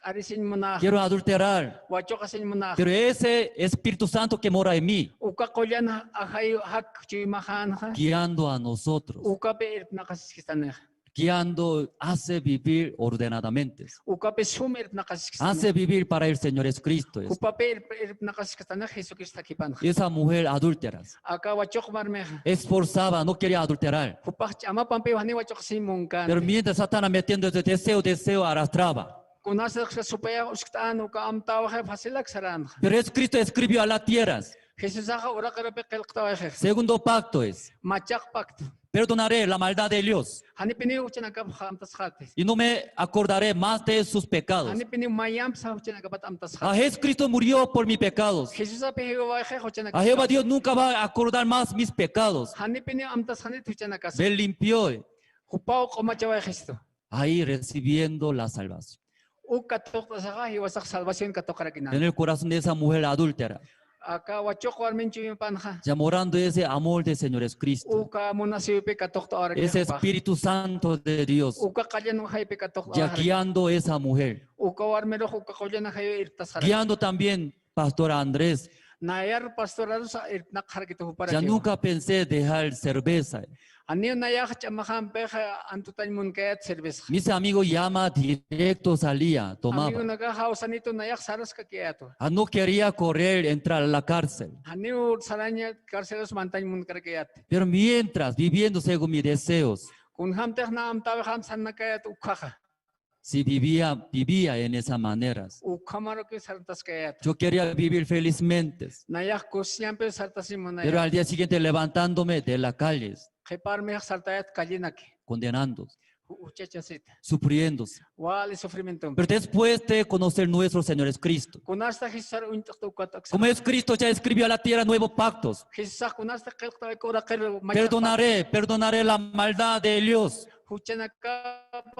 K'arisiñ munax. Quiero adulterar. Wachuqasiñ munax. Pero ese Espíritu Santo que mora en mí, uka qullan ajay jak chuymaxänxa, guiando a nosotros, ukapi irpnaqasiskistanixa. Guiando, hace vivir ordenadamente. Ukapi sum irpnaqasiskistanixa. Hace vivir para el Señor Jesucristo. Jupapi irp-, irpnaqasiskistanixa Jesucristo jakipanaxa. Esa mujer adúltera. Aka wachuq warmixa. Esforzaba, no quería adulterar. Jupax ch'amapampiw janiw wachuqasiñ munkänti. Pero mientras Satanás metiendo ese deseo, deseo arrastraba. Kunasix supayay uskt'an uka amtäwixay facilak saränxa. Pero Jesucristo escribió a la tierra. Jesusaxa uraqirupi qillqt'awayxix. Segundo pacto es. Machaq pacto. Perdonaré la maldad de ellos. Janipiniw juchanakap amtasxati. Y no me acordaré más de sus pecados. Janipiniw mayamps juchanakapat amtasxati. Ah, Jesucristo murió por mis pecados. Jesusapi jiwawayxix juchanakap. Ah, Jehová Dios nunca va a acordar más mis pecados. Janipiniw amtasxanit juchanakas. Me limpió. Jupaw q'umachawayxistu. Ahí recibiendo la salvación. Uk katuqt'asaxa jiwasax salvación katuqarakinan. En el corazón de esa mujer adúltera. Aka wachuq warmin chuymapanxa. Ya morando ese amor del Señor Jesucristo. Uka munasiwpi katuqt'awarakix. Ese Espíritu Santo de Dios. Uka qullan ajaypi katuqt'awarakix. Ya guiando esa mujer. Uka warmirux uka qullan ajayu irptasxarakix. Guiando también Pastor Andrés. Nayar pastorarus irpnaqxarakitu juparakiwa. Ya nunca pensé dejar cerveza. Janiw nayax ch'amaxampix antutañ munkayät cerveza. Mis amigos llama directo salía, tomaba. Amigonakax jawsanitu nayax saraskakiyätwa. Ah, no quería correr, entrar a la cárcel. Janiw saraña cárcelos mantañ munkarakiyät. Pero mientras viviendo según mis deseos. Kunjamtix na amtäwixam sarnakayät ukkhaxa. Si vivía, vivía en esas maneras. Ukhamaruki sartaskayät. Yo quería vivir felizmente. Nayax kusiñampi sartasiñ munayät. Pero al día siguiente levantándome de la calle. Qhiparmix sartayät callenaki. Condenando. Ju-, juchachasita. Sufriendo. Wali sufrimientumpi. Pero después de conocer nuestro Señor Jesucristo. Kunasta Jesusar uñt'xta ukat aksa. Como Jesucristo ya escribió a la tierra nuevos pactos. Jesusax kunasta qillqtawayku uraqir machaq. Perdonaré, perdonaré la maldad de ellos. Juchanakap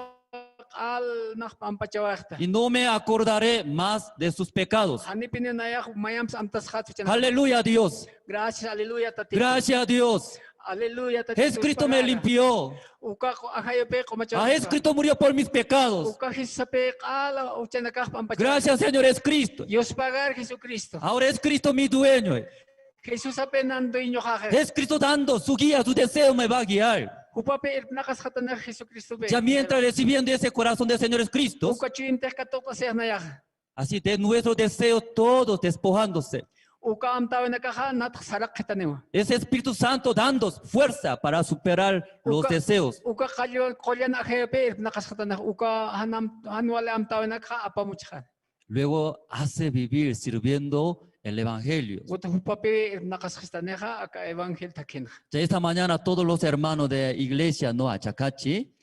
q'al nax p'ampachawayxta. Y no me acordaré más de sus pecados. Janipiniw nayax mayamps amtasxat juchanakap. Aleluya, Dios. Gracias, aleluya, Tatitu. Gracias, Dios. Aleluya, Tata Jesucristo me limpió. Uka qu-, ajayupi q'umachawaspa. Ah, Jesucristo murió por mis pecados. Uka Jesusapi q'ala uchanakax p'ampachawaspa. Gracias, Señor Jesucristo. Yuspagar Jesucristo. Ahora Jesucristo mi dueño. Jesusapi nan dueñoxaxa. Jesucristo dando su guía, su deseo me va a guiar. Jupapi irpnaqasxatanax Jesucristopi. Ya mientras recibiendo ese corazón del Señor Jesucristo. Uka chuymanakax katuqt'asix nayaxa. Así de nuestro deseo todos despojándose. Uka amtäwinakaxa nat saraqxitaniwa. Es Espíritu Santo dando fuerza para superar los deseos. Uka qallwa-, qullan ajayupi irpnaqasxatanax uka jan am-, jan wali amtäwinakaxa apamuchxan. Luego hace vivir sirviendo el evangelio. Uta jupapi irpnaqasxistanixa aka evangelio thakhinxa. Ya esta mañana todos los hermanos de iglesia, ¿no? Achacachi.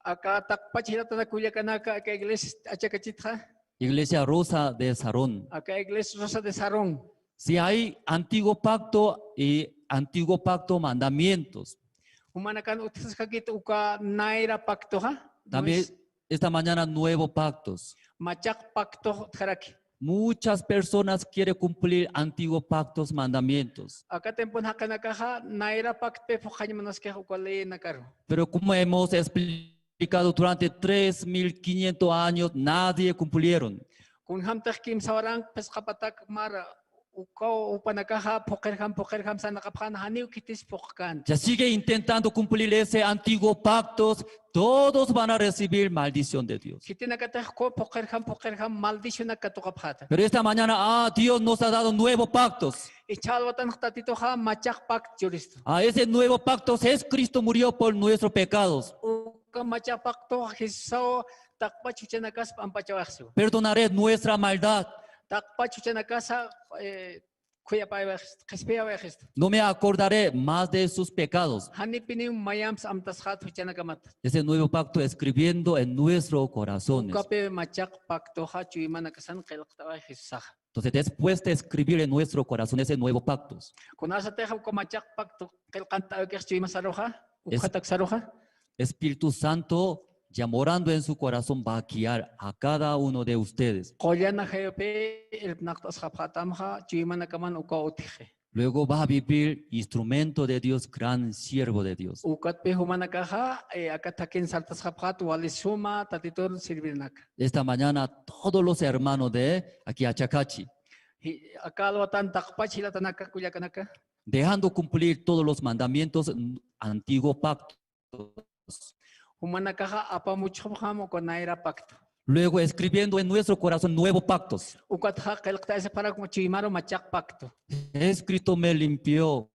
Aka taqpach jilatanaka kullakanaka aka iglesia Achakachitxa. Iglesia Rosa de Sarón. Aka iglesia Rosa de Sarón. Si hay antiguo pacto y antiguo pacto, mandamientos. Jumanakan utjasxakit uka nayra pactoxa. También esta mañana nuevo pactos. Machaq pacto utjaraki. Muchas personas quieren cumplir antiguo pactos, mandamientos. Aka tiempon jaqinakaxa nayra pactpi phuqhañ munaskix uka leynakaru. Pero como hemos explicado durante tres mil quinientos años, nadie cumplieron. Kunjamtix kimsa waranq phisqa patak mara uka jupanakaxa phuqirjam, phuqirjam sarnaqapxän, janiw khitis phuqkänti. Ya sigue intentando cumplir ese antiguo pactos, todos van a recibir maldición de Dios. Khitinakatix uka phuqirjam, phuqirjam maldicionak katuqapxäta. Pero esta mañana, ah, Dios nos ha dado nuevos pactos. Jichha alwatanx Tatituxa machaq pacto churistu. Ah, ese nuevo pacto es Cristo murió por nuestros pecados. Uka machaq pactoxa Jesusaw taqpach juchanakas p'ampachawayxsiwa. Perdonaré nuestra maldad. Taqpach juchanakasa, eh, khuyapayawayxistu, qhispiyawayxistu. No me acordaré más de sus pecados. Janipiniw mayamps amtasxät juchanakamat. Ese nuevo pacto escribiendo en nuestros corazones. Ukapi machaq pactoxa chuymanakasan qillqt'away Jesusaxa. Entonces, después de escribir en nuestro corazón ese nuevo pacto, kunasatix uka machaq pacto qillqant'awkix chuymasaruxa, es-, ukhataksaruxa. Espíritu Santo ya morando en su corazón va a guiar a cada uno de ustedes. Qullan ajayupi irpnaqt'asxapxätamxa, chuymanakaman uka utjxi. Luego va a vivir instrumento de Dios, gran siervo de Dios. Ukatpi jumanakaxa, eh, aka thakhin sartasxapxät wali suma Tatitun sirvinaka. Esta mañana todos los hermanos de aquí Achacachi. Ji-, aka alwatan taqpach jilatanaka kullakanaka. Dejando cumplir todos los mandamientos, antiguo pacto. Jumanakaxa apamuchxapxam uka nayra pacto. Luego escribiendo en nuestro corazón nuevo pactos. Ukatxa qillqt'ayasipxarak chuymaru machaq pacto. Jesucristo me limpió.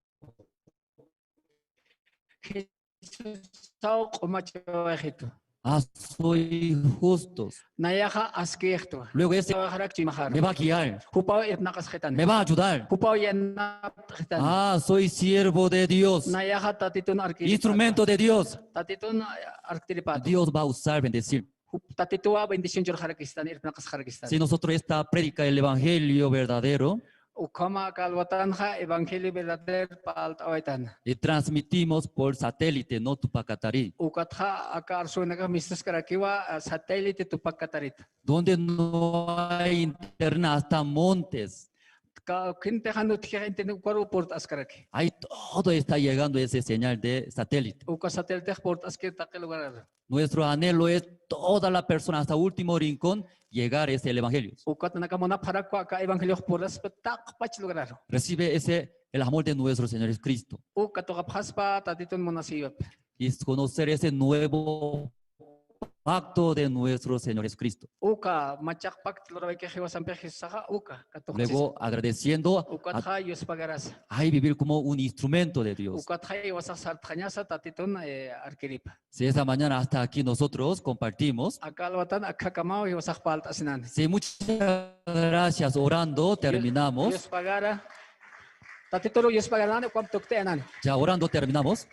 Jesusaw q'umachawayxitu. Ah, soy justos. Nayaxa askïxtwa. Luego ese me va a guiar. Jupaw irpnaqasxitan. Me va a ayudar. Jupaw yanapt'xitan. Ah, soy siervo de Dios. Nayaxa Tatitun arkiripata. Instrumento de Dios. Tatitun arktiripat. Dios va a usar, bendecir. Jup-, Tatituwa bendición churxarakistan, irpnaqasxarakistan. Si nosotros esta predica el evangelio verdadero, ukhama aka alwatanxa evangelio verdadero parlt'awaytan. Y transmitimos por satélite, ¿no? Tupac Katari. Ukatxa aka arsuwinakax mistuskarakiwa, ah, satélite Tupac Katarita. Donde no hay internet, hasta montes. Ka-, khintix jan utjkix internet ukaru purt'askaraki. Ahí todo está llegando ese señal de satélite. Uka satélitex purt'askir taqi lugarar. Nuestro anhelo es toda la persona hasta último rincón llegar es el evangelio. Ukat nanaka munapxarakwa aka evangeliox puraspa taqpach lugarar. Recibe ese, el amor de nuestro Señor Jesucristo. Uka katuqapxaspa Tatitun munasïwap. Y conocer ese nuevo pacto de nuestro Señor Jesucristo. Uka machaq pacto lurawaykix jiwasampix Jesusaxa uka katuqapxaspa. Luego agradeciendo a, ukatxa yuspagarasa. Ay, vivir como un instrumento de Dios. Ukatxa jiwasax sartxañasa Tatitun, eh, arkiripa. Si esta mañana hasta aquí nosotros compartimos. Aka alwatan akhakamaw jiwasax parlt'asinan. Sí, muchas gracias. Orando, terminamos. Yus-, yuspagara. Tatituru yuspagaran, ukham tukt'ayanan. Ya orando terminamos.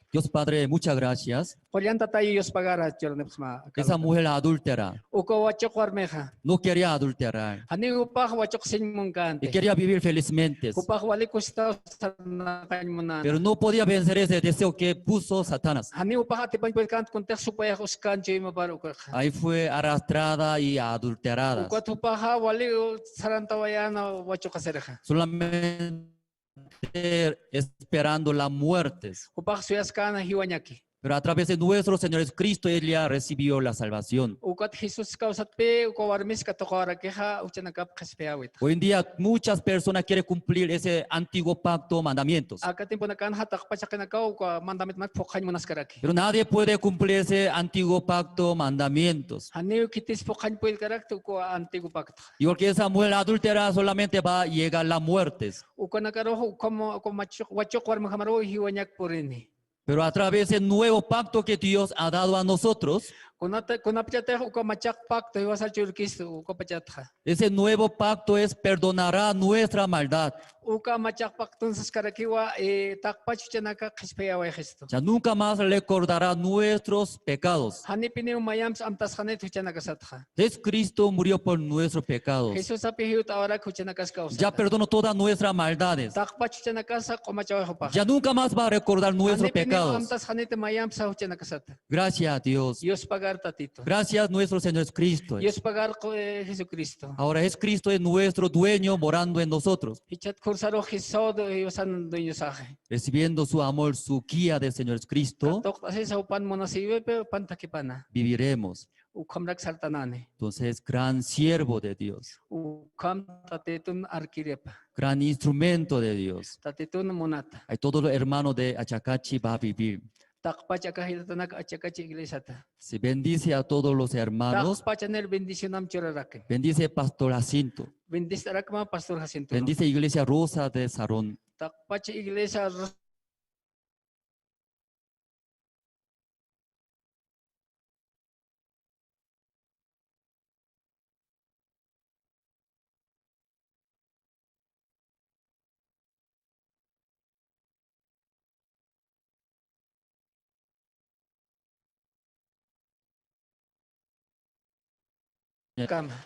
Dios Padre, muchas gracias. Qullan Tatay yuspagara, churunipxsma. Esa mujer adúltera. Uka wachuq warmixa. No quería adulterar. Janiw jupax wachuqsiñ munkänti. Y quería vivir felizmente. Jupax wali kusisitaw sarnaqañ munänti. Pero no podía vencer ese deseo que puso Satanás. Janiw jupax atipañ purkänti kuntix supayax uskan chuymapar ukaxa. Ahí fue arrastrada y adulterada. Ukat jupaxa wali sarantawayäna wachuqasirixa. Solamente esperando la muerte. Jupax suyaskäna jiwañaki. Pero a través de nuestro Señor Jesucristo, ella recibió la salvación. Ukat Jesús kawsatpï, uka warmis katuqawarakixa, juchanakap qhispiyäwita. Hoy en día muchas personas quieren cumplir ese antiguo pacto, mandamientos. Aka tiemponakanxa taqpach jaqinakaw uka mandamientonak phuqxañ munaskaraki. Pero nadie puede cumplir ese antiguo pacto, mandamientos. Janiw khitis phuqxañ puyllkarakta uka antiguo pacto. Y porque esa mujer adúltera solamente va a llegar la muerte. Ukanakarux uka mu-, uka machuq-, wachuq warmjamaruw jiwañak purini. Pero a través del nuevo pacto que Dios ha dado a nosotros, Kunata-, kunapachatix uka machaq pacto jiwasar churikistu ukapachatxa. Ese nuevo pacto es perdonará nuestra maldad. Uka machaq pacton saskarakiwa, eh, taqpach juchanaka qhispiyäwayxistu. Ya nunca más recordará nuestros pecados. Janipiniw mayamps amtasxanit juchanakasatxa. Jesucristo murió por nuestros pecados. Jesusapi jiwt'awarak juchanakas kawsata. Ya perdonó todas nuestras maldades. Taqpach juchanakasa q'umachaway jupax. Ya nunca más va a recordar nuestros pecados. Janipiniw amtasxanit mayamps juchanakasata. Gracias a Dios. Yuspagar Tatitu. Gracias nuestro Señor Jesucristo. Yuspagar qu-, eh, Jesucristo. Ahora Jesucristo es nuestro dueño morando en nosotros. Jichhat khursarux Jesús jiwasan dueñosaxi. Recibiendo su amor, su guía del Señor Jesucristo, katuqt'asisa jupan munasïwipi, jupan thakipana. Viviremos. Ukhamrak sartanani. Entonces, gran siervo de Dios. Ukham Tatitun arkiripa. Gran instrumento de Dios. Tatitun munata. Hay todos los hermanos de Achacachi va a vivir. Taqpach aka jilatanak Achacachi iglesiata. Si bendice a todos los hermanos. Taqpachanir bendicionam churarakim. Bendice Pastor Jacinto. Bendisit'arakma Pastor Jacinto. Bendice Iglesia Rosa de Sarón. Taqpach iglesia Ro- Kama.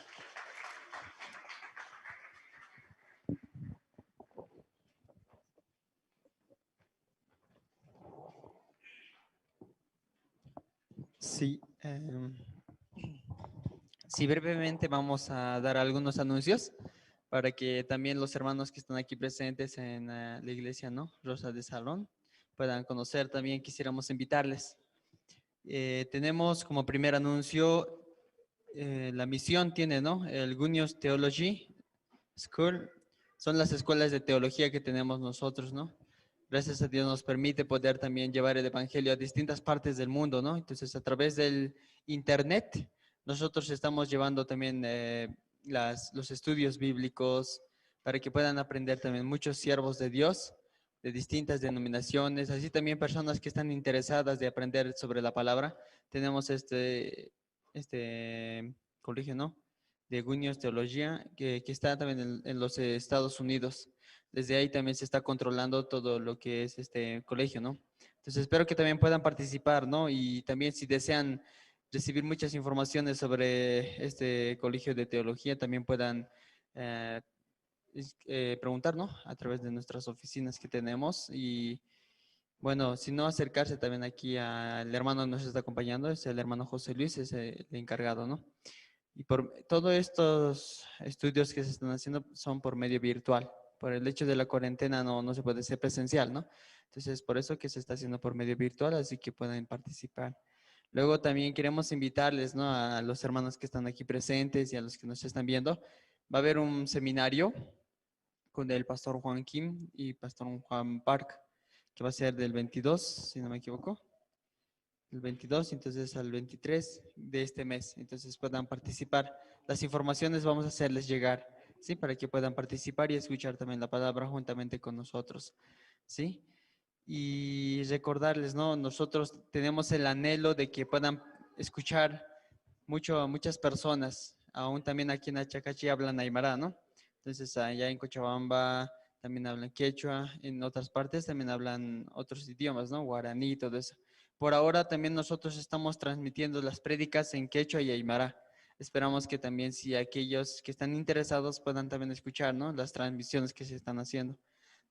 Sí, em, sí, brevemente vamos a dar algunos anuncios para que también los hermanos que están aquí presentes en, eh, la iglesia, ¿no? Rosa de Sarón, puedan conocer también, quisiéramos invitarles. Eh, tenemos como primer anuncio, eh, la misión tiene, ¿no? El Gunios Theology School. Son las escuelas de teología que tenemos nosotros, ¿no? Gracias a Dios nos permite poder también llevar el evangelio a distintas partes del mundo, ¿no? Entonces, a través del internet, nosotros estamos llevando también, eh, las, los estudios bíblicos para que puedan aprender también muchos siervos de Dios de distintas denominaciones, así también personas que están interesadas de aprender sobre la palabra. Tenemos este, este colegio, ¿no? De Gunios Teología, que, que está también en, en los Estados Unidos. Desde ahí también se está controlando todo lo que es este colegio, ¿no? Entonces espero que también puedan participar, ¿no? Y también si desean recibir muchas informaciones sobre este colegio de teología, también puedan, eh, es-, eh, preguntar, ¿no? A través de nuestras oficinas que tenemos. Y, bueno, si no, acercarse también aquí al hermano que nos está acompañando, es el hermano José Luis, es el encargado, ¿no? Y por todos estos estudios que se están haciendo son por medio virtual. Por el hecho de la cuarentena no, no se puede ser presencial, ¿no? Entonces, por eso que se está haciendo por medio virtual, así que pueden participar. Luego también queremos invitarles, ¿no? A los hermanos que están aquí presentes y a los que nos están viendo. Va a haber un seminario con el pastor Juan Kim y pastor Juan Park, que va a ser del veintidós, si no me equivoco. El veintidós, entonces al veintitrés de este mes. Entonces puedan participar. Las informaciones vamos a hacerles llegar, ¿sí? Para que puedan participar y escuchar también la palabra juntamente con nosotros, ¿sí? Y recordarles, ¿no? Nosotros tenemos el anhelo de que puedan escuchar mucho, muchas personas, aún también aquí en Achacachi hablan aymara, ¿no? Entonces, allá en Cochabamba también hablan quechua, en otras partes también hablan otros idiomas, ¿no? Guaraní y todo eso. Por ahora también nosotros estamos transmitiendo las prédicas en quechua y aymara. Esperamos que también si aquellos que están interesados puedan también escuchar, ¿no? Las transmisiones que se están haciendo.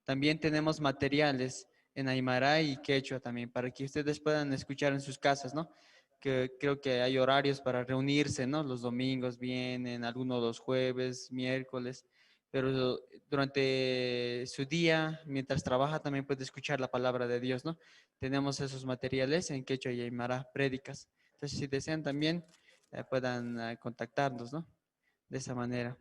También tenemos materiales en aymara y quechua también, para que ustedes puedan escuchar en sus casas, ¿no? Que creo que hay horarios para reunirse, ¿no? Los domingos vienen, algunos los jueves, miércoles. pero durante su día, mientras trabaja, también puede escuchar la palabra de Dios, ¿no? Tenemos esos materiales en quechua y aymara, prédicas. Entonces, si desean también, eh, puedan, eh, contactarnos, ¿no? De esa manera.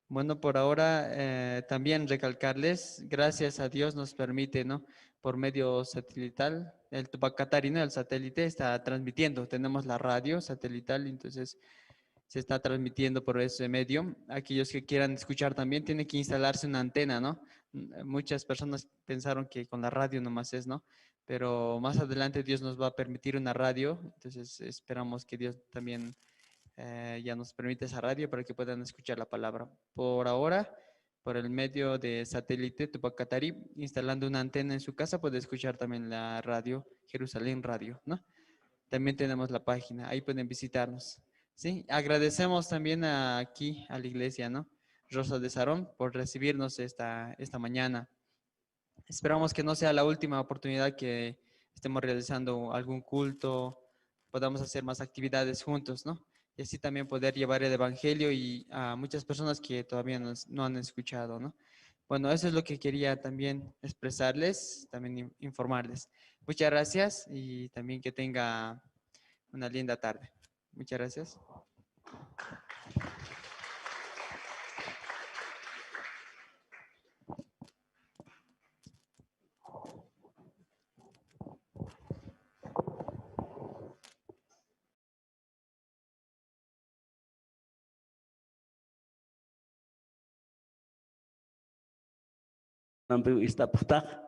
Bueno, por ahora, eh, también recalcarles, gracias a Dios nos permite, ¿no? Por medio satelital, el Tupac Katari, ¿no? El satélite está transmitiendo. Tenemos la radio satelital, entonces se está transmitiendo por ese medio. Aquellos que quieran escuchar también tienen que instalarse una antena, ¿no? Mm, muchas personas pensaron que con la radio nomás es, ¿no? Pero más adelante Dios nos va a permitir una radio, entonces esperamos que Dios también, eh, ya nos permite esa radio para que puedan escuchar la palabra. Por ahora, por el medio de satélite Tupac Katari, instalando una antena en su casa, puede escuchar también la radio, Jerusalén Radio, ¿no? También tenemos la página, ahí pueden visitarnos, ¿sí? Agradecemos también a, aquí a la iglesia, ¿no? Rosa de Sarón, por recibirnos esta, esta mañana. Esperamos que no sea la última oportunidad que estemos realizando algún culto, podamos hacer más actividades juntos, ¿no? Y así también poder llevar el evangelio y a muchas personas que todavía no, no han escuchado, ¿no? Bueno, eso es lo que quería también expresarles, también in-, informarles. Muchas gracias y también que tenga una linda tarde. Muchas gracias. Nampiw ist'apxtax,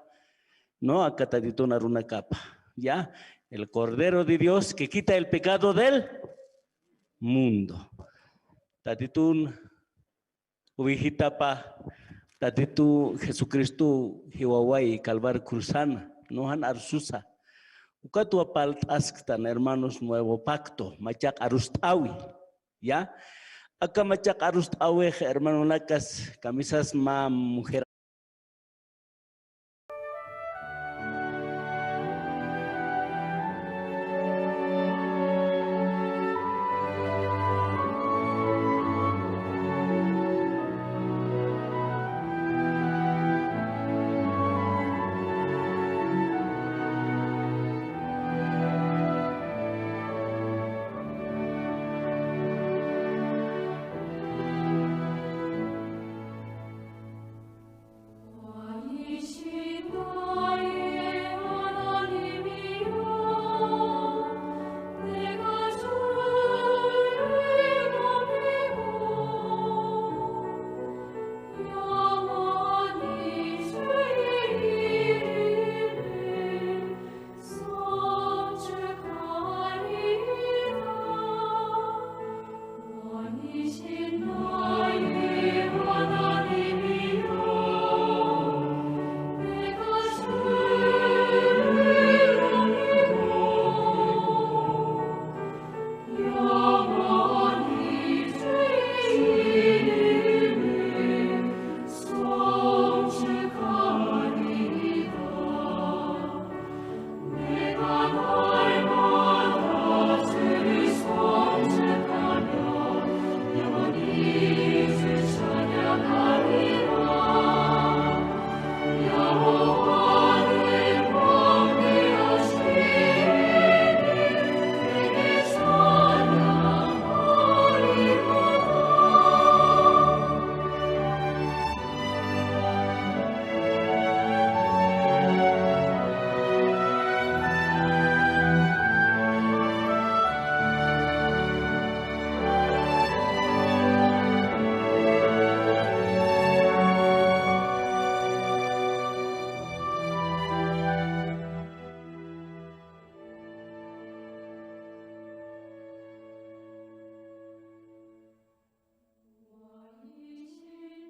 ¿no? Aka Tatitun arunakapa, ¿ya? El Cordero de Dios que quita el pecado del mundo. Tatitun uwijitapa, Tatitu Jesucristo jiwawayi Calvario cruzana, ¿no? Jan arsusa. Ukatwa parlt'asktan, hermanos, nuevo pacto, machaq arust'awi, ¿ya? Aka machaq arust'awix, hermanonakas, kamisas mä mujer